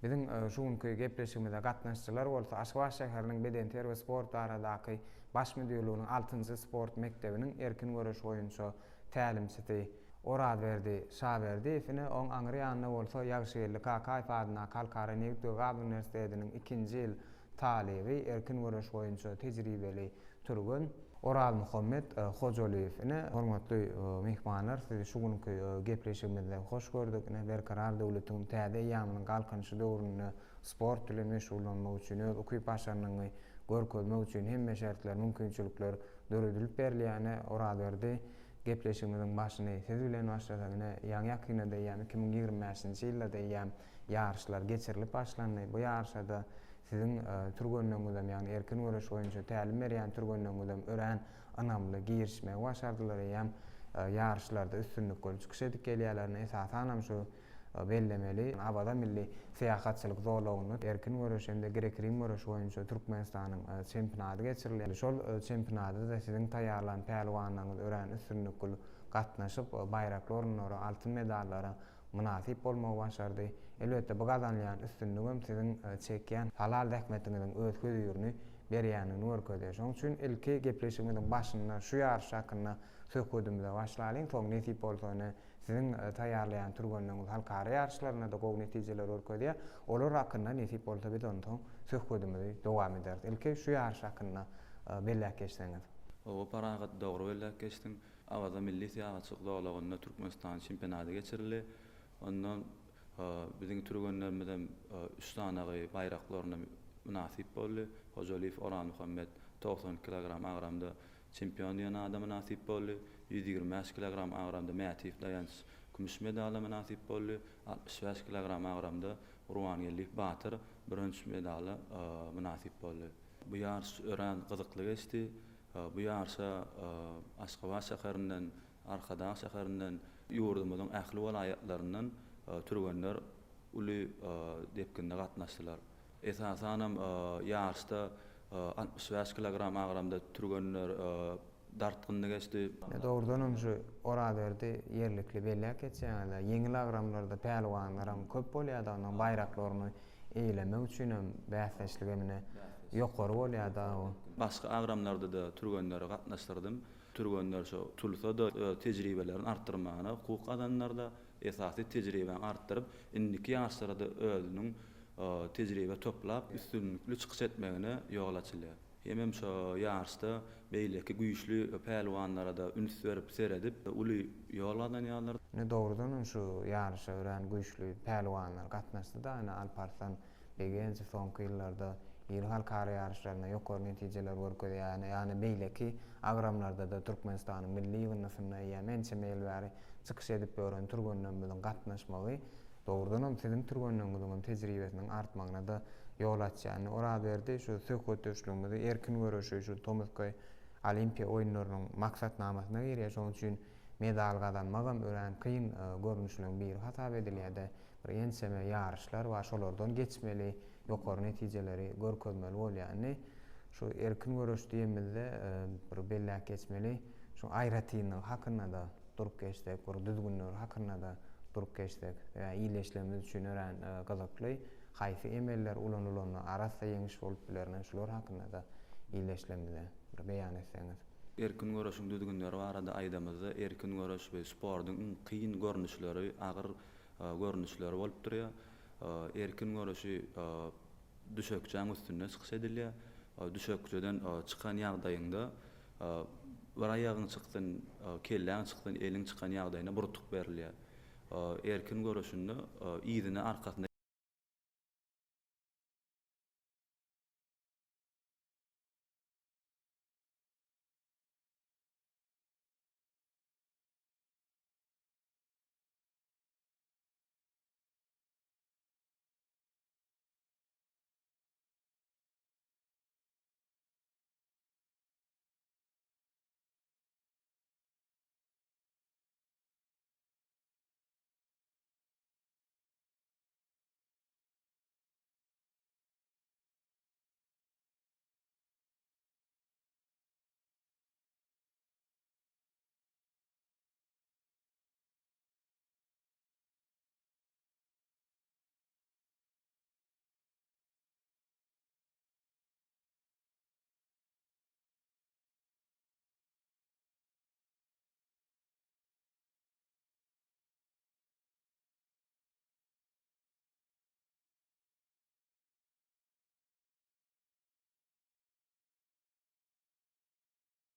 Biziň şu günki gepleşigimize gatnaşyjylar bolsa Aşgabat şäheriniň bedenterbiýe we sport baradaky Baş müdirliginiň altynjy sport mekdebiniň erkin göreş boýunça tälimçisi Orazberdi Şaberdiýew ine, oň aňry ýanynda bolsa Ýagşygeldi Kakaýew adyndaky Halkara nebit we gaz uniwersitetiniň ikinji ýyl talyby, erkin göreş boýunça tejribeli türgen Orazmuhammet Hojalyýew. Ine, hormatly myhmanlar, sizi şu günki gepleşigimizde hoş gördük. Ine, Berkarar döwletiň täze eýýamynyň Galkynyşy döwründe sport bilen meşgullanmak üçin, öz ukyp-başarnygyňy görkezmek üçin hemme şertler, mümkinçilikler döredilip berilýär. Ine, Orazberdi, gepleşigimiziň başyny siz bilen başlasak, ine, ýaňy-ýakynda-da eýýäm 2025-nji ýylda-da eýýäm ýaryşlar geçirilip başlandy. Bu ýaryşa-da siziň türgenleriňizem, ýagny erkin göreş boýunça tälim berýän türgenleriňizem örän ynamly girişmegi başardylar. Eýýäm ýaryşlarda üstünlikli çykyş edip gelýärler. Esasanam şu bellemeli, Awaza milli syýahatçylyk zolagynda erkin göreş hem-de grek-rim göreşi boýunça Türkmenistanyň çempionady geçirildi. Şol çempionada-da siziň taýýarlan pälwanlaryňyz örän üstünlikli gatnaşyp, baýrakly orunlara, altyn medallara mynasyp bolmagy başardy. Elbetde, bu gazanylýan üstünligem siziň çekýän halal zähmetiňiziň öz hözirini berýändigini görkezýär. Şonuň üçin ilki gepleşigimiziň başynda şu ýaryş hakynda söhbedimize başlalyň, soň nesip bolsa ine siziň taýýarlaýan türgenleriňiz halkara ýaryşlarynda-da gowy netijeler görkezýär. Olar hakynda nesip bolsa biz onsoň söhbedimizi dowam ederis. Ilki şu ýaryş hakynda belläp geçseňiz. Hawa Parahat dogry belläp geçdiň. Awaza milli syýahatçylyk zolagynda Türkmenistanyň çempionaty geçirildi. Onda biziň türgenlerimizem üç sanagy baýrakly orna mynasyp boldy. Hojalyýew Orazmuhammet 92 kilogram agramda çempion diýen ada mynasyp boldy. 125 kilogram agramda Mätiýew Daýanç kümüş medala mynasyp boldy. 65 kilogram agramda Gurbangeldiýew Batyr bürünç medala mynasyp boldy. Bu ýaryş örän gyzykly geçdi. Bu ýaryşa Aşgabat şäherinden, Arkadag şäherinden, ýurdumyzyň ähli welaýatlaryndan türgenler uly depginde gatnaşdylar. Esasanam, ýaryşda 65 kilogram agramda türgenler dartgynly geçdi. Dogrudanam şu Orazberdi ýerlikli belläp geçýäňiz-ä, ýeňil agramlarda pälwanlaram köp bolýar-da, onuň baýraklaryny eýelemek üçinem bäsdeşlik emine ýokary bolýar-da. Başga agramlarda-da türgenleri gatnaşdyrdym. Türgenler şo tutulsa-da öz tejribelerini artdyrmagyna hukuk gazandylar-da, esasy tejribäňi artdyryp, indiki ýaşlara-da özüniň tejribe toplap, üstünlikli çykyş etmegine ýol açylýar. Hemem şo ýaryşda beýleki güýçli pälwanlara-da üns berip seredip, uly ýol gazanýarlar. Ine, dogrudanam şu ýaryşa örän güýçli pälwanlar gatnaşdy-da, ine, Alparslan Begenjow soňky ýyllarda iri halkara ýaryşlarynda ýokary netijeler görkezýär, ýagny beýleki agramlarda-da Türkmenistanyň milli ýygyndysynda eýýäm ençeme ýyl bäri çykyş edip ýören türgenlerimiziň gatnaşmagy Dogrudanam siziň türgenligiňiziňem tejribesiniň artmagyna-da ýol açýar. Indi Orazberdi şu söhbetdeşligimizi erkin göreşi şu tomusky Olimpiýa oýunlarynyň maksatnamasyna girýär. Şonuň üçin medal gazanmagam örän kyn görnüşleriň biri hasap edilýär-de. Bir ençeme ýaryşlar bar, şolardan geçmeli, ýokary netijeleri görkezmeli bolýar. Indi şu erkin göreş diýemizde bir belläp geçmeli, şu aýratynlygy hakynda-da durup geçsek, bir düzgünleri hakynda-da durup geçsek, sebäbi ildeşlerimiz üçin örän gyzykly, haýsy emeller ulanylanda arassa ýeňiş bolup biler, ine şular hakynda-da ildeşlerimize bir beýan etseňiz. Erkin göreşiň düzgünleri barada aýdamyzda, erkin göreş we sportuň iň kyn görnüşleri, agyr görnüşleri bolup durýar. Erkin göreşi düşekçäň üstünde çykyş edilýär. Düşekçeden çykan ýagdaýyňda bir aýagyň çyksyn, kelläň çyksyn, eliň çykan ýagdaýynda bir utuk berilýär. Erkin göreşinde yzyna, arkasyna.